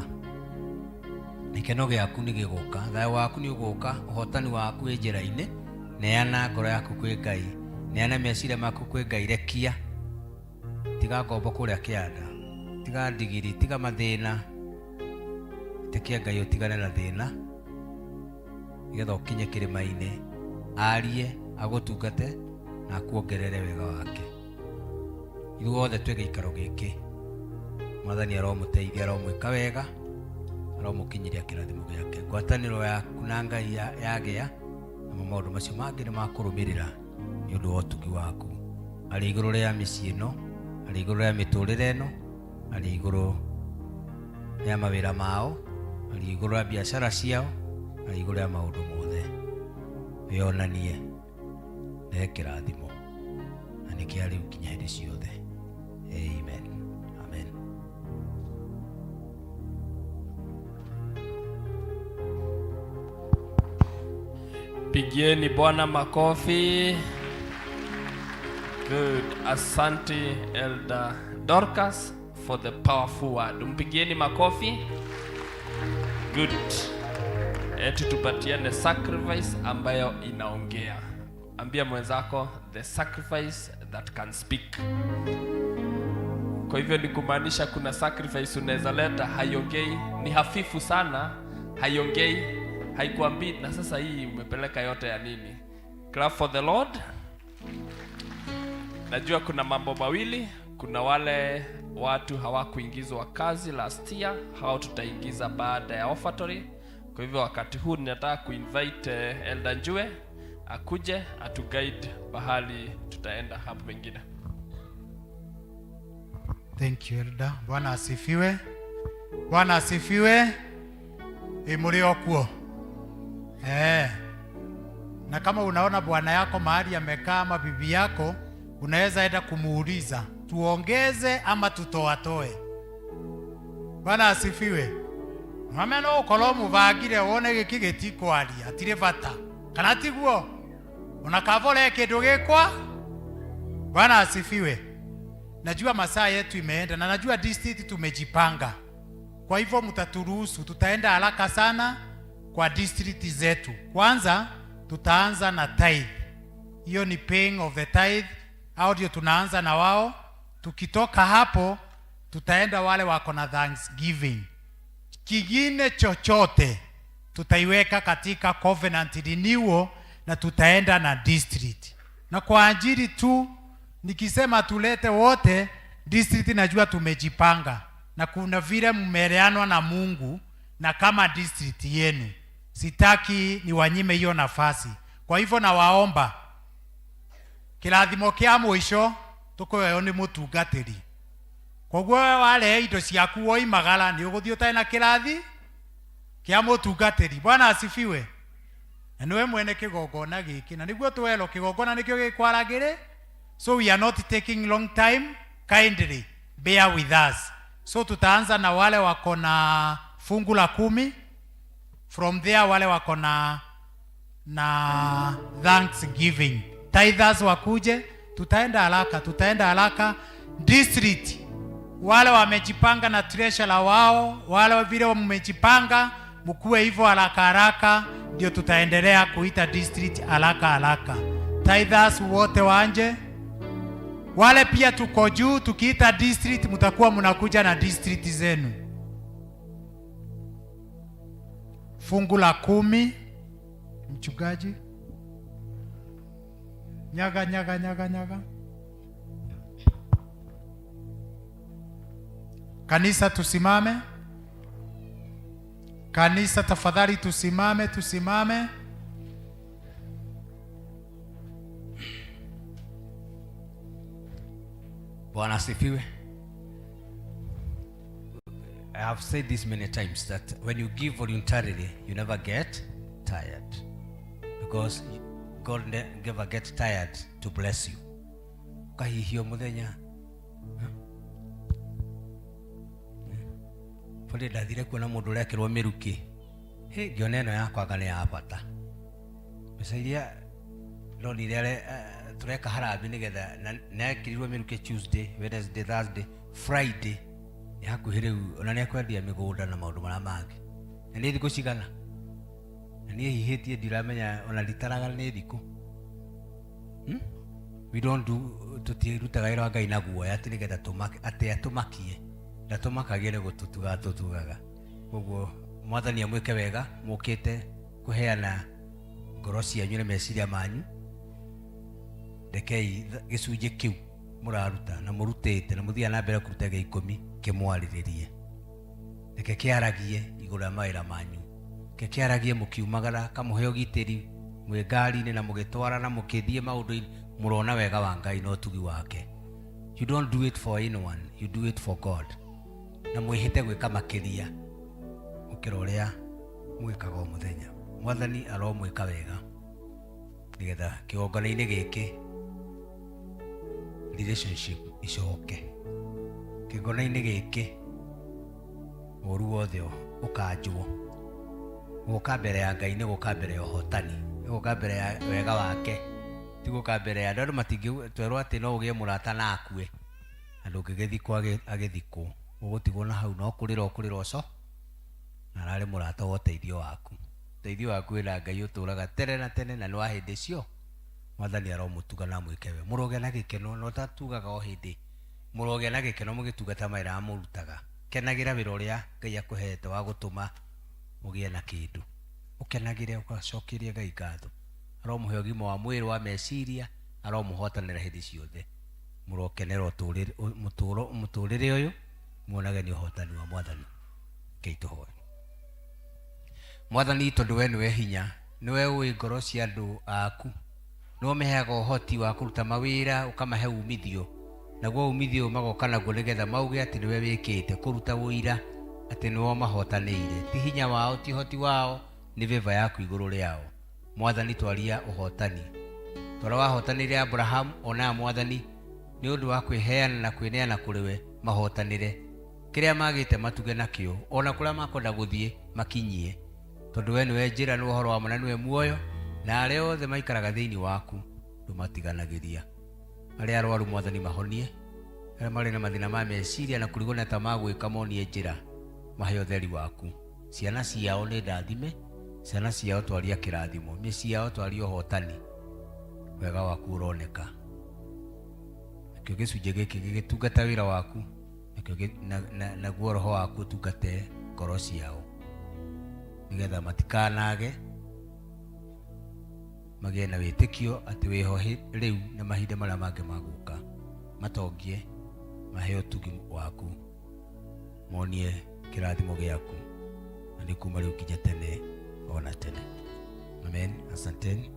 Gĩkeno gĩaku nĩ gĩgũka, thayũ waku nĩ ũgũka, ũhotani waku wĩ njĩra-inĩ. Neana ngoro yaku kwĩ Ngai, neana meciria maku kwĩ Ngai, rekia. Tiga ngombo kũrĩa kĩanda, tiga ndigiri, tiga mathĩna. Ĩtĩkia Ngai ũtigane na thĩna nĩgetha ũkinye kĩrĩma-inĩ, arie, agũtungate na akuongerere wega wake. Ithuothe twĩ gĩikaro gĩkĩ, Mwathani aromũteithia, aromwĩka wega, aromũkinyĩria kĩrathimo gĩake. Ngwatanĩro yaku na Ngai yagĩa, namo maũndũ macio mangĩ nĩ makũrũmĩrĩra nĩ ũndũ wa ũtugi waku. Arĩ igũrũ rĩa mĩciĩ ĩno, arĩ igũrũ rĩa mĩtũrĩre ĩno, arĩ igũrũ rĩa mawĩra mao, arĩ igũrũ rĩa biacara ciao, arĩ igũrũ rĩa maũndũ mothe. Wĩonanie, rehe kĩrathimo, na nĩ kĩa rĩu nginya hĩndĩ ciothe. Amen. Amen. Pigieni Bwana makofi. Good. Asante Elder Dorcas for the powerful word. Mpigieni makofi. Good. Eti tupatiane sacrifice ambayo inaongea. Ambia mwenzako the sacrifice that can speak. Kwa hivyo ni kumaanisha kuna sacrifice unaweza leta haiongei, ni hafifu sana, haiongei, haikuambii na sasa hii umepeleka yote ya nini? Clap for the Lord. Najua kuna mambo mawili, kuna wale watu hawakuingizwa kazi last year, hao tutaingiza baada ya offertory. Kwa hivyo wakati huu ninataka kuinvite Elder Njue akuje atuguide pahali tutaenda hapo pengine. Thank you, Elder. Bwana asifiwe. Bwana asifiwe. Ĩ mũrĩ o kuo? Eh. Na kama unaona bwana yako mahali amekaa ama bibi yako, unaweza enda kumuuliza tuongeze ama tutoatoe. Bwana asifiwe. Mwame no ukorwo mubangire wone giki gitikwaria atirĩ bata kana tiguo ona kavore kindu gikwa. Bwana asifiwe. Najua masaa yetu imeenda na najua district tumejipanga, kwa hivyo mtaturuhusu, tutaenda haraka sana kwa district zetu. Kwanza tutaanza na tithe, hiyo ni paying of the tithe, hao ndio tunaanza na wao. Tukitoka hapo tutaenda wale wako na thanksgiving. Kingine chochote tutaiweka katika covenant renewal na tutaenda na district. Na kwa ajili tu nikisema tulete wote district, najua tumejipanga na kuna vile mmeeleanwa na Mungu na kama district yenu, sitaki niwanyime hiyo nafasi. Kwa hivyo nawaomba kĩrathimo kĩa mũico tũkũheo nĩ mũtungatĩri. Koguo we warehe indo ciaku woimagara nĩ ũgũthiĩ ũtarĩ na kĩrathi kĩa mũtungatĩri. Bwana asifiwe. Na nĩwe mwene kĩgongona gĩkĩ, na nĩguo twerwo kĩgongona nĩkĩo gĩkwaragĩrĩ. So we are not taking long time, kindly bear with us. So tutaanza na wale wako na fungu la 10, from there wale wako na thanksgiving. Tithers wakuje, tutaenda haraka, tutaenda haraka. District wale wamejipanga na treasurer wao, wale vile mmejipanga mkuwe hivyo haraka haraka, ndio tutaendelea kuita district haraka haraka. Tithers wote wanje, wale pia tuko juu, tukiita district mtakuwa mnakuja na district zenu. Fungu la 10, mchungaji. Nyaga, nyaga, nyaga, nyaga. Kanisa tusimame. Kanisa tafadhali tusimame, tusimame. Bwana asifiwe. I have said this many times that when you give voluntarily, you never get tired. Because God never gets tired to bless you. Ukahihio muthenya. Bũrĩ ndathire kuona mũndũ ũrekĩrwo mĩrukĩ. Hĩ, ngĩona ĩno yakwa anga nĩ ya bata. Mbeca iria ndonire tũreka harambee nĩgetha, na nekĩrirwo mĩrukĩ Tuesday, Wednesday, Thursday, Friday. Nĩ hakuhĩ rĩu, ona nĩ ekwendia mĩgũnda na maũndũ marĩa mangĩ. Na nĩ thikũ cigana? Na niĩ hihĩtie ndiramenya ona nditaraga nĩ thikũ. We don't do, tũtirutaga wĩra wa Ngai na guoya atĩ nĩgetha atĩ atũmakie. Ndatũmakagia nĩ gũtũtuga tũtugaga. Koguo Mwathani amwĩke wega, mũkĩte kũheana ngoro cianyu na meciria manyu. Rekei gĩcunjĩ kĩu mũraruta na mũrutĩte na mũthiaga na mbere kũruta gĩa 10 kĩmwarĩrĩrie. Reke kĩaragie igũrũ rĩa mawĩra manyu. Reke kĩaragie mũkiumagara, kamũhe ũgitĩri mwĩ ngari-inĩ na mũgĩtwara na mũkĩthiĩ maũndũ-inĩ, mũrona wega wa Ngai na ũtugi wake. You don't do it for anyone, you do it for God. Na mwĩhĩte gwĩka makĩria gũkĩra ũrĩa mwĩkaga o mũthenya. Mwathani aromwĩka wega nĩgetha kĩgongona-inĩ gĩkĩ relationship icoke. Kĩgongona-inĩ gĩkĩ ũru wothe ũkanjwo. Gũka mbere ya Ngai nĩ gũka mbere ya ũhotani, nĩ gũka mbere ya wega wake, ti gũka mbere ya andũ. Andũ matingĩtwerwo atĩ no ũgĩe mũrata na akue, na ndũngĩgĩthikwo agĩthikwo, ũgũtigwo na hau no kũrĩra ũkũrĩra ũco, na ararĩ mũrata wa ũteithio waku. Ũteithio waku wĩna Ngai ũtũraga tene na tene na nĩ wa hĩndĩ cio. Mwathani aromũtuga na amwĩke wega. Mũrogĩa na gĩkeno, na ũtatugaga o hĩndĩ. Mũrogĩa na gĩkeno mũgĩtungata mawĩra marĩa mũrutaga. Kenagĩra wĩra ũrĩa Ngai akũhete wa gũtũma ũgĩe na kĩndũ. Ũkenagĩre ũgacokeria Ngai ngatho. Aromũhe ũgima wa mwĩrĩ wa meciria, aromũhotanĩra hĩndĩ ciothe. Mũrokenera mũtũrĩre ũyũ, muonage nĩ ũhotani wa Mwathani. Ngai tũhoe. Mwathani, tondũ we nĩwe hinya, nĩwe ũĩ ngoro cia andũ aku, nĩwe ũmeheaga ũhoti wa kũruta mawĩra, ũkamahe umithio, naguo umithio magoka naguo nĩgetha mauge atĩ nĩwe wĩkĩte, kũruta ũira atĩ nĩwe ũmahotanĩire. Ti hinya wao, ti ũhoti wao, nĩ favor yaku igũrũ rĩao. Mwathani, twaria ũhotani. Twara wahotanĩire Abraham, ona Mwathani, nĩ ũndũ wa kwĩheana na kwĩneana kũrĩ we, mahotanĩre. Kĩrĩa magĩte matuge nakĩo, ona kũrĩa makwenda gũthiĩ makinyie. Tondũ we nĩwe njĩra, nĩwe ũhoro wa ma na nĩwe muoyo, na arĩa othe maikaraga thĩinĩ waku ndũmatiganagĩria. Arĩa arwaru Mwathani mahonie, arĩa marĩ na mathĩna ma meciria na kũrigwo nĩ ta magwĩka monie njĩra, mahe ũtheri waku. Ciana ciao nĩ ndathime, ciana ciao twaria kĩrathimo, mĩciĩ yao twaria ũhotani, wega waku ũroneka. Nakĩo gĩcunjĩ gĩkĩ gĩgĩtungata wĩra waku, nakĩo naguo roho waku ũtungate ngoro ciao, nĩgetha matikanage magĩe na wĩtĩkio atĩ wĩho rĩu na mahinda marĩa mangĩ magũka. Matongie, mahe ũtugi waku, monie kĩrathimo gĩaku, na nĩ kuma rĩu nginya tene ona tene. Amen. Asanteni.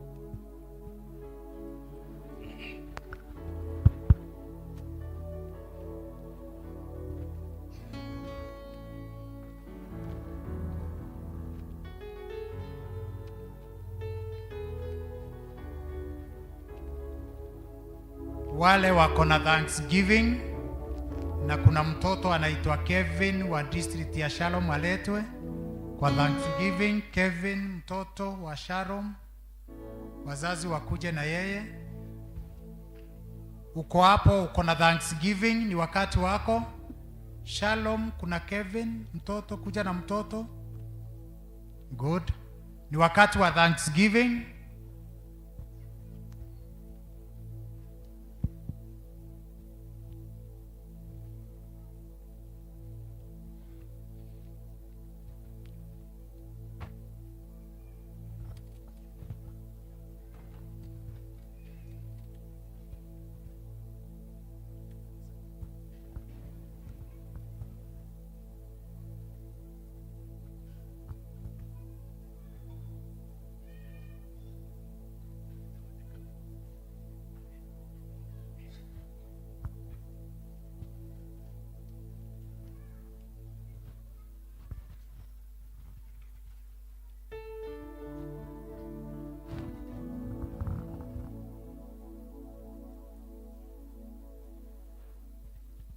Wale wako na Thanksgiving na kuna mtoto anaitwa Kevin wa district ya Shalom aletwe kwa Thanksgiving. Kevin mtoto wa Shalom, wazazi wakuje na yeye. Uko hapo, uko na Thanksgiving, ni wakati wako. Shalom, kuna Kevin mtoto, kuja na mtoto. Good, ni wakati wa Thanksgiving.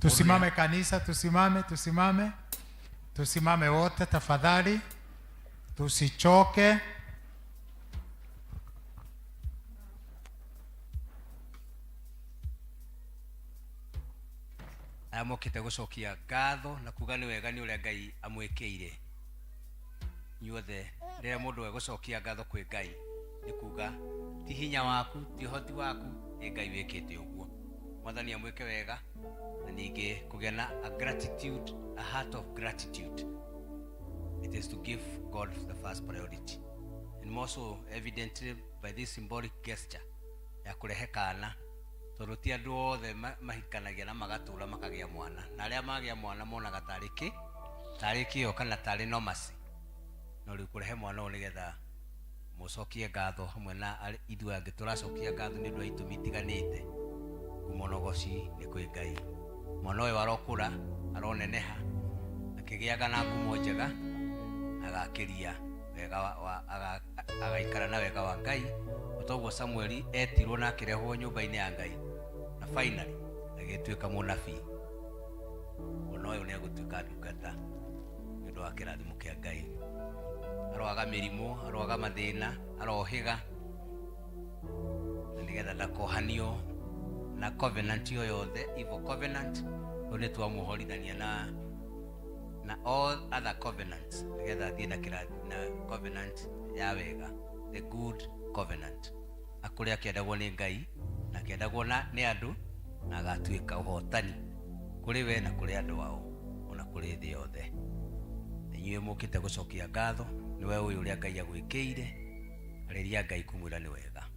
Tusimame kanisa, tusimame, tusimame, tusimame wote tafadhali, tusichoke. Aya mokĩte gũcokia ngatho na kuga nĩ wega nĩ ũrĩa Ngai amwĩkĩire inyuothe. Rĩrĩa mũndũ egũcokia ngatho kwĩ Ngai nĩ kuga ti hinya waku, ti ũhoti waku, nĩ Ngai wĩkĩte ũguo. Mwathani amwĩke wega, na ningĩ kũgĩa na a gratitude, a heart of gratitude. It is to give God the first priority, and more so evidently by this symbolic gesture ya kũrehe kana, tondũ ti andũ othe mahikanagia na magatũra makagĩa mwana, na arĩa magĩa mwana monaga tarĩ kĩ, tarĩ kĩo kana tarĩ nomasi. No rĩu kũrehe mwana ũyũ nĩgetha mũcokie ngatho hamwe na ithuĩ angĩ tũracokia ngatho nĩ ũndũ wa itũmi itiganĩte. Ngumo na ũgoci nĩ kwĩ Ngai. Mwana ũyũ arokũra, aroneneha, akĩgĩaga na ngumo njega, agakĩria wega wa, agaikara na wega wa Ngai. O ta ũguo Samueli etirwo na akĩrehwo nyũmba-inĩ ya Ngai, na finally agĩtuĩka mũnabii. Ona ũyũ nĩ egũtuĩka ndungata nĩ ũndũ wa kĩrathimo kĩa Ngai. Aroaga mĩrimũ, aroaga mathĩna, arohĩga, na nĩgetha ndakohanio na covenant yo yothe, evil covenant, rĩu nĩ twamuhorithania na all other covenants, nĩgetha athiĩ na na covenant ya wega, the good covenant. Akũrĩ akĩendagwo nĩ Ngai na akĩendagwo nĩ andũ, na agatuĩka ũhotani kũrĩ we na kũrĩ andũ ao ona kũrĩ thĩ yothe. Inyuĩ mũkĩte gũcokia ngatho nĩwe ũyũ ũrĩa Ngai agwĩkĩire, arĩria Ngai kũmwĩra nĩ wega.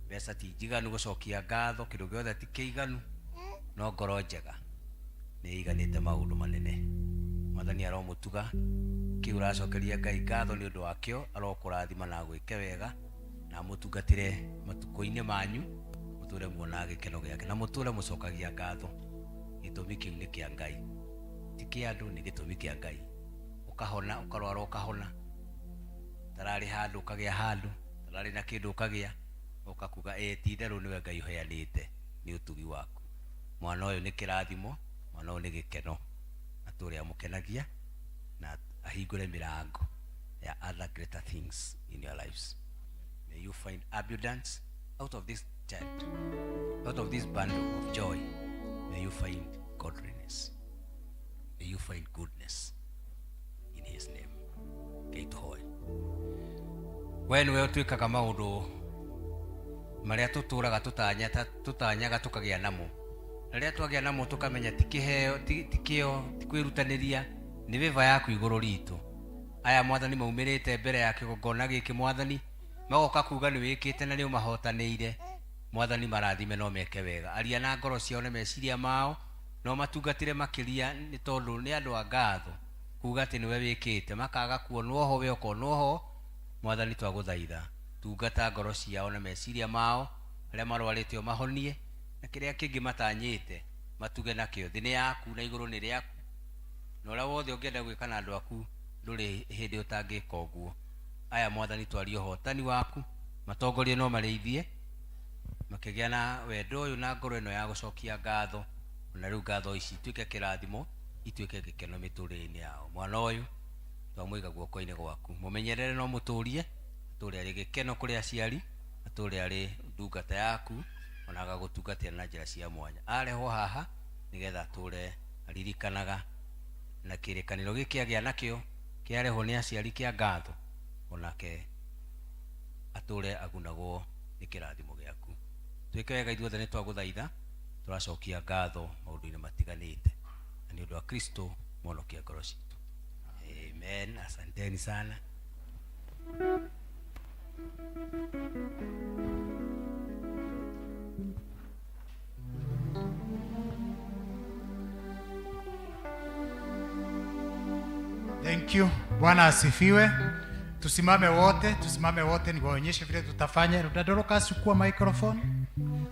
Mbeca ti njiganu gũcokia ngatho, kĩndũ gĩothe ti kĩiganu, no ngoro njega nĩ ĩiganĩte maũndũ manene. Mwathani aromũtuga, kĩu ũracokeria Ngai ngatho nĩ ũndũ wakĩo, arokũrathima na agwĩke wega, na amũtungatĩre matukũ-inĩ manyu, mũtũre muonaga gĩkeno gĩake, na mũtũre mũcokagia ngatho. Gĩtũmi kĩu nĩ kĩa Ngai, ti kĩa andũ, nĩ gĩtũmi kĩa Ngai. Ũkahona, ũkarwara ũkahona, tararĩ handũ ũkagĩa handũ, tararĩ na kĩndũ ũkagĩa, ũkakuga ĩ ti itherũ nĩwe Ngai ũheanĩte nĩ ũtugi waku. Mwana ũyũ nĩ kĩrathimo, mwana ũyũ nĩ gĩkeno, na tũrĩ amũkenagia na ahingũre mĩrango ya other greater things in your lives. May you find abundance out of this child, out of this bundle of joy. May you find godliness. May you find goodness in his name. Ngai tũhoe. We nĩwe ũtuĩkaga maũndũ marĩa tũtũraga tũtanyaga tũkagĩa namo. Na rĩrĩa twagĩa namo tũkamenya ti kĩheo, ti kĩo, ti kwĩrutanĩria, nĩ favor yaku igũrũ ritũ. Aya Mwathani maumĩrĩte mbere ya kĩgongona gĩkĩ Mwathani, magoka kuga nĩ wĩkĩte na nĩ ũmahotanĩire. Mwathani marathime no meke wega. Aria na ngoro ciao na meciria mao, no matungatĩre makĩria nĩ tondũ nĩ andũ a ngatho kuga atĩ nĩwe wĩkĩte, makaga kuonwo ho we ũkonwo ho. Mwathani twagũthaitha, tungata ngoro ciao na meciria mao, arĩa marwarĩte ũmahonie, na kĩrĩa kĩngĩ matanyĩte matuge nakĩo. Thĩ nĩ yaku na igũrũ nĩ rĩaku, na ũrĩa wothe ũngĩenda gwĩka na andũ aku ndũrĩ hĩndĩ ũtangĩka ũguo. Aya Mwathani twarie ũhotani waku, matongorie no marĩithie, Makĩgĩa na wendo ũyũ na ngoro ĩno ya gũcokia ngatho, ona rĩu ngatho ici ituĩke kĩrathimo, ituĩke gĩkeno mĩtũrĩre-inĩ yao. Mwana ũyũ twamũiga guoko-inĩ gwaku, mũmenyerere na ũmũtũrie, atũre arĩ gĩkeno kũrĩ aciari, atũre arĩ ndungata yaku, ona agagũtungatĩra na njĩra cia mwanya. Arehwo haha nĩgetha atũre aririkanaga na kĩrĩkanĩro gĩkĩ agĩa nakĩo kĩarehwo nĩ aciari kĩa ngatho, onake atũre agunagwo nĩ kĩrathimo gĩaku. Twĩke wega ithuothe nĩ twagũthaitha, tũracokia ngatho maũndũ-inĩ matiganĩte, na nĩ ũndũ wa Kristo mwonokia ngoro citũ. Amen. Asanteni sana. Thank you. Bwana asifiwe. Tusimame wote, tusimame wote niwaonyeshe vile tutafanya. Dada chukua microphone.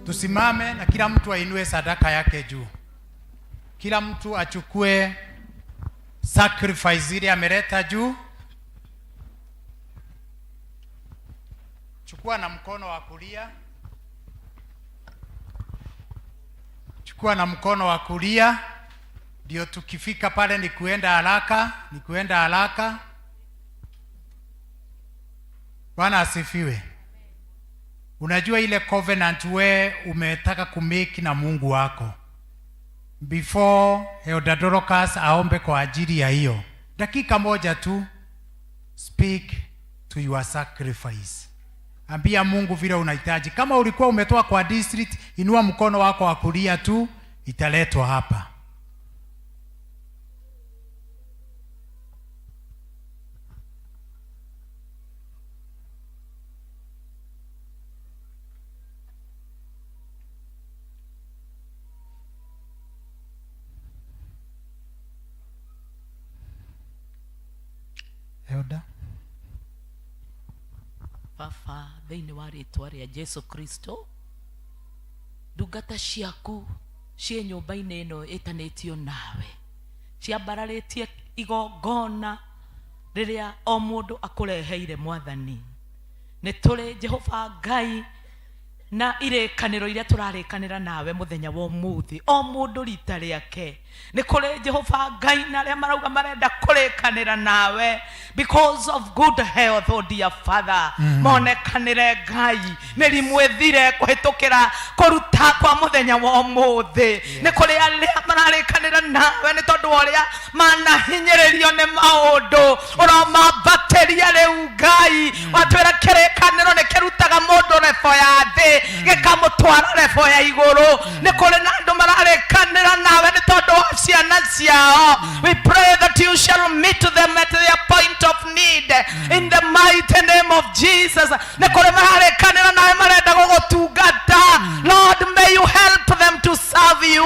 Tusimame na kila mtu ainue sadaka yake juu. Kila mtu achukue sacrifice ile ameleta juu. Chukua na mkono wa kulia. Chukua na mkono wa kulia, ndio tukifika pale ni kuenda haraka, ni kuenda haraka. Bwana asifiwe. Unajua ile covenant we umetaka kumake na Mungu wako, before Elder Dorcas aombe kwa ajili ya hiyo, dakika moja tu, speak to your sacrifice. Ambia Mungu vile unahitaji. Kama ulikuwa umetoa kwa district, inua mkono wako wa kulia tu, italetwa hapa. Elder. Baba, thĩinĩ wa rĩtwa rĩa Jesu Kristo, ndungata ciaku ciĩ nyũmba-inĩ ĩno ĩtanĩtio nawe, ciambararĩtie igongona rĩrĩa o mũndũ akũreheire Mwathani. Nĩ tũrĩ Jehova Ngai na irĩkanĩro iria tũrarĩkanĩra nawe mũthenya wa ũmũthĩ, o mũndũ rita rĩake. Nĩ kũrĩ Jehova Ngai na arĩa marauga marenda kũrĩkanĩra nawe because of good health, oh dear Father. Monekanĩre Ngai, mĩrimũ ĩthire kũhĩtũkĩra kũruta kwa mũthenya wa ũmũthĩ. Nĩ kũrĩ arĩa mararĩkanĩra nawe nĩ tondũ wa ũrĩa manahinyĩrĩrio nĩ maũndũ, ũromambatĩria rĩu Ngai. Watwĩra kĩrĩkanĩro nĩ kĩrutaga mũndũ rebo ya thĩ gĩkamũtwara rebo ya igũrũ. Nĩ kũrĩ na andũ mararĩkanĩra nawe nĩ tondũ wa ciana ciao. We pray that you shall meet them at their point of need in the mighty name of Jesus. Nĩ kũrĩ mararĩkanĩra nawe marenda gũgũtungata. Lord, may you help them to serve you.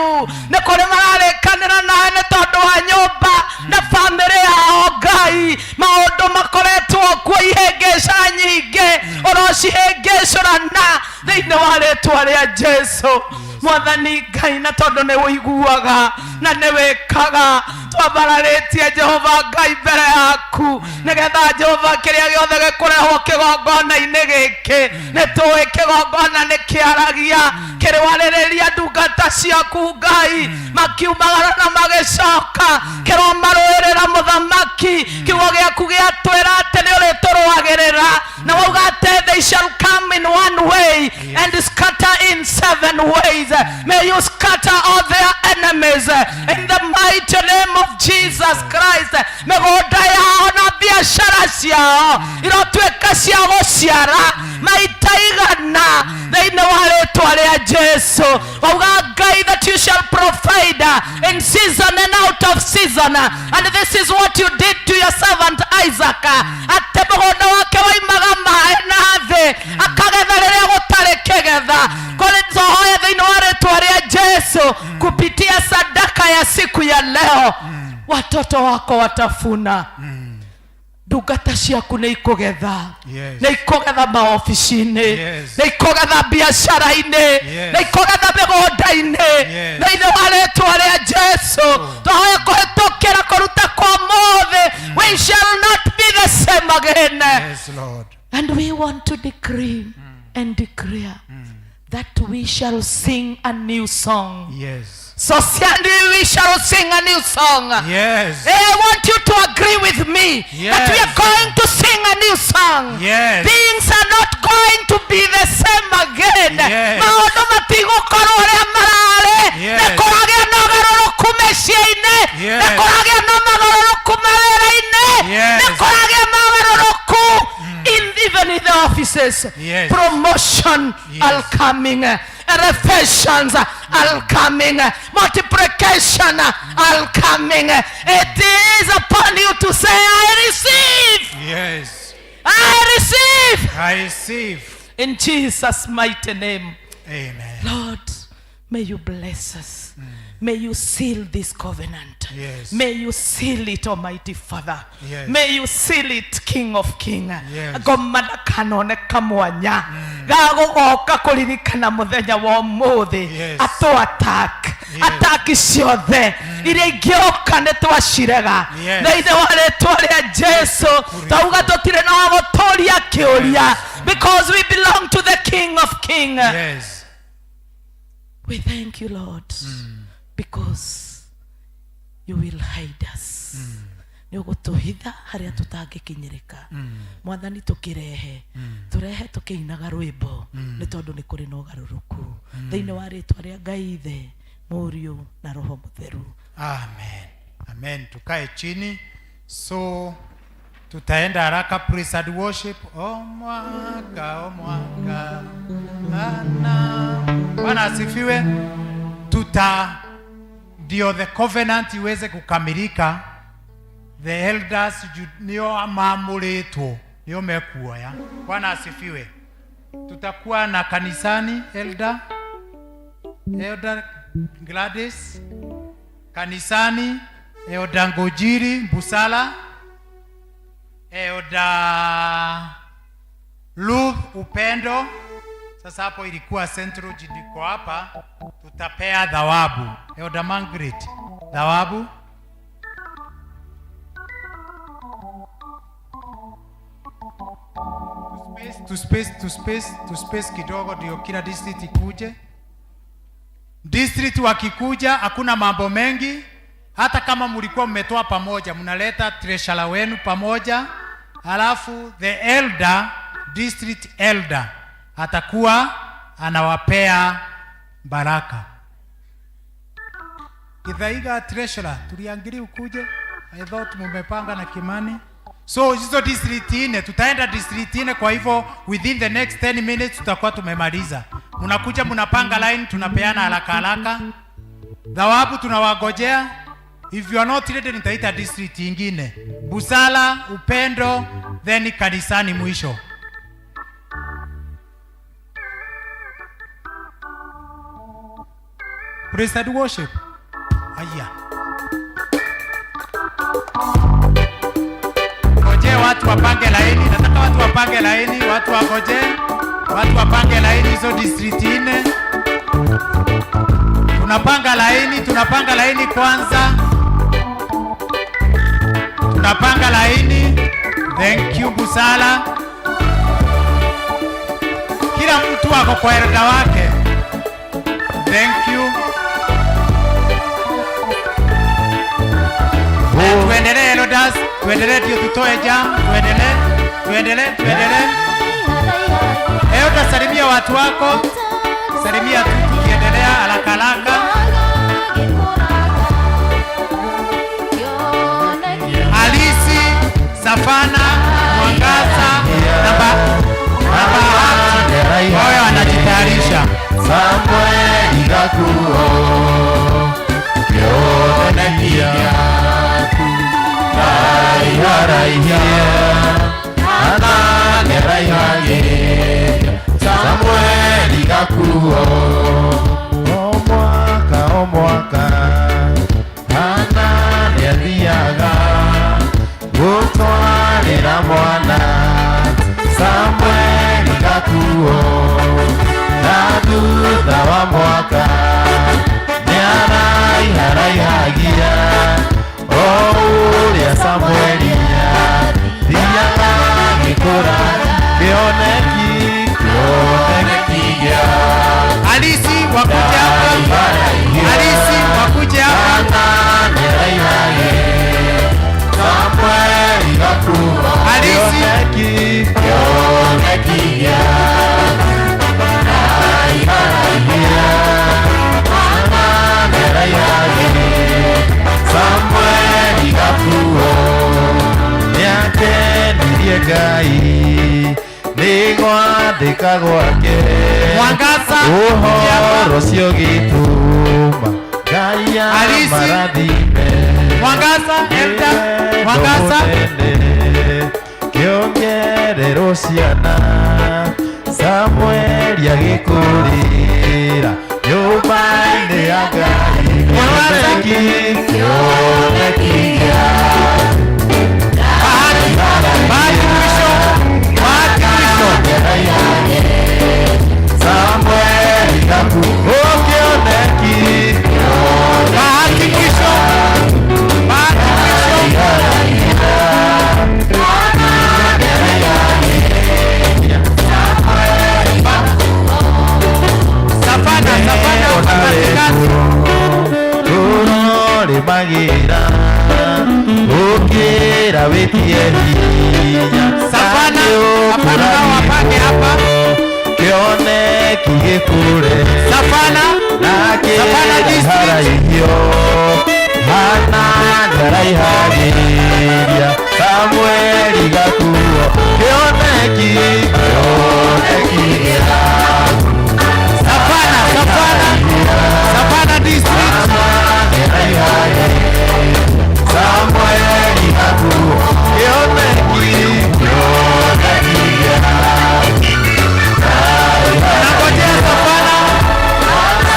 Nĩ kũrĩ mararĩkanĩra nawe nĩ tondũ wa nyũmba na bamĩrĩ yao Ngai, maũndũ makoretwo kuo ihĩngĩca nyingĩ, ũrocihĩngĩcũrana thĩinĩ wa rĩtwa rĩa Jesu. Mwathani Ngai, na tondũ nĩ ũiguaga na nĩ wĩkaga, twambararĩtie Jehova Ngai mbere yaku, nĩgetha Jehova kĩrĩa gĩothe gĩkũrehwo kĩgongona-inĩ gĩkĩ, nĩ tũĩ kĩgongona nĩ kĩaragia, kĩrwarĩrĩria ndungata ciaku Ngai, makiumagara na magĩcoka, kĩromarũĩrĩra mũthamaki. Kiugo gĩaku gĩatwĩra atĩ nĩ ũrĩtũrũagĩrĩra, na wauga atĩ they shall come in one way and scatter in seven ways. May you scatter all their enemies in the mighty name of Jesus Christ. Mĩgũnda yao na biacara ciao irotuĩka cia gũciara maita igana thĩinĩ wa rĩtwa rĩa Jesu. Wauga Ngai that you shall provide in season and out of season, and this is what you did to your servant Isaac. Atĩ mũgũnda wake waimaga maĩ na thĩ, akagetha rĩrĩa gũtarĩ kĩgetha. Kũrĩ tũhoya thĩinĩ wa rĩtwa rĩa Jesu, kupitia sadaka ya siku ya leo, watoto wako watafuna, ndungata ciaku nĩ ikũgetha, nĩ ikũgetha maobici-inĩ, nĩ ikũgetha biacara-inĩ, nĩ ikũgetha mĩgũnda-inĩ, thĩinĩ wa rĩtwa rĩa Jesu. Twahoya kũhĩtũkĩra kũruta kwa ũmũthĩ, we shall not be the same again. Yes, Lord. And we want to decree and declare That we shall sing a new song. Yes. Socially, we shall sing a new song. Yes. I want you to agree with me that we are Yes. going to sing a new song. Yes. Things are not going to be the same again. Yes. Maũndũ matigũkorwo ũrĩa mararĩ. Yes. Nĩ kũragĩa na ũgarũrũku mĩciĩ-inĩ. Yes. Nĩ kũragĩa na magarũrũku mawĩra-inĩ. Yes. Nĩ kũragĩa magarũrũku in even in the offices. Yes. Promotion Yes. are coming. Elevations are coming. Multiplication are coming. It is upon you to say, I receive. Yes. I receive. I receive. In Jesus' mighty name. Amen. Lord, may you bless us. May you seal this covenant. Yes. May you seal it, Almighty Father. Yes. May you seal it, King of King. Yes. Ngoma ndakanoneka mwanya gagũgoka kũririkana mũthenya wa ũmũthĩ Yes. atũ attack Yes. attack ciothe iria ingĩũka nĩ twacirega Yes. thĩinĩ wa rĩtwa rĩa Jesu twauga tũtirĩ na wa gũtũria kĩũria because we belong to the King of King. Yes. We thank you, Lord, because you will hide us. Nĩ ũgũtũhitha harĩa tũtangĩkinyĩrĩka. Mwathani tũkĩrehe tũrehe tũkĩinaga rwĩmbo nĩ tondũ nĩ kũrĩ na ũgarũrũku thĩinĩ wa rĩtwa rĩa Ngai Ithe, Mũriũ na Roho Mũtheru. Amen. Amen. Tukae chini. So tutaenda haraka praise and worship. O mwaka, o mwaka. Ana. Bwana asifiwe. Tuta ndio the covenant iweze kukamilika. The elders nio maamũrĩtwo nio mekuoya. Bwana asifiwe. Tutakuwa na kanisani elder, Elder Gladys, kanisani Elder Ngojiri Busala, Elder Ruth Upendo. Sasa hapo ilikuwa Central jindiko hapa, tutapea thawabu. Elder Margaret, thawabu. To space, to space, to space kidogo ndio kila district ikuje. District wakikuja hakuna mambo mengi, hata kama mlikuwa mmetoa pamoja, mnaleta treasurer wenu pamoja, halafu the elder, district elder atakuwa anawapea baraka. Githaiga treasurer, tuliangalia ukuje. I thought mumepanga na Kimani. So hizo district nne, tutaenda district nne, kwa hivyo within the next 10 minutes tutakuwa tumemaliza. Mnakuja mnapanga line, tunapeana haraka haraka. Thawabu tunawagojea. If you are not ready, nitaita district ingine. Busala, Upendo, then kanisani mwisho. Praise and worship. Aya. Ngoje watu wapange laini, nataka watu wapange laini, watu wangoje. Watu wapange laini hizo district nne. Tunapanga laini, tunapanga laini kwanza. Tunapanga laini. Thank you Busala. Kila mtu ako kwa elda wake. Thank you. Tuendelee elders, tuendelee ndio tutoe jam, tuendelee, tuendelee, tuendelee. Elder, salimia watu wako. Salimia tu tukiendelea haraka haraka. Alisi, Safana, Mwangaza na Bahati. Wao wanajitayarisha. Samueli gakuo kĩoneki gĩaku raiharaihia ana nĩaraihagĩria Samueli gakuo o mwaka o mwaka Hana nĩathiaga gũtwarĩra mwana Samueli gakuo na thutha wa mwaka nĩaraiharaihagia o ũrĩa Samueli athiaga agĩkũra kĩoneki kĩoneki gĩaku Nĩngenetie Ngai nĩ gwathĩka gwake. Mwangaza. Ũhoro ũcio gĩtũma Ngai Alisi. amarathime. Mwangaza, Elda, Mwangaza. Kĩongererwo ciana Samueli agĩkũrĩra nyũmba-inĩ ya Ngai. Kĩoneki kĩoneki Bahati mwisho, bahati mwisho. Samueli gaku oh kĩoneki Bahati mwisho, bahati mwisho. Savana, Savana, katikati. Rũrorĩmagĩra ũkĩra wĩtie hinya. Savana, Savana nao wapange hapa. Kĩoneki gĩkũre. Savana, Nake Savana district. haraihio Hana ndaraihagĩria Samueli gakuo kĩoneki kĩoneki Savana, Savana, Savana district. Samueli gakuo kĩoneki kĩoneki Nangojea Savana.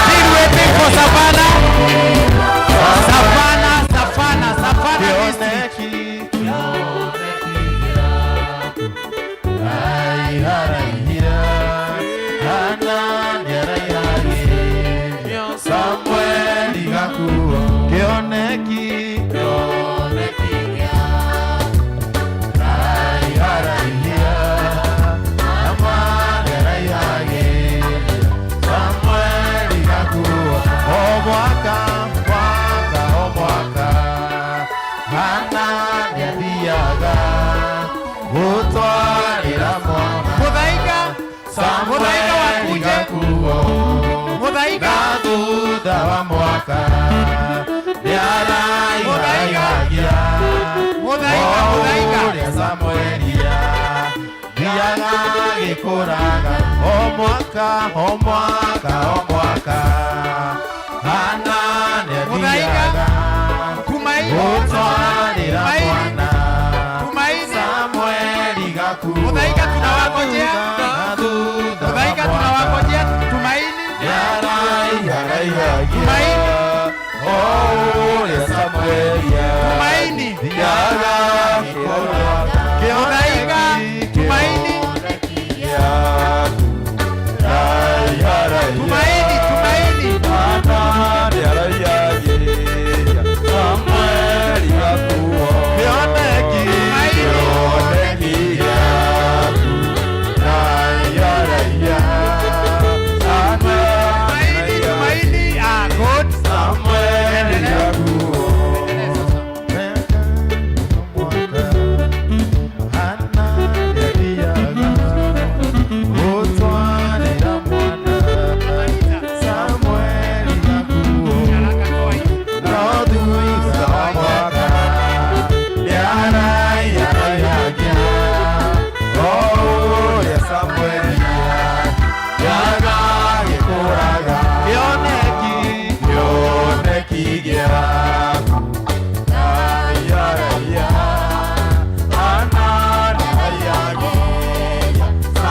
Still waiting for Savana. Savana, Savana, Savana district. Samueli gakuo kĩoneki kĩoneki raiharaihia amageraihagĩria Samueli gakuo o mwaka mwaka o mwaka Hana nĩathiaga gũtwarĩra mwana Muthaiga, Muthaiga Samueli wakuje. gakuo Muthaiga. na thutha wa mwaka nĩaraiharaihagĩa Muthaiga, Muthaiga. ũrĩa Samueli thiaga gĩkũraga o mwaka o mwaka o mwaka Hana nĩathiaga Tumaini. gũtwarĩra Tumaini. mwana Tumaini. Samueli gakuo Muthaiga tunawangojea. na thutha wa Muthaiga mwaka tunawangojea. Tumaini. nĩaraiharaihagĩa o ũrĩa Samueli Tumaini. thiaga gĩkũraga Muthaiga. Tumaini. Tumaini, Tumaini. Tumaini, Tumaini. Ah, good.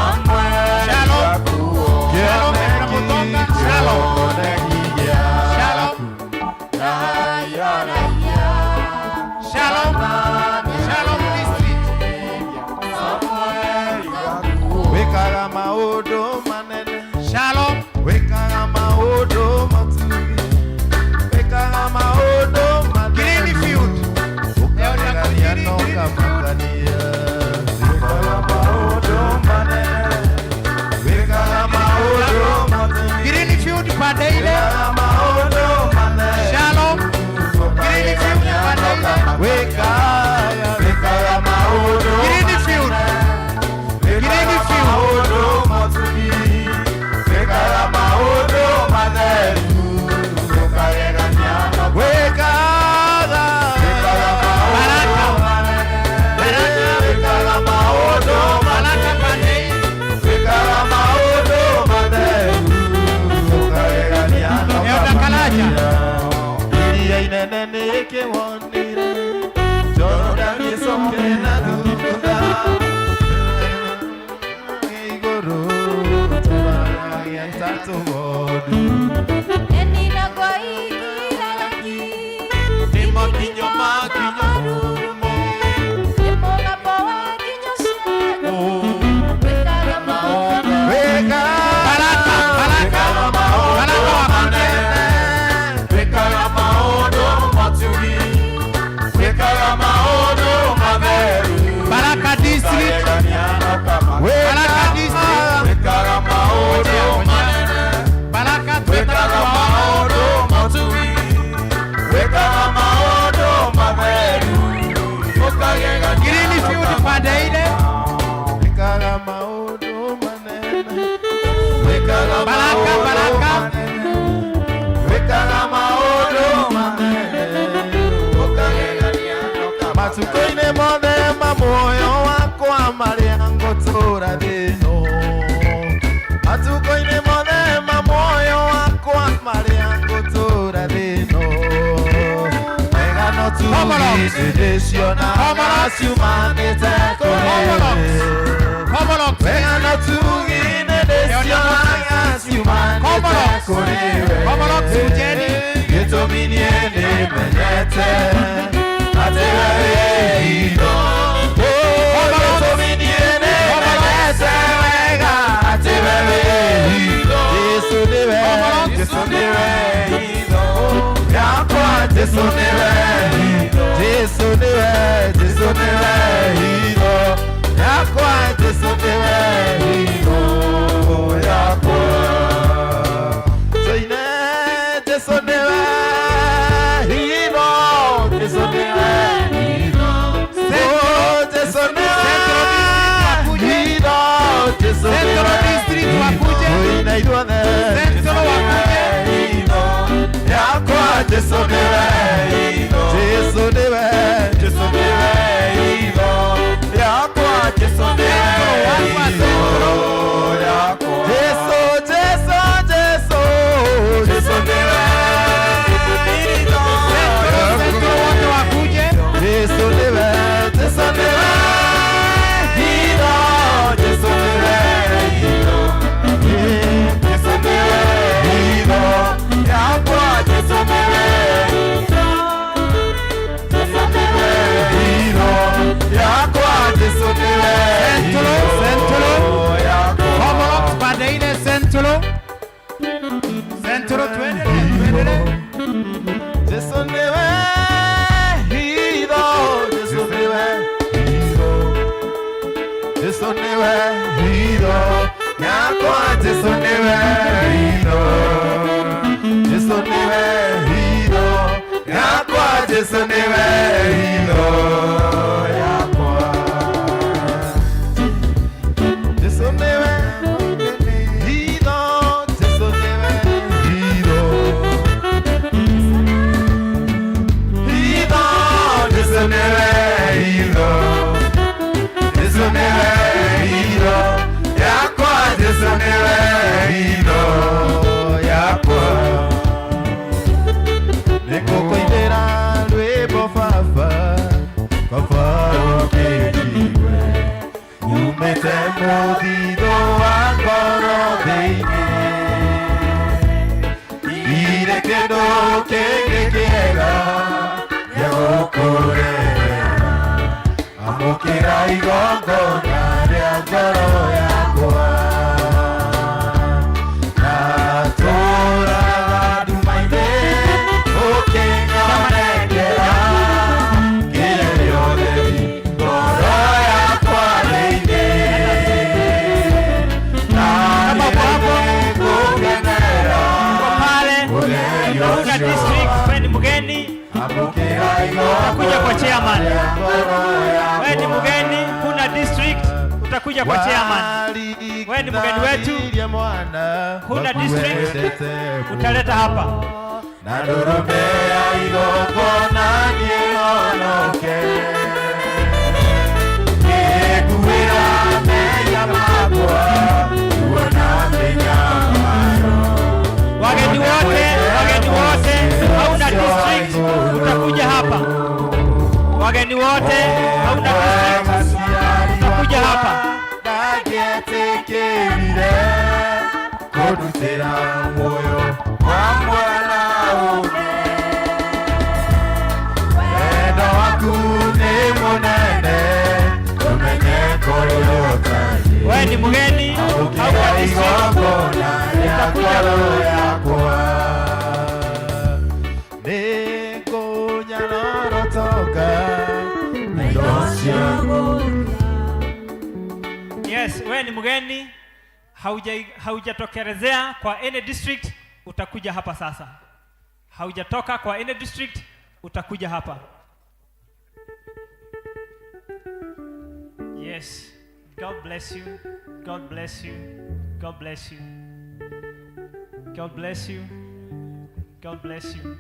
Shalom. Shalom, Ezra Mutonga. Shalom. Shalom. Shalom. Shalom district. Wĩkaga maũndũ manene. Shalom. Wĩkaga maũndũ matugi. Wĩkaga maũndũ manene. Greenfield. Ũkaregania na ũkamakania. Wĩkaga maũndũ manene. Wĩkaga maũndũ matugi. Greenfield pande ile. Wĩkaga maũndũ manene. Shalom. Kĩnene nĩkĩwonire Jorodani ĩcoke na thutha igũrũ tũmaragia ta tũgondu Nĩ makinyo makinyo Baraka District. Baraka District. Baraka twĩtaga Greenfield pande ile. Baraka, Baraka. Wĩkaga maũndũ manene matukũ-inĩ mothe ma muoyo wakwa marĩa ngũtũũra thĩ ĩno matukũ-inĩ mothe ma muoyo wakwa marĩa ngũtũũra thĩ ĩno wega no tugi ndĩcionaga ciumanĩte kũrĩ wega no tugi ndĩcionaga ciumanĩte kũrĩ we gĩtũmi niĩ nĩmenyete atĩ we wĩ hitho gĩtũmi niĩ nĩmenyete wega atĩ we wĩ hitho Jesũ nĩwe Jesũ nĩwe hitho yakwa Jesũ nĩwe hitho Jesũ nĩwe Jesũ nĩwe hitho yakwa Jesũ nĩwe hitho yakwa Tuine Jesũ nĩwe hitho Jesũ nĩwe hitho Oh Jesũ nĩwe hitho Jesũ Central nĩwe District wakuje. Tuine ithuothe Central wakuje. hitho yakwa Jesũ nĩwe hitho Jesũ nĩwe Jesũ nĩwe hitho yakwa Jesũ nĩwe hitho yakwa Jesũ Jesũ Jesũ Jesũ nĩwe hitho Central wote wakuje. Jesũ nĩwe Jesũ nĩwe hitho Jesũ nĩwe hitho Jesũ nĩwe hitho yakwa Jesũ nĩwe hitho Jesũ nĩwe hitho yakwa Jesũ nĩwe Central, Central. yakwa Comoros pande ile Central. Central tuendelee, tuendelee. Jesũ nĩwe hitho Jesũ nĩwe hitho Jesũ nĩwe hitho yakwa Jesũ nĩwe hitho Jesũ nĩwe hitho yakwa Jesũ nĩwe hitho yakwa Jesũ nĩwe hitho Jesũ nĩwe hitho hitho Jesũ nĩwe hitho Jesũ nĩwe hitho yakwa Jesũ nĩwe hitho yakwa nĩngũkũinĩra rwĩmbo baba baba rũkĩnjigue nyumĩte mũthithũ wa ngoro thĩinĩ irĩ kĩndũ kĩngĩ kĩega gĩa gũkũrehera amũkĩra igongona rĩa ngoro yakwa natũraga nduma-inĩ ũkĩnyonekera kĩgerio ũtheri ngoro yakwa thĩinĩ na Kama uko hapo, nĩngũkenera uko pale ũtheri Kaunga ũcio District, wewe ni mgeni, amũkĩra utakuja kwa chairman. ngoro Wewe ni mgeni, kuna district, utakuja kwa chairman. Wewe ni mgeni wetu, huna district, utaleta hapa. Na ndũrũme ya igongona niĩhonoke ngĩkuĩra mehia makwa kuona mĩnyamaro Wageni wote, wageni wote, hauna district, Wageni wote hauna district, utakuja hapa. Ndangĩetĩkĩrire kũndutĩra muoyo wa mwana ũngĩ. Wendo waku nĩ mũnene, ũmenye kũrĩa ũtariĩ. Wewe ni mgeni, hauna district, igongona utakuja rĩakwa roho yakwa. Nĩngũnyarorotoka na indo ciaku. Yes, wewe ni mgeni, haujatokelezea kwa any district, utakuja hapa sasa. Haujatoka kwa any district, utakuja hapa. Yes, God bless you. God bless you. God bless you. God bless you. God bless you.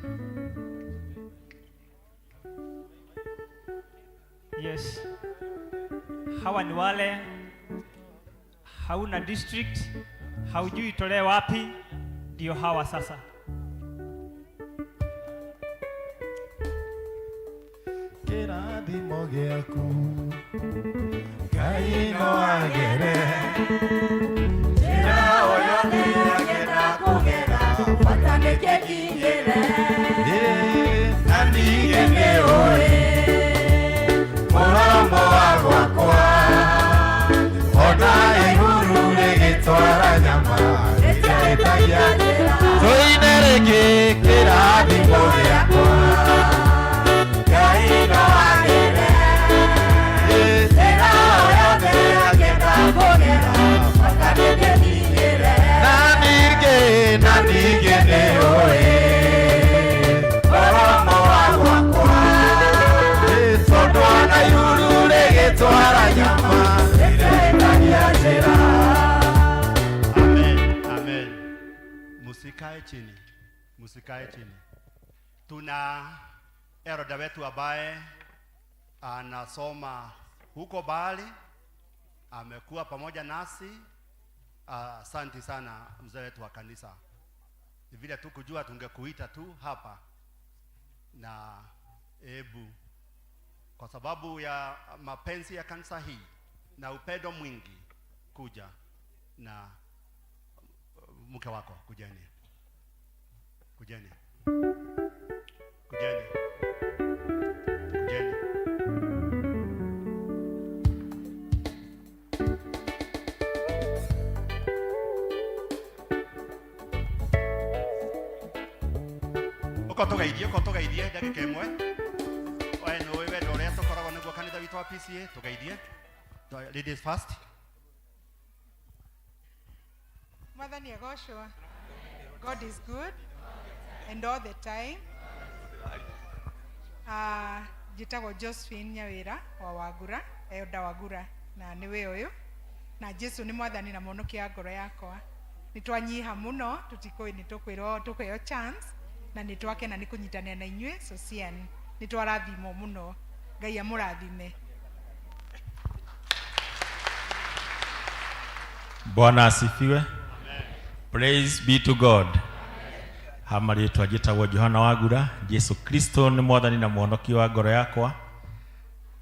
Yes. Hawa ni wale hauna district, haujui itolee wapi, ndio hawa sasa. Kĩrathimo gĩaku Ngai no agere njĩra o yothe angĩenda kũgera bata nĩkĩ nginyĩre. Na ningĩ nĩ ũĩ mũromo wa gwakwa ona ihuru rĩgĩtwara nyama rĩtahĩtagia tũine rĩngĩ kĩrathimo gĩakwa Ngai no agere njĩra o yothe angĩenda kũgera bata nĩkĩ nginyĩre. Na ningĩ nĩ ũĩ mũromo wa gwakwa tondũ ona ihuru rĩgĩtwara nyama rĩtahĩtagia njĩra. Amen. Amen. Musikae chini, musikae chini. Tuna elder wetu ambaye anasoma huko Bali, amekuwa pamoja nasi. Asante sana mzee wetu wa kanisa. Ni vile tu kujua tungekuita tu hapa, na ebu kwa sababu ya mapenzi ya kanisa hii na upendo mwingi, kuja na mke wako. Kujeni, kujeni, kujeni, kujeni. Ũka tũgeithie, ũka tũgeithie ndagĩka ĩmwe. We nĩũĩ wendo ũrĩa tũkoragwo nĩguo kanitha witũ wa PCA, tũgeithie. Ladies first. Mwathani agocwo. God is good and all the time. Njĩtagwo Josephine Nyawĩra wa Wangura, Elder Wangura, na nĩwe ũyũ. Na Jesu nĩ mwathani na mũhonokia wa ngoro yakwa. Nĩ twanyiha mũno, tũtikũĩ nĩ tũkwĩrwo tũkũheo chance na nĩ twakena nĩ kũnyitanĩra na inyuĩ Sosian. Nĩ twarathimwo mũno. Ngai amũrathime. Bwana asifiwe. Praise be to God. Hama rĩtwa njĩtagwo Johana Wagura. Jesu Kristo nĩ mwathani na mũhonokia wa ngoro yakwa.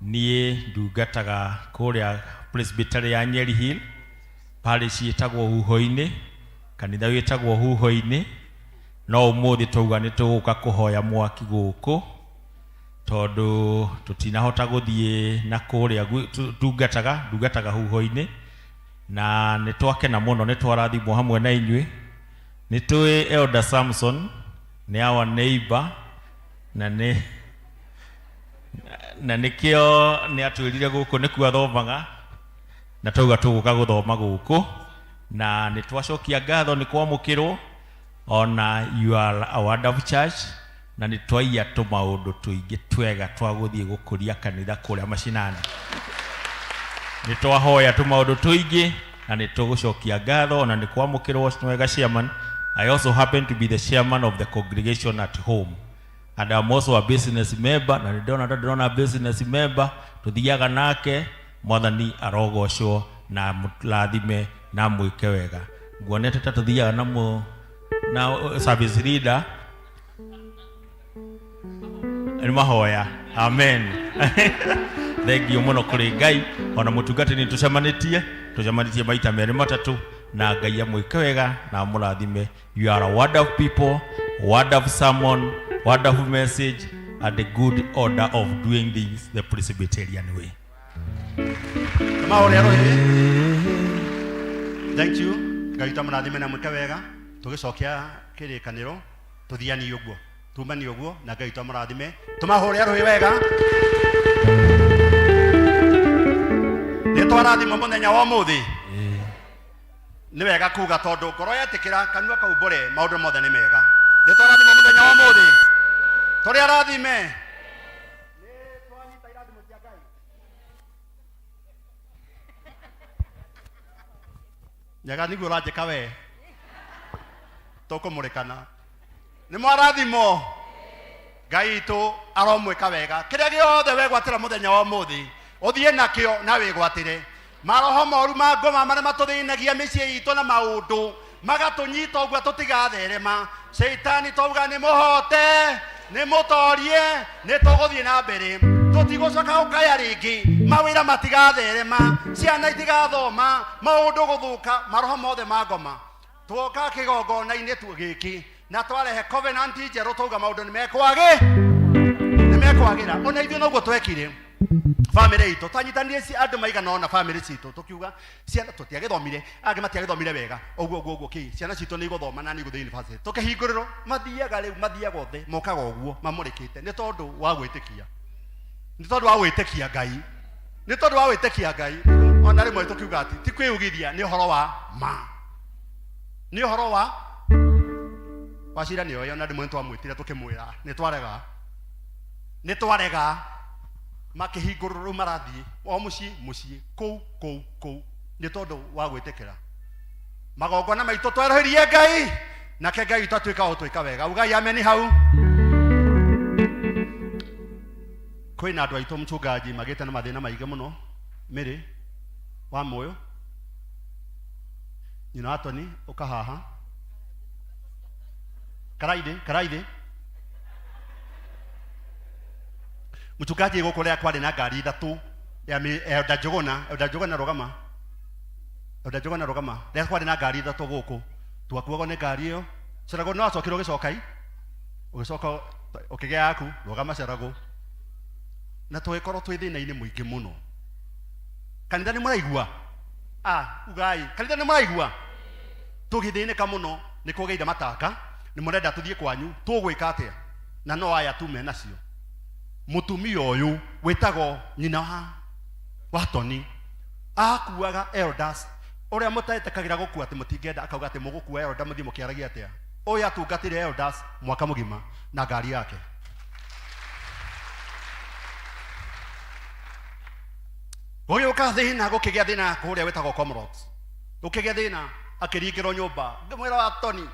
Niĩ ndungataga kũrĩa Presbytery ya Nyeri Hill, parish ĩtagwo Huho-inĩ, kanitha wĩtagwo Huho-inĩ. No ũmũthĩ twauga nĩ tũgũka kũhoya mwaki gũkũ tondũ tũtinahota gũthiĩ na kũrĩa ndungataga, ndungataga Huho-inĩ, na nĩ twakena mũno, nĩ twarathimwo hamwe na inyuĩ. Nĩ tũĩ Elder Samson nĩ our neighbor, na nĩkĩo nĩ atwĩrire gũkũ nĩkuo athomaga, na twauga tũgũka gũthoma gũkũ, na nĩ twacokia ngatho nĩ kwamũkĩrwo. Ona you are a wonderful church, na nĩ twaiya tũmaũndũ tũingĩ twega twa gũthiĩ gũkũria kanitha kũrĩa macinani. Nĩ twahoya tũmaũndũ tũingĩ na nĩ tũgũcokia ngatho, ona nĩ kwamũkĩrwo wega chairman. I also happen to be the chairman of the congregation at home, and I'm also a business member, na nĩ ndona ndĩrona business member tũthiaga nake. Mwathani arogocwo na mũrathime na mwĩke wega. Nguonete ta tũthiaga na mũ na service leader. Nĩ mahoya. Amen. Thengiũ mũno kũrĩ Ngai. Ona mũtungatĩri nĩ tũcemanĩtie, tũcemanĩtie maita merĩ matatũ, na Ngai amwĩke wega na amũrathime. You are a wonderful people, wonderful sermon, wonderful message, and a good order of doing things the Presbyterian way. Tũmahũrĩre rũhĩ. Thank you. Ngai witũ amũrathime na mwĩke wega. Tũgĩcokia kĩrĩkanĩro tũthianie ũguo, tumanie ũguo, na Ngai witũ amũrathime. Tũmahũrĩre rũhĩ wega. Nĩ twarathimwo mũthenya wa ũmũthĩ. Nĩ wega kuga tondũ ngoro yetĩkĩra kanua kaumbũre maũndũ mothe nĩ mega. Nĩ twarathimwo mũthenya wa ũmũthĩ. Tũrĩ arathime. Nyaga nĩguo ũranjĩka we. Tũkũmũrĩkana. Nĩ mwarathimwo. Ngai witũ aromwĩka wega. Kĩrĩa gĩothe wegwatĩra mũthenya wa ũmũthĩ, ũthiĩ nakĩo na wĩgwatĩre. Maroho moru ma ngoma marĩa matũthĩnagia mĩciĩ itũ na maũndũ magatũnyita ũguo tũtigatherema. Shaitani twauga nĩ mũhote, nĩ mũtorie, nĩ tũgũthiĩ na mbere. Tũtigũcoka gũkaya rĩngĩ, mawĩra matigatherema, ciana itigathoma, maũndũ gũthũka, maroho mothe ma ngoma. Twoka kĩgongona-inĩ tu gĩkĩ na twarehe covenant njerũ, twauga maũndũ nĩ mekwagĩ, nĩ mekwagĩra. Ona ithuĩ noguo twekire bamĩrĩ itũ, twanyitanire andũ maigana ũna bamĩrĩ citũ, tũkiuga ciana tũtiagĩthomire, angĩ matiagĩthomire wega, ũguo ũguo ũguo kĩ ciana citũ nĩ igũthoma na nĩ igũthiĩ university. Tũkĩhingũrĩrwo, mathiaga rĩu, mathiaga othe, mokaga ũguo mamũrĩkĩte, nĩ tondũ wa gwĩtĩkia, nĩ tondũ wa gwĩtĩkia Ngai, nĩ tondũ wa gwĩtĩkia Ngai. Ona rĩmwe tũkiuga atĩ ti kwĩugithia, nĩ ũhoro wa ma, nĩ ũhoro wa wacira nĩ oĩ. Ona rĩmwe nĩ twamwĩtire tũkĩmwĩra nĩ twarega, nĩ twarega. Makĩhingũrwo rĩu marathiĩ o mũciĩ mũciĩ kũu kũu kũu, nĩ tondũ wa gwĩtĩkĩra magongona maitũ twerũhĩrie Ngai, nake Ngai witũ atuĩka o twĩka wega. Ugai ameni hau. Kwĩna andũ aitũ mchungaji magĩte na mathĩna maingĩ mũno. Mĩrĩ wa muoyo nyina wa Tony, ũka haha karaithĩ karaithĩ. Mchungaji gũkũ rĩa kwarĩ na ngari ithatũ ya Elder Njũgũna. Elder Njũgũna rũgama, Elder Njũgũna rũgama. Rĩa kwarĩ na ngari ithatũ gũkũ, twakuagwo nĩ ngari ĩyo. Ceragwo no acokire ũgĩcoka i ũgĩcoka ũkĩgĩa yaku. Rũgama Ceragwo. Na tũgĩkorwo twĩ thĩna-inĩ mũingĩ mũno. Kanitha nĩ mũraigua? Ah, ugai kanitha nĩ mũraigua? Tũgĩthĩnĩka mũno, nĩ kũgĩire matanga, nĩ mũrenda tũthiĩ kwanyu, tũgwĩka atĩa? Na no aya tu menacio. Mũtumia ũyũ wĩtagwo nyina wa Tony akuaga elders ũrĩa mũtetĩkagĩra gũkua atĩ mũtingĩenda, akauga atĩ mũgũkua elder mũthiĩ mũkĩaragia atĩa. Ũyũ atungatĩire elders mwaka mũgima na ngari yake. Gũgĩũka thĩna, gũkĩgĩa thĩna kũrĩa wĩtagwo Comrades, gũkĩgĩa thĩna, akĩringĩrwo nyũmba. Ngĩmwĩra wa Tony,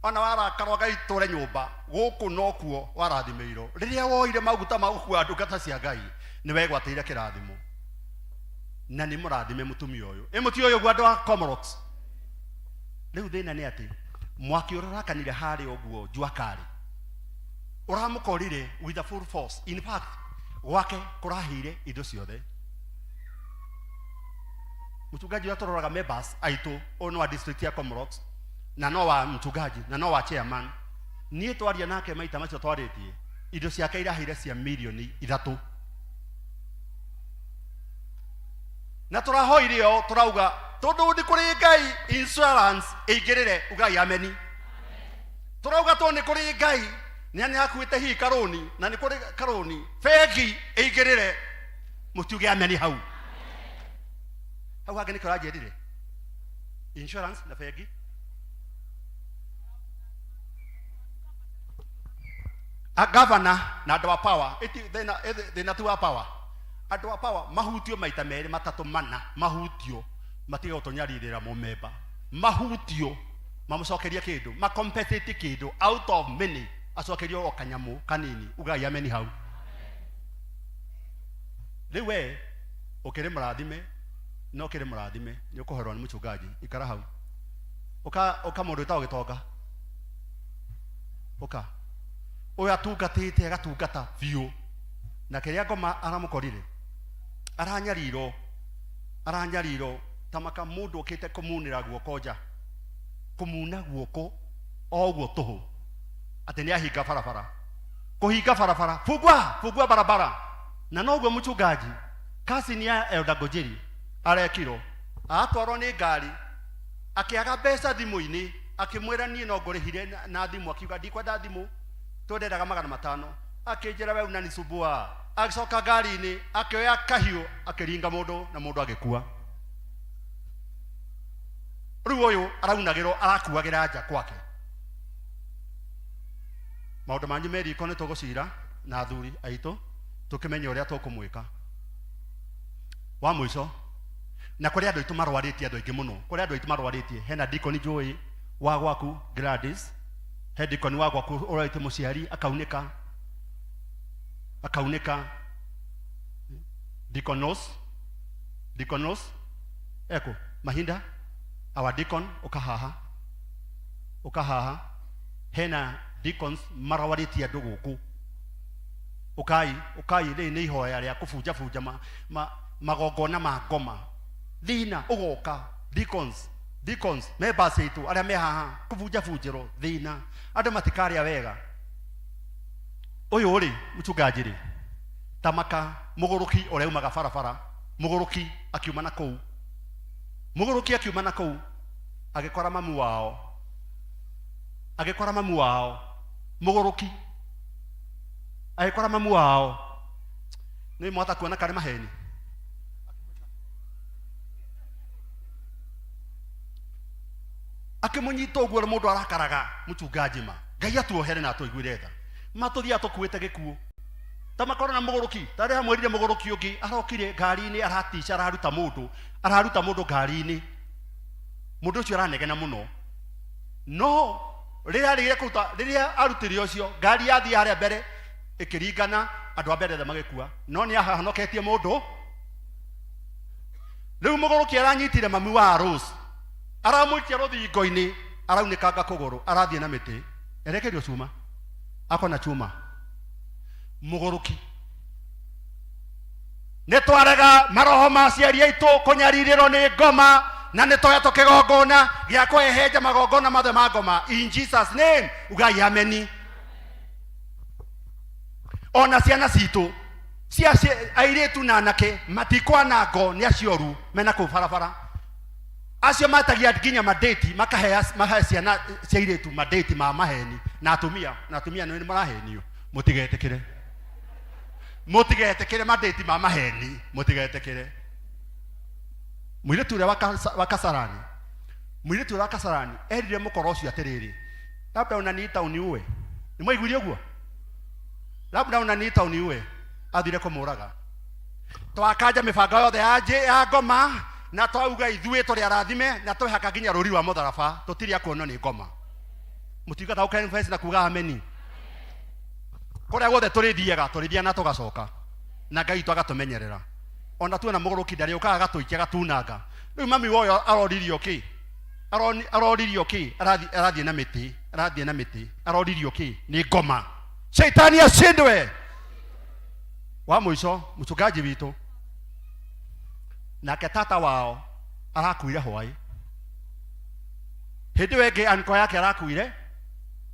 ona warakarwo gaitũre nyũmba gũkũ nokuo warathimĩirwo. Rĩrĩa woire maguta ma gũkua ndungata cia Ngai, nĩ wegwatĩire kĩrathimo, na nĩ mũrathime mũtumia ũyũ. Ĩ mũtumia ũyũ ũguo andũ a Comrades. Rĩu thĩna nĩ atĩ mwaki ũrĩa ũrakanire harĩa ũguo jua kali ũramũkorire with a full force. In fact gwake kũrahĩire indo ciothe. Mchungaji ũrĩa tũroraga members aitũ, ũyũ nĩ wa district ya Comrades, na no wa mchungaji na no wa chairman. Niĩ twaria nake maita macio twarĩtie, indo ciake irahĩire cia mirioni 3. Na tũrahoire o tũrauga tondũ nĩ kũrĩ Ngai insurance ĩingĩrĩre. Ugai ameni. Tũrauga tondũ nĩ kũrĩ Ngai nĩ nĩ akuĩte hihi karũni, na nĩ kũrĩ karũni bengi ĩingĩrĩre. Mũtiuge ameni hau. Hau hangĩ nĩkĩo ũranjĩrire insurance na bengi. A governor na andũ a power, ĩti thĩna, thĩna ti wa power. Andũ a power mahutio maita merĩ matatũ mana, mahutio matige gũtũnyarirĩra mũmemba, mahutio mamũcokerie kĩndũ, macompensate kĩndũ out of many, acokerio o kanyamũ kanini. Ugai ameni hau. Rĩu we ũkĩrĩ mũrathime, no ũkĩrĩ mũrathime nĩ ũkũherwo nĩ mũchungaji. Ikara hau. Ũka, ũka mũndũ wĩtagwo gĩtonga, ũka. Ũyũ atungatĩte agatungata biũ, na kĩrĩa ngoma aramũkorire aranyarirwo, aranyarirwo tamaka mũndũ ũkĩte kũmunĩra guoko nja, kũmuna guoko o ũguo tũhũ, atĩ nĩ ahinga barabara, kũhinga barabara, fungua fungua barabara. Na noguo mchungaji cousin ya Elder Ngũnjiri arekirwo, atwarwo nĩ ngari, akĩaga mbeca thimũ-inĩ, akĩmwĩra niĩ no ngũrĩhire na thimũ, akiuga ndikwenda thimũ, twendendaga 500. Akĩnjĩra we unanisumbua. Agĩcoka ngari-inĩ akĩoya kahiũ akĩringa mũndũ na mũndũ agĩkua. Rĩu ũyũ araunagĩrwo, arakuagĩra nja kwake. Maũndũ manyu me riko nĩ tũgũcira na athuri aitũ tũkĩmenye ũrĩa tũkũmwĩka. Wa mũico, na kũrĩ andũ aitũ marwarĩtie, andũ aingĩ mũno, kũrĩ andũ aitũ marwarĩtie. Hena dikoni njũĩ wa gwaku Gladys, he dikoni wa gwaku ũrarĩtie mũciari akaunĩka, akaunĩka. Deaconos, deaconos eko mahinda our deacon ũkahaha, ũkahaha. Hena deacons marawarĩtie andũ gũkũ, ũkai, ũkai. Rĩrĩ nĩ ihoya rĩa kũbunjabunja magongona ma ngoma thĩna ũgoka. Deacons, deacons members aitũ arĩa me haha, kũbunjabunjĩrwo thĩna, andũ matikarĩa wega. Ũyũ rĩ mchungaji rĩ, tamaka mũgũrũki ũrĩa umaga barabara, mũgũrũki akiuma na kũu, mũgũrũki akiuma na kũu agĩkora mamu wao, agĩkora mamu wao, mũgũrũki agĩkora mamu wao. Nĩ mwata kuona karĩ maheni. Akĩmũnyita ũguo mũndũ arakaraga. Mũchungaji ma Ngai atuohere na atũiguĩre tha, matũthiaga tũkuĩte gĩkuũ ta makorwo na mũgũrũki. Tarĩ hamwĩrire mũgũrũki ũngĩ arokire ngari-inĩ, aratica, araruta mũndũ, araruta mũndũ ngari-inĩ. Mũndũ ũcio aranegena mũno, no rĩrĩa arĩire kũruta, rĩrĩa arutire ũcio, ngari yathiĩ harĩa mbere ĩkĩringana, andũ a mbere othe magĩkua, no nĩ ahonoketie mũndũ. Rĩu mũgũrũki aranyitire mami wa Rose, aramũikia rũthingo-inĩ, araunĩkanga kũgũrũ, arathiĩ na mĩtĩ, erekerio cuma, akona chuma. Mũgũrũki. Nĩ twarega maroho ma aciari aitũ kũnyarirĩrwo nĩ ngoma, na nĩ twoya tũkĩgongona gĩa kũhehenja magongona mothe ma ngoma in Jesus name. Ugai ameni. Ona ciana citũ cia airĩtu na anake matikwanangwo nĩ acio oru mena kũu barabara, acio matagia nginya madate, makahe mahe ciana cia airĩtu madate ma maheni, na atumia, na atumia nĩ marahenio. Mũtigetĩkĩre, mũtigetĩkĩre madate ma maheni, mũtigetĩkĩre. Mũirĩtu ũrĩa wa Kasarani, mũirĩtu ũrĩa wa Kasarani erire mũkora ũcio atĩrĩrĩ, labda unaniita uniue. Nĩ mwaiguire ũguo? Labda unaniita uniue. Athire kũmũraga. Twakanja mĩbango yothe ya ya ngoma, na twauga ithuĩ tũrĩ arathime, na twehaka nginya rũri rwa mũtharaba, tũtirĩ akuonwo nĩ ngoma. Mũtiuga ta ũkenfesi na kuga ameni. Kũrĩa guothe tũrĩthiaga, tũrĩthiaga na tũgacoka, na Ngai witũ agatũmenyerera. Ona tuona mũgũrũki ndarĩũkaga agatũikia agatunanga. Rĩu mami woyo aroririo kĩ? Aroririo kĩ? Arathiĩ na mĩtĩ, arathiĩ na mĩtĩ, aroririo kĩ? Nĩ ngoma. Shaitani ashindwe. Wa mũico, mchungaji witũ nake tata wao arakuire hwaĩ, hĩndĩ ĩyo ĩngĩ anko yake arakuire,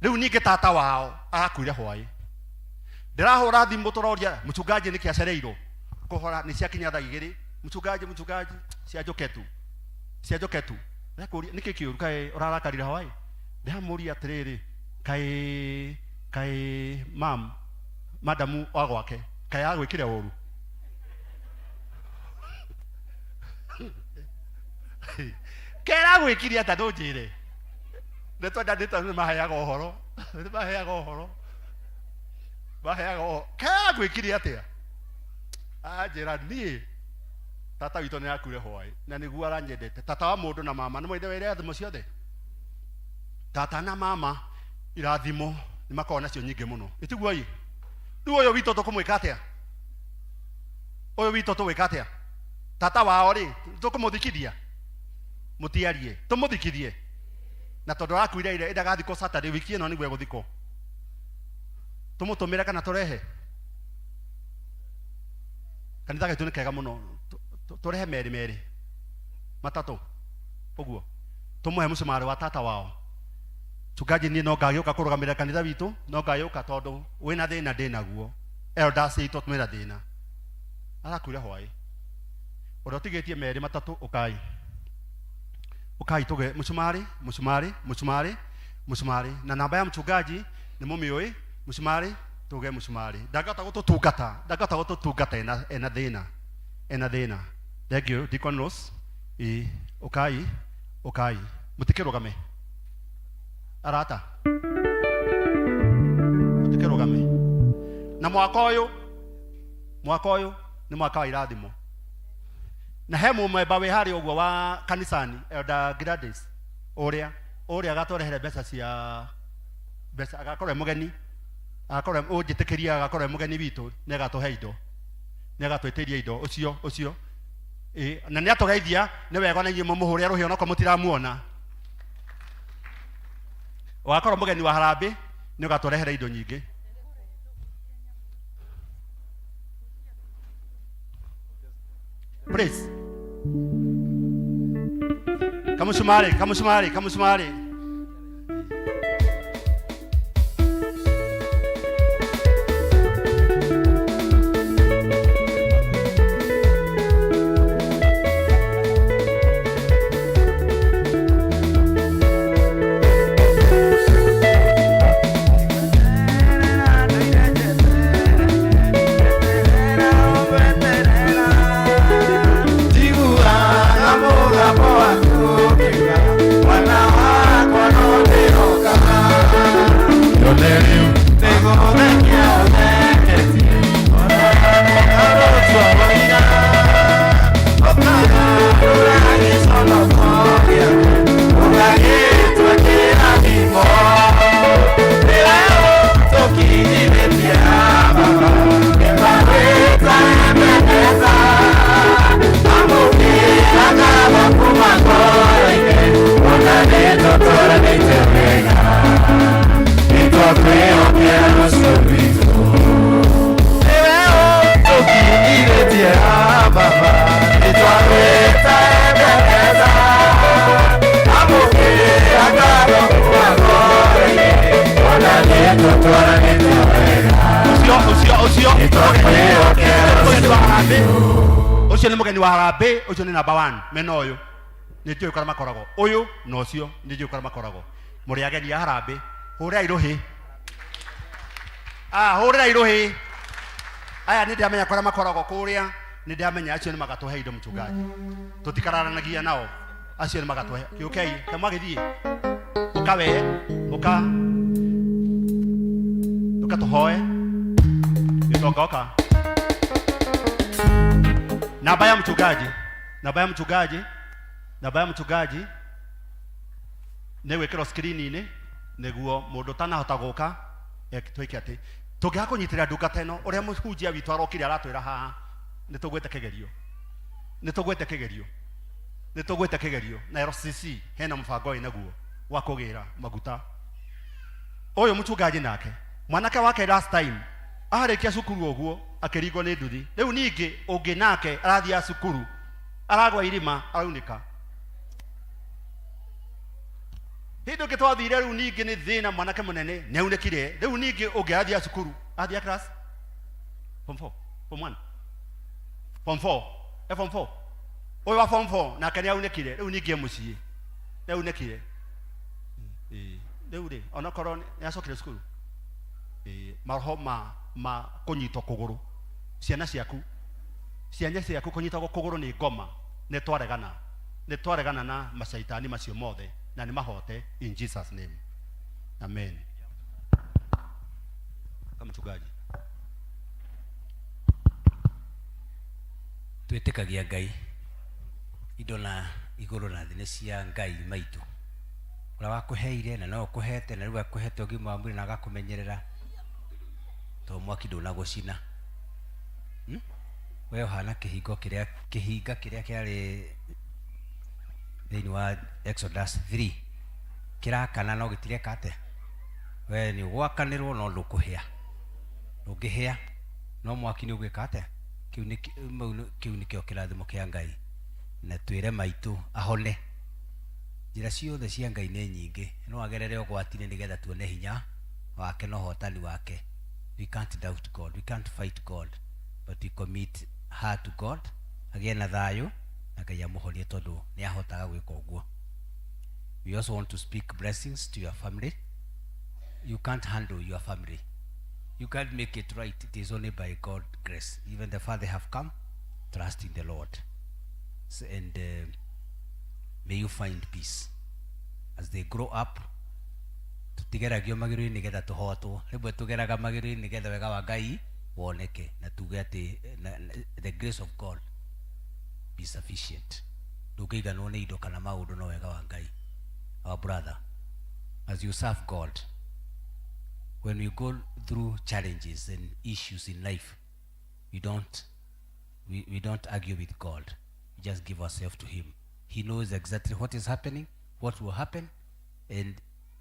rĩu ningĩ tata wao arakuire hwaĩ. Ndĩrahũra thimũ tũroria mchungaji nĩkĩ acereirwo kũhora, nĩ ciakinya thaa 2. Mchungaji, mchungaji, cianjũke tu, cianjũke tu. Ndakũria nĩkĩ kĩũru, kaĩ ũrarakarire hwaĩ? Ndĩramũria atĩrĩrĩ, kaĩ kaĩ mam madamu wa gwake kaĩ agwĩkire ũru? Kera gwĩkire atĩa? Ndũnjĩre. Nĩ twenda, nĩ tondũ nĩ maheaga ũhoro, nĩ maheaga ũhoro, maheaga ũhoro. Kera gwĩkire atĩa? Anjĩra niĩ tata witũ nĩ akuire hwaĩ, na nĩguo aranyendete. Tata wa mũndũ na mama nĩ mwaithe wa irathimo ciothe. Tata na mama irathimo nĩ makoragwo nacio nyingĩ mũno, ĩtiguo ĩ? Rĩu ũyũ witũ tũkũmwĩka atĩa? Ũyũ witũ tũgwĩka atĩa? Tata wao rĩ, tũkũmũthikithia? Mũtiarie, tũmũthikithie? Na tondũ arakuire ira, ĩndagathikwo Saturday wiki ĩno nĩguo egũthikwo. Tũmũtũmĩre kana tũrehe? Kanitha gaitũ nĩ kega mũno. Tũrehe merĩ merĩ matatũ ũguo tũmũhe mũcumarĩ wa tata wao. Mchungaji, niĩ no ngagĩũka kũrũgamĩrĩra kanitha witũ, no ngagĩũka tondũ wĩna thĩna ndĩ naguo. Elders itũ twĩna thĩna. Arakuire hwaĩ. Ũrĩa ũtigĩtie merĩ matatũ ũkai. Ũkai tũge mũcumarĩ, mũcumarĩ, mũcumarĩ, mũcumarĩ. Na namba ya mchungaji nĩ mũmĩũĩ, mũcumarĩ tuge mũcumarĩ. Ndangĩhota gũtũtungata, ndangĩhota gũtũtungata ena ena thĩna. Ena thĩna. Thank you, Deacon Rose. Ĩ, ũkai, ũkai. Mũtikĩrũgame. Arata. Mũtikĩrũgame. Na mwaka ũyũ, mwaka ũyũ nĩ mwaka wa irathimo. Na he mũmemba wĩ harĩa ũguo wa kanisani, Elder Gladys, ũrĩa ũrĩa agatũrehere mbeca cia mbeca, agakorwo e mũgeni, agakorwo ũnjĩtĩkĩria, agakorwo e mũgeni witũ, nĩ agatũhe indo, nĩ agatwĩtĩria indo, ũcio ũcio. Ĩ, na nĩ atũgeithia, nĩ wega ona inyuĩ mũmũhũre rũhĩ onokorwo mũtiramuona. Ũgakorwo mũgeni wa harambĩ, nĩ ũgatũrehera indo nyingĩ. Please. Kamushumari, kamushumari, kamushumari. Njiguaga mũgambo waku ũkiuga, mwana wakwa no ndĩroka. Nyone rĩu nĩgũthekia ũtheketie, ona mũgarũtwo woiga. Ũkagarũra gĩconoko gĩaku, ũgagĩtua kĩrathimo. Nĩwe ũtũkinyithĩtie Baba, nĩmawĩta Ebeneza. Amũkĩra ngatho kuma ngoro-inĩ, ona nĩtũtũranĩte wega. Nĩtwakwĩhokera rũciũ rwitũ. Nĩwe ũtũkinyithĩtie Baba, nĩtwawĩta Ebeneza. Amũkĩra ngatho kuma ngoro-inĩ, ona nĩtũtũranĩte wega. Ũcio, ũcio, ũcio. Nĩtwakwĩhokera rũciũ rwitũ. Ũcio nĩ mũgeni wa harambĩ, ũcio nĩ number 1 mena ũyũ. Nĩ njũĩ kũrĩa makoragwo. Ũyũ na ũcio nĩ njũĩ kũrĩa makoragwo. Mũrĩ ageni a harambĩ, hũrĩrai rũhĩ. Ah, hũrĩrai rũhĩ. Aya nĩ ndĩramenya kũrĩa makoragwo kũrĩa, nĩ ndĩramenya acio nĩ magatũhe indo mchungaji. Tũtikararanagia nao. Acio nĩ magatũhe. Kĩũkei, ke mwagĩthiĩ. Ũka we, ũka. Ũka tũhoe. Gĩtonga ũka. Namba ya mchungaji, namba ya mchungaji, namba ya mchungaji nĩ gwĩkĩrwo screen-inĩ nĩguo mũndũ ũtanahota gũka twĩke atĩ tũngĩaga kũnyitĩrĩra ndungata ĩno ũrĩa mũhunjia witũ arokire aratwĩra haha nĩ tũgwĩte kĩgerio, nĩ tũgwĩte kĩgerio, nĩ tũgwĩte kĩgerio. Na LCC hena mũbango wĩ naguo wa kũgĩra maguta. Ũyũ mchungaji nake mwanake wake last time arĩkia cukuru ũguo akĩringwo nĩ nduthi. Rĩu ningĩ ũngĩ nake arathiaga cukuru aragwa irima araunĩka. Hĩndĩ ĩngĩ twathire rĩu ningĩ nĩ thĩna mwanake mũnene nĩ aunĩkire. Rĩu ningĩ ũngĩ arathiaga cukuru athiaga class form 4, form 1, form 4, e form 4. Ũyũ wa form 4 nake nĩ aunĩkire. Rĩu ningĩ e mũciĩ nĩ aunĩkire. Ĩĩ, rĩu rĩ onakorwo nĩ acokire cukuru. Ĩĩ, maroho ma kũnyitwo kũgũrũ, ciana ciaku, ciana ciaku kũnyitagwo kũgũrũ nĩ ngoma, nĩ twaregana, nĩ twaregana na macaitani macio mothe na nĩ mahote in Jesus name. Amen. Kama mchungaji. Twĩtĩkagia Ngai, indo na igũrũ na thĩ nĩ cia Ngai maitũ. Ũrĩa wakũheire na no ũkũhete na rĩu akũhete ũgima wa mwĩrĩ na agakũmenyerera to mwaki ndũnagũcina. We ũhana kĩhingo kĩrĩa, kĩhinga kĩrĩa kĩarĩ thĩinĩ wa Exodus 3 kĩrakana no gĩtireka atĩa? We nĩ ũgwakanĩrwo no ndũkũhĩa. Ndũngĩhĩa no mwaki nĩ ũgwĩka atĩa? Kĩu nĩ kĩu nĩkĩo kĩrathimo kĩa Ngai. Na twĩre maitũ ahone. Njĩra ciothe cia Ngai nĩ nyingĩ, no agerere ũgwati-inĩ nĩgetha tuone hinya wake na ũhotani wake. We can't doubt God, we can't fight God, but we commit her to God, agĩe na thayũ na Ngai amũhonie tondũ nĩ ahotaga gwĩka ũguo. We also want to speak blessings to your family. You can't handle your family. You can't make it right. It is only by God grace. Even the father have come, trust in the Lord. So, and may you find peace. As they grow up, tutigeragio magerio-inĩ nĩgetha tũhotwo. Rĩmwe tũgeraga magerio-inĩ nĩgetha wega wa Ngai woneke na tuge atĩ the grace of God be sufficient. Ndũngĩiganwo nĩ indo kana maũndũ no wega wa Ngai. Our brother, as you serve God, when we go through challenges and issues in life, we don't argue with God. We just give ourselves to Him. He knows exactly what is happening, what will happen, and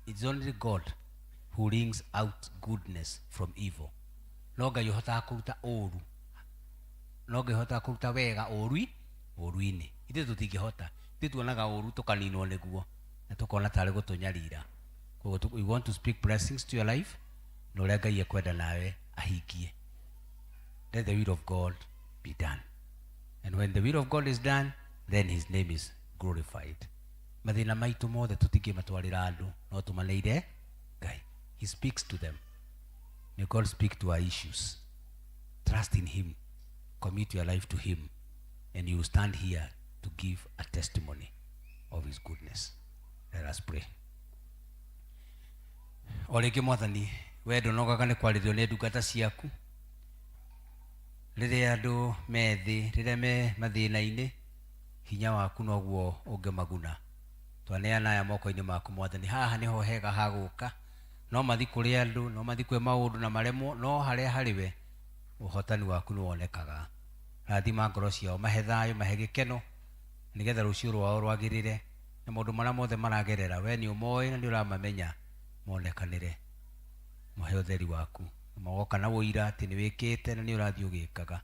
it's only God who wrings out goodness from evil. No Ngai ũhotaga kũruta ũru, no Ngai ũhotaga kũruta wega ũrui ũru-inĩ. Ithuĩ tũtingĩhota, ithuĩ tuonaga ũru tũkaninwo nĩguo na tũkona tarĩ gũtũnyarira. Koguo we want to speak blessings to your life na ũrĩa Ngai ekwenda nawe ahingie. Let the will of God be done. And when the will of God is done, then His name is glorified. Mathĩna maitũ mothe tũtingĩmatwarĩra andũ, no tũmaneire Ngai. He speaks to them. May God speak to our issues. Trust in Him. Commit your life to Him. And you will stand here to give a testimony of His goodness. Let us pray. O rĩngĩ Mwathani, we ndũnogaga nĩ kwarĩrio nĩ ndungata ciaku. Rĩrĩa andũ me thĩ, rĩrĩa me mathĩna-inĩ, hinya waku noguo ũngĩmaguna. Twaneana aya moko-inĩ maku Mwathani. Haha nĩho hega ha gũka. No mathi kũrĩ andũ, no mathi kwĩ maũndũ na maremwo, no harĩa harĩ we, ũhotani waku nĩwonekaga. Rathima ngoro ciao, mahe thayũ, mahe gĩkeno, nĩgetha rũciũ rwao rwagĩrĩre, na maũndũ marĩa mothe maragerera, we nĩ ũmoĩ na nĩ ũramamenya, monekanĩre. Mahe ũtheri waku. Magoka na ũira atĩ nĩ wĩkĩte na nĩ ũrathiĩ ũgĩkaga.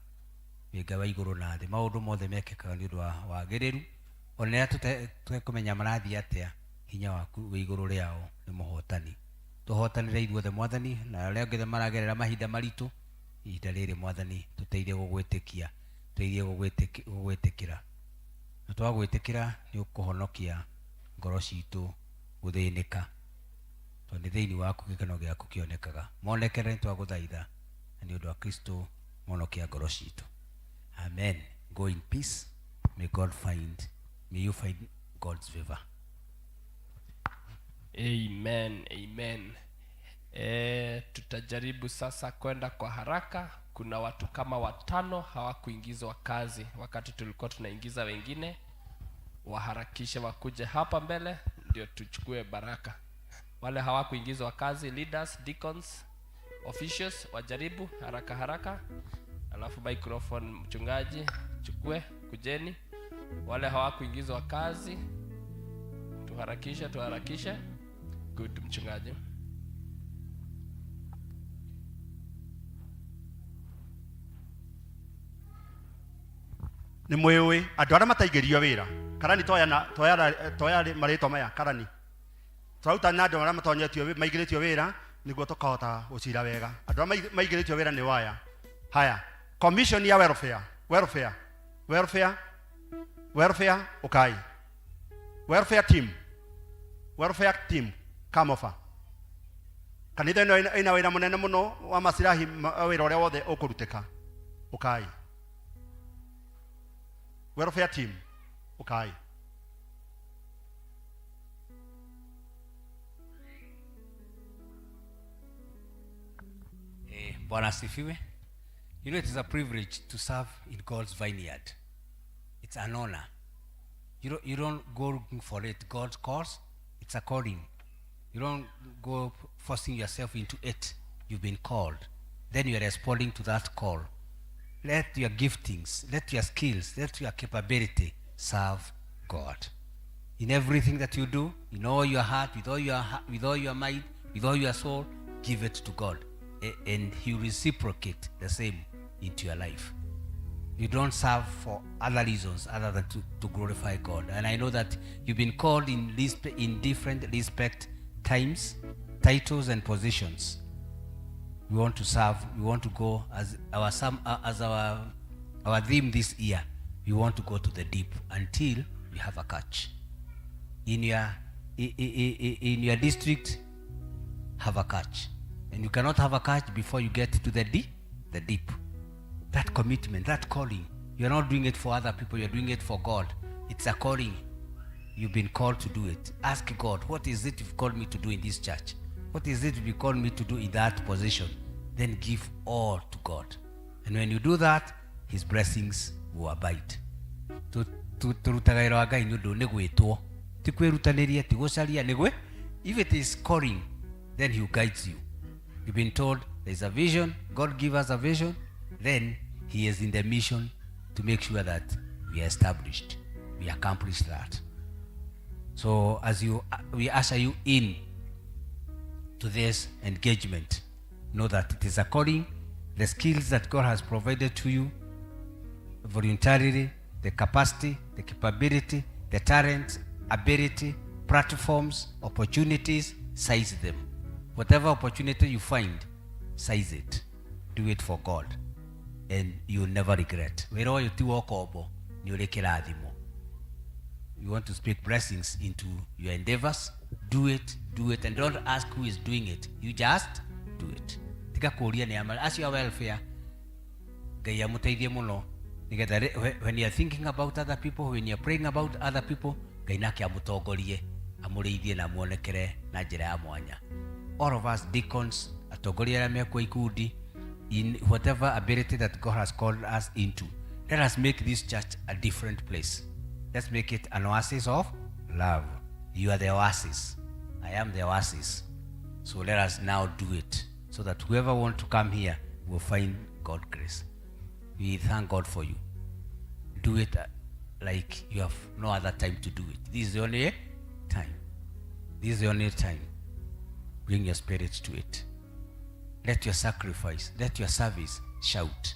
Wĩ Ngai wa igũrũ na thĩ. Maũndũ mothe mekĩkaga nĩ ũndũ wa wagĩrĩru. Ona rĩrĩa tũtekũmenya marathiĩ atĩa, hinya waku wĩ igũrũ rĩao nĩ mũhotani. Tũhotanĩre ithuothe Mwathani, na arĩa angĩ maragerera mahinda maritũ, ihinda rĩrĩ Mwathani, tũteithie gũgwĩtĩkia, tũteithie gũgwĩtĩkĩra. Na twagwĩtĩkĩra nĩ ũkũhonokia ngoro citũ gũthĩnĩka. Tondũ nĩ thĩinĩ waku gĩkeno gĩaku kĩonekaga. Monekere nĩ twagũthaitha, na nĩ ũndũ wa Kristo monokia ngoro citũ. Amen. Go in peace. May God find, may you find God's favor. Amen, amen. Tutajaribu sasa kwenda kwa haraka. Kuna watu kama watano hawakuingizwa kazi wakati tulikuwa tunaingiza wengine. Waharakishe wakuje hapa mbele ndio tuchukue baraka. Wale hawakuingizwa kazi, leaders, deacons, officials, wajaribu haraka haraka. Alafu microphone mchungaji chukue, kujeni. Wale hawakuingizwa kazi, tuharakishe, tuharakishe. Good, mchungaji. Nĩ mwĩũĩ andũ arĩa mataingĩrio wĩra. Karani toya na toya toya marĩtwa maya karani. Tũraruta na andũ arĩa matonyetio maingĩrĩtio wĩra nĩguo tũkahota gũcira wega. Andũ arĩa maingĩrĩtio wĩra nĩ waya. Haya, commission ya welfare, welfare, welfare, welfare, ukai. Welfare team. Welfare team, come over. Kanitha ĩno ĩna wĩra mũnene mũno wa masirahi wĩra ũrĩa wothe ũkũrutĩka. Ukai. Welfare team, ukai. Bwana asifiwe. You know, it is a privilege to serve in God's vineyard. It's an honor. You don't go looking for it. God calls, it's a calling. You don't go forcing yourself into it. You've been called. Then you are responding to that call. Let your giftings, let your skills, let your capability serve God. In everything that you do, in all your heart, with all your mind, with all your soul, give it to God. and he will reciprocate the same into your life. You don't serve for other reasons other than to glorify God. And I know that you've been called in different respect times, titles and positions. We want to serve. We want to go as our some as our theme this year. We want to go to the deep until we have a catch. In your district, have a catch, and you cannot have a catch before you get to the deep. That commitment, that calling. You're not doing it for other people. You're doing it for God. It's a calling. You've been called to do it. Ask God, what is it you've called me to do in this church? What is it you've called me to do in that position? Then give all to God. And when you do that, his blessings will abide. Tũrutaga wĩra wa Ngai nĩ ũndũ nĩ gwĩtwo. Ti kwĩrutanĩria, ti gũcaria, nĩ gwĩ. If it is calling, then he guides you. You've been told there's a vision. God give us a vision. Then he is in the mission to make sure that we are established. We accomplish that. So as we usher you in to this engagement, know that it is according the skills that God has provided to you voluntarily, the capacity, the capability, the talent, ability, platforms, opportunities, seize them. Whatever opportunity you find, seize it. Do it for God, and you'll never regret. Wĩra ũyũ ti wa ũkombo, nĩ ũrĩ kĩrathimo. You want to speak blessings into your endeavors, do it, and don't ask who is doing it. You just do it. Tiga kũũria nĩ ama. Acio a welfare, Ngai amũteithie mũno. Nĩgetha when you are thinking about other people, when you are praying about other people, Ngai nake amũtongorie, amũrĩithie na amuonekere na njĩra ya mwanya. All of us deacons, atongoria arĩa mekuo ikundi, in whatever ability that God has called us into, let us make this church a different place. Let's make it an oasis of love. You are the oasis. I am the oasis. So let us now do it so that whoever wants to come here will find God's grace. We thank God for you. Do it like you have no other time to do it. This is the only time. This is the only time. Bring your spirit to it. Let your sacrifice, let your service shout.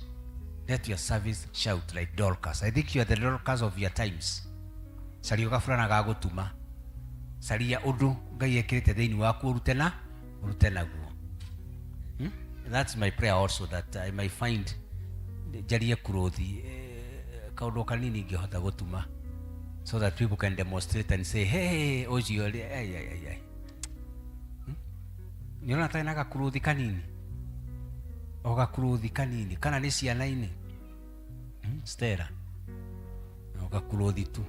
Let your service shout like Dorcas. I think you are the Dorcas of your times. Caria gabura ga gũtuma. Caria ũndũ Ngai ekĩrĩte thĩinĩ waku ũrute na ũrute naguo. That's my prayer also, that I may find njarie kurothi kaũndũ kanini ingĩhota gũtuma, so that people can demonstrate and say, hey, ũcio ai ai ai. Nĩũrona tarĩ na gakuruthi kanini, o gakuruthi kanini, kana nĩ ciana-inĩ, Stella, o gakuruthi tu.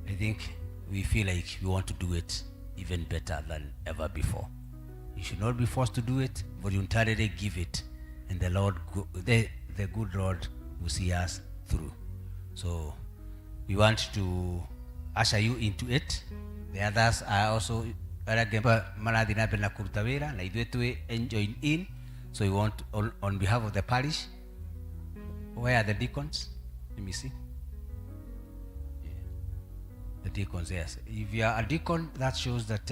I think we feel like we want to do it even better than ever before. You should not be forced to do it. Voluntarily give it, and the Lord, the good Lord will see us through. So we want to usher you into it. The others are also arĩa angĩ marathiĩ na mbere na kũruta wĩra, na ithuĩ twĩ join in. So we want on behalf of the parish. Where are the deacons? Let me see. Yeah. The deacons, yes. If you are a deacon, that shows that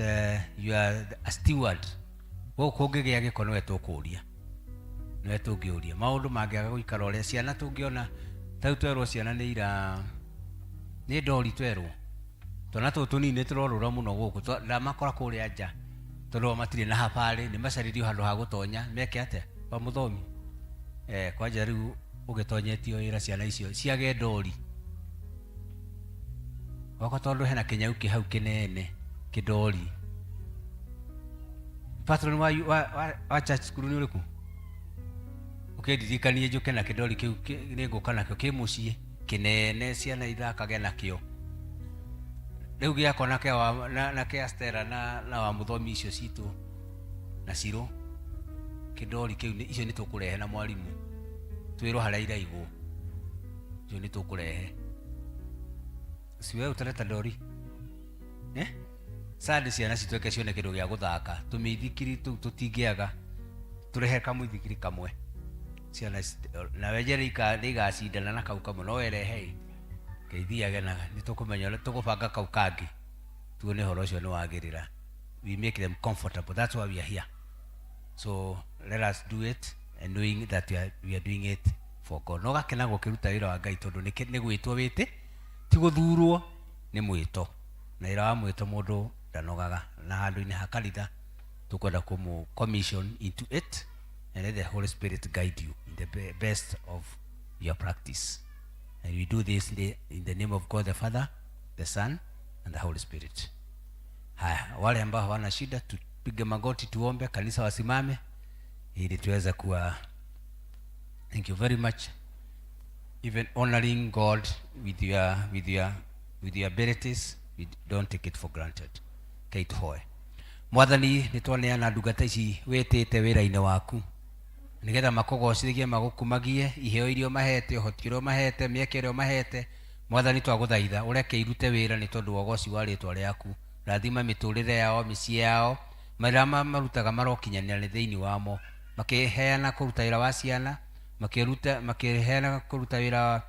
you are a steward. Gũkũ ũngĩgĩa gĩko nĩwe tũkũũria, nĩwe tũngĩũria. Maũndũ mangĩaga gũikara ũrĩa ciana tũngĩona, ta rĩu twerwo ciana nĩ ira nĩ ndori twerwo, twana tũtũ tũnini nĩ tũrorũra mũno gũkũ, ndamakora kũrĩa nja tondũ matirĩ na habarĩ, nĩ macarĩrio handũ ha gũtonya meke atĩa kwa mũthomi. Kwanja rĩu ũgĩtonyetio wĩra ciana icio ciage ndori gwakwa, tondũ hena kĩnyau kĩ hau kĩnene kĩndori. Patron wa church school nĩ ũrĩkũ? Ũkĩndirikanie njũke na kĩndori kĩu, nĩngũka nakĩo kĩ mũciĩ kĩnene, ciana ithakage nakĩo. Rĩu gĩakwa na kĩa na kĩa Stella na wa mũthomi icio citũ na Ciro, kĩndori kĩu icio nĩ tũkũrehe na mwarimũ twĩrwo harĩa iraigwo, icio nĩ tũkũrehe. Si wewe utaleta ndori? Sande ciana citweke cione kĩndũ gĩa gũthaka, tũmĩithikiri tũu tũtingĩaga, tũrehe kamũithikiri kamwe ciana nawe njere nĩ igacindana na kau kamwe, no werehe keithiage na nĩ tũkũmenya ũrĩa tũgũbanga kau kangĩ, tuone ũhoro ũcio nĩ wagĩrĩra. We make them comfortable. That's why we are here. So let us do it and knowing that we are doing it for God. No gakena gũkĩruta wĩra wa Ngai tondũ nĩ gwĩtwo wĩtĩ, ti gũthurwo, nĩ mwĩto. Na wĩra wa mwĩto mũndũ ndanogaga. Na handũ-inĩ ha kanitha tũkwenda kũmũ commission into it and let the Holy Spirit guide you in the best of your practice. And we do this in the name of God the Father, the Son, and the Holy Spirit. Haya, wale ambao hawana shida tupige magoti tuombe, kanisa wasimame ili tuweze kuwa. Thank you very much. Even honoring God with your abilities, we don't take it for granted. Kei tuhoe. Mwathani, nĩ twaneana ndungata ici wĩtĩte wĩra-inĩ waku nigetha makũgocithagie, magũkumagie, iheo iria ũmahete, ũhoti ũrĩa ũmahete, mĩeke ĩrĩa ũmahete. Mwathani, twagũthaitha ũreke irute wĩra nĩ tondũ wa ũgoci wa rĩtwa rĩaku. Rathima mĩtũrĩre yao, mĩciĩ yao, mawĩra marutaga marokinyanĩra nĩ thĩinĩ wamo, makĩheana kũruta wĩra wa ciana, makĩruta, makĩheana kũruta wĩra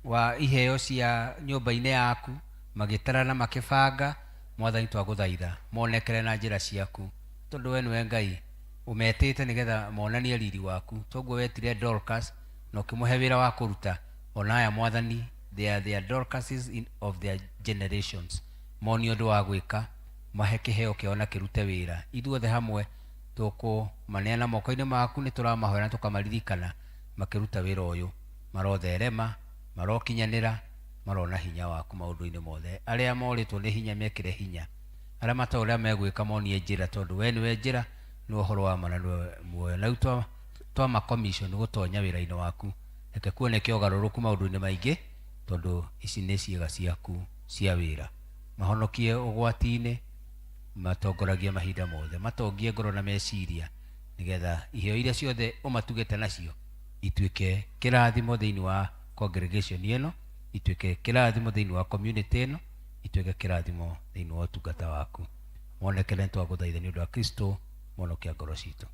wa iheo cia nyũmba-inĩ yaku, magĩtarana, makĩbanga. Mwathani, twagũthaitha monekere na njĩra ciaku tondũ we nĩwe Ngai ũmetĩte nĩgetha monanie riri waku. Toguo wetire Dorcas na ũkĩmũhe wĩra wa kũruta, ona aya, Mwathani, they are Dorcases of their generations. Monie ũndũ wa gwĩka, mahe kĩheo kĩao na kĩrute wĩra. Ithuothe hamwe tũkũmaneana moko-inĩ maku. Nĩ tũramahoera na tũkamaririkana makĩruta wĩra ũyũ. Marotherema, marokinyanĩra, marona hinya waku maũndũ-inĩ mothe. Arĩa morĩtwo nĩ hinya, mekĩre hinya. Arĩa matoĩ ũrĩa megwĩka, monie njĩra, tondũ we nĩwe njĩra, nĩwe ũhoro wa ma na nĩwe muoyo. Na rĩu twama commission gũtonya wĩra-inĩ waku, reke kuoneke ũgarũrũku maũndũ-inĩ maingĩ tondũ ici nĩ ciĩga ciaku cia wĩra. Mahonokie ũgwati-inĩ, matongoragie mahinda mothe, matongie ngoro na meciria, nĩgetha iheo iria ciothe ũmatugĩte nacio ituĩke kĩrathimo thĩinĩ wa congregation ĩno, ituĩke kĩrathimo thĩinĩ wa community ĩno, ituĩke kĩrathimo thĩinĩ wa ũtungata waku. Monekere, nĩtwagũthaitha nĩ ũndũ wa Kristo mwonokia ngoro citũ.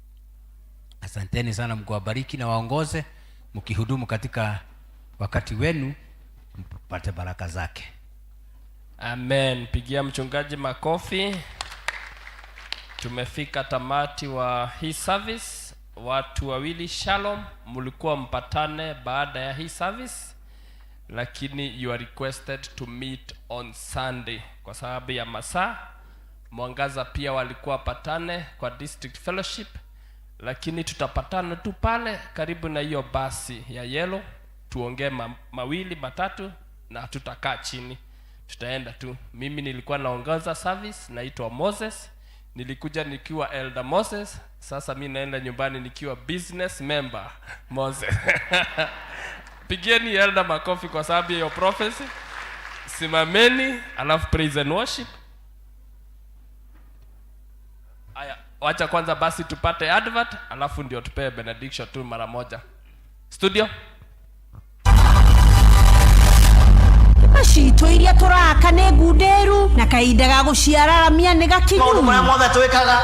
Asanteni sana. Mungu awabariki na waongoze mkihudumu katika wakati wenu, mpate baraka zake. Amen. Pigia mchungaji makofi. Tumefika tamati wa hii service. Watu wawili Shalom, mlikuwa mpatane baada ya hii service, lakini you are requested to meet on Sunday kwa sababu ya masaa. Mwangaza pia walikuwa patane kwa district fellowship, lakini tutapatana tu pale karibu na hiyo basi ya yellow, tuongee mawili matatu na tutakaa chini, tutaenda tu. Mimi nilikuwa naongoza service, naitwa Moses. Nilikuja nikiwa Elder Moses, sasa mi naenda nyumbani nikiwa business member Moses. Pigieni elder makofi kwa sababu ya hiyo prophecy. Simameni, alafu praise and worship. Aya, wacha kwanza basi tupate advert, alafu ndio tupewe benediction tu mara moja. Studio. Citũ iria tũraka nĩ ngunderu na kahinda ga gũciararamia nĩ gakinyu. Maũndũ marĩa mothe twĩkaga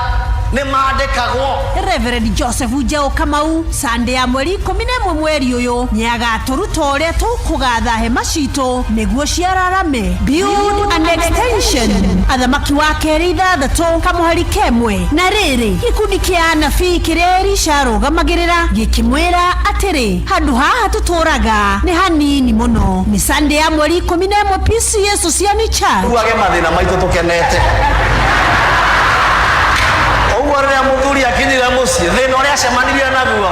nĩ mandĩkagwo. Reverend Joseph Njau Kamau, Sunday ya mweri 11 mweri ũyũ, nĩagatũruta ũrĩa tũkũgatha hema citũ nĩguo ciararame. Build an extension. Athamaki wa Kerĩ 6 kamũhari kemwe. Na rĩrĩ, gĩkundi kĩa anabii kĩrĩa Elisha arũgamagĩrĩra gĩkĩmwĩra atĩrĩ, handũ haha tũtũraga nĩ hanini mũno. Nĩ Sunday ya mweri 11, PCEA Sociani Church. Tuage mathĩna maitũ tũkenete ũguo. Rĩrĩa mũthuri akinyire mũciĩ, thĩna ũrĩa acemanirie naguo.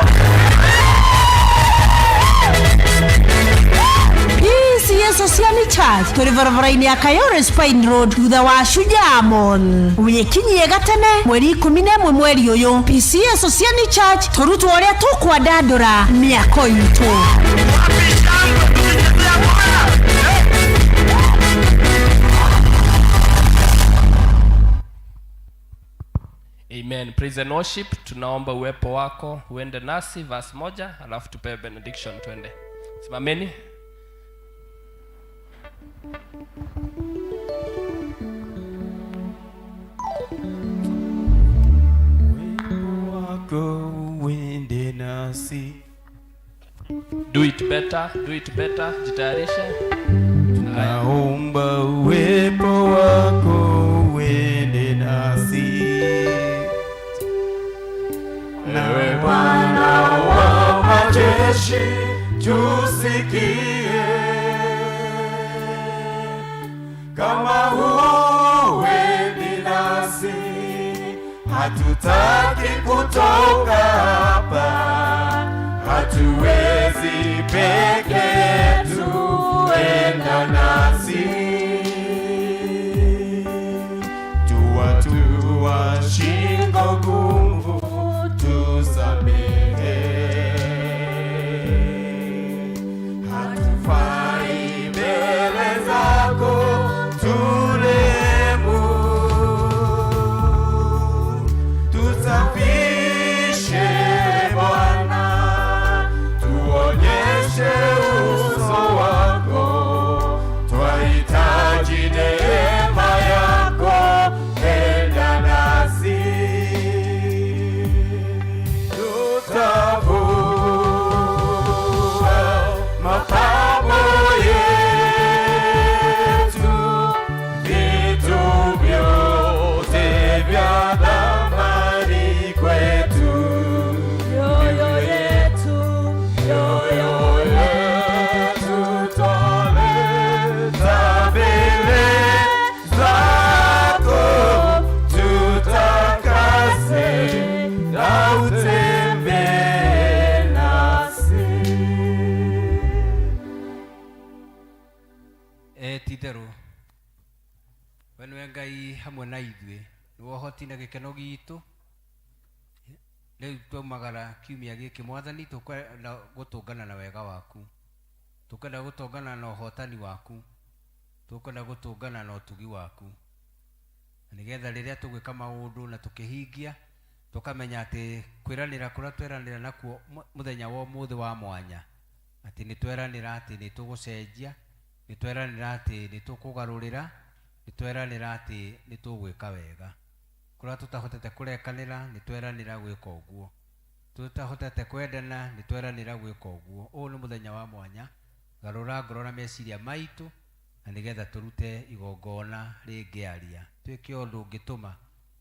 PCEA Sociani Church tũrĩ barabara-inĩ ya Kayole Spine Road, thutha wa Shujaa Mall. Wĩkinyie gatene mweri 11 mweri ũyũ, PCEA Sociani Church, tũrutwo ũrĩa tũkwandandũra mĩako itũ. Amen. Praise and worship. Tunaomba uwepo wako uende nasi, verse moja, alafu tupewe benediction twende. Simameni. Wako uende nasi. Do it better, do it better. Jitayarishe. Naomba uwepo wako uende nasi. Majeshi tusikie, kama huendi nasi, hatutaki kutoka hapa, hatuwezi peke yetu, enda nasi. Tua tua shingo ngumu, tusamehe. Hatufai mbele zako, turehemu. Tusafishe Bwana, tuonyeshe uso wako, twahitaji neema yako, enda nasi. Tutavua mapambo yetu, vitu vyote vya thamani kwetu. Mioyo yetu, Mioyo yetu twaleta mbele zako, tutakase na utembee nasi. E ti-itherũ we nĩwe Ngai hamwe na ithuĩ, nĩwe ũhoti na gĩkeno gitũ. Rĩu twaumagara kiumia gĩkĩ, Mwathani, tũkwenda gũtũngana na wega waku, tũkwenda gũtũngana na ũhotani waku, tũkwenda gũtũngana na ũtugi waku, na nĩgetha rĩrĩa tũgwĩka maũndũ na tũkĩhingia, tũkamenya atĩ kwĩranĩra kũrĩa tweranĩra nakuo mũthenya wa ũmũthĩ wa mwanya, atĩ nĩ tweranĩra atĩ nĩ tũgũcenjia, nĩ tweranĩra atĩ nĩ tũkũgarũrĩra, nĩ tweranĩra atĩ nĩ tũgwĩka wega. Kũrĩa tũtahotete kũrekanĩra, nĩ tweranĩra gwĩka ũguo. Tũtahotete kwendana, nĩ tweranĩra gwĩka ũguo. Ũyũ nĩ mũthenya wa mwanya, garũra ngoro na meciria maitũ, na nĩgetha tũrute igongona rĩngĩaria, twĩke ũndũ ũngĩtũma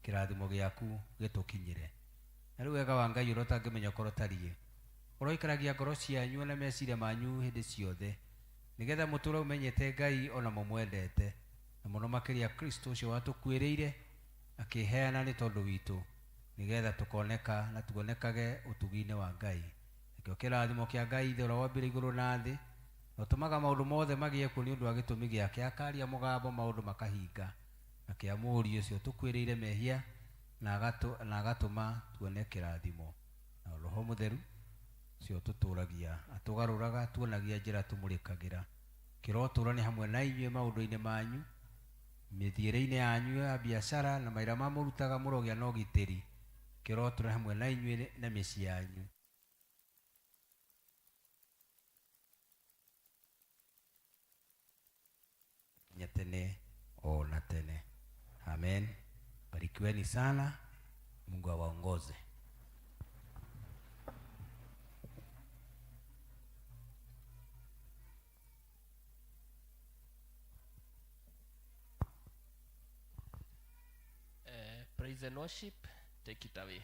kĩrathimo gĩaku gĩtũkinyĩre. Na rĩu wega wa Ngai ũrĩa ũtangĩmenya ũkorwo ũtariĩ, ũroikaragia ngoro cianyu na meciria manyu hĩndĩ ciothe, nĩgetha mũtũre ũmenyete Ngai ona mũmwendete, na mũno makĩria Kristo ũcio watũkuĩrĩire akĩheana nĩ tondũ witũ, nĩgetha tũkoneka na tuonekage ũtugi-inĩ wa Ngai. Nakĩo kĩrathimo kĩa Ngai Ithe ũrĩa wombire igũrũ na thĩ, na ũtũmaga maũndũ mothe magĩe kuo nĩ ũndũ wa gĩtũmi gĩake, akaria mũgambo maũndũ makahinga, na kĩa Mũriũ ũcio ũtũkuĩrĩire mehia na agatũma tuone kĩrathimo, na Roho Mũtheru ũcio ũtũtũragia, atũgarũraga, tuonagia njĩra, tũmũrĩkagĩra. Kĩrotũũrania hamwe na inyuĩ maũndũ-inĩ manyu, mĩthiĩre-inĩ yanyu ya biacara na mawĩra ma mũrutaga, mũrogĩa na ũgitĩri. Kĩrotũũrania hamwe na inyuĩ na mĩciĩ yanyu nginya tene o na tene. Amen. Barikiweni sana. Mungu awaongoze. Praise and worship, take it away.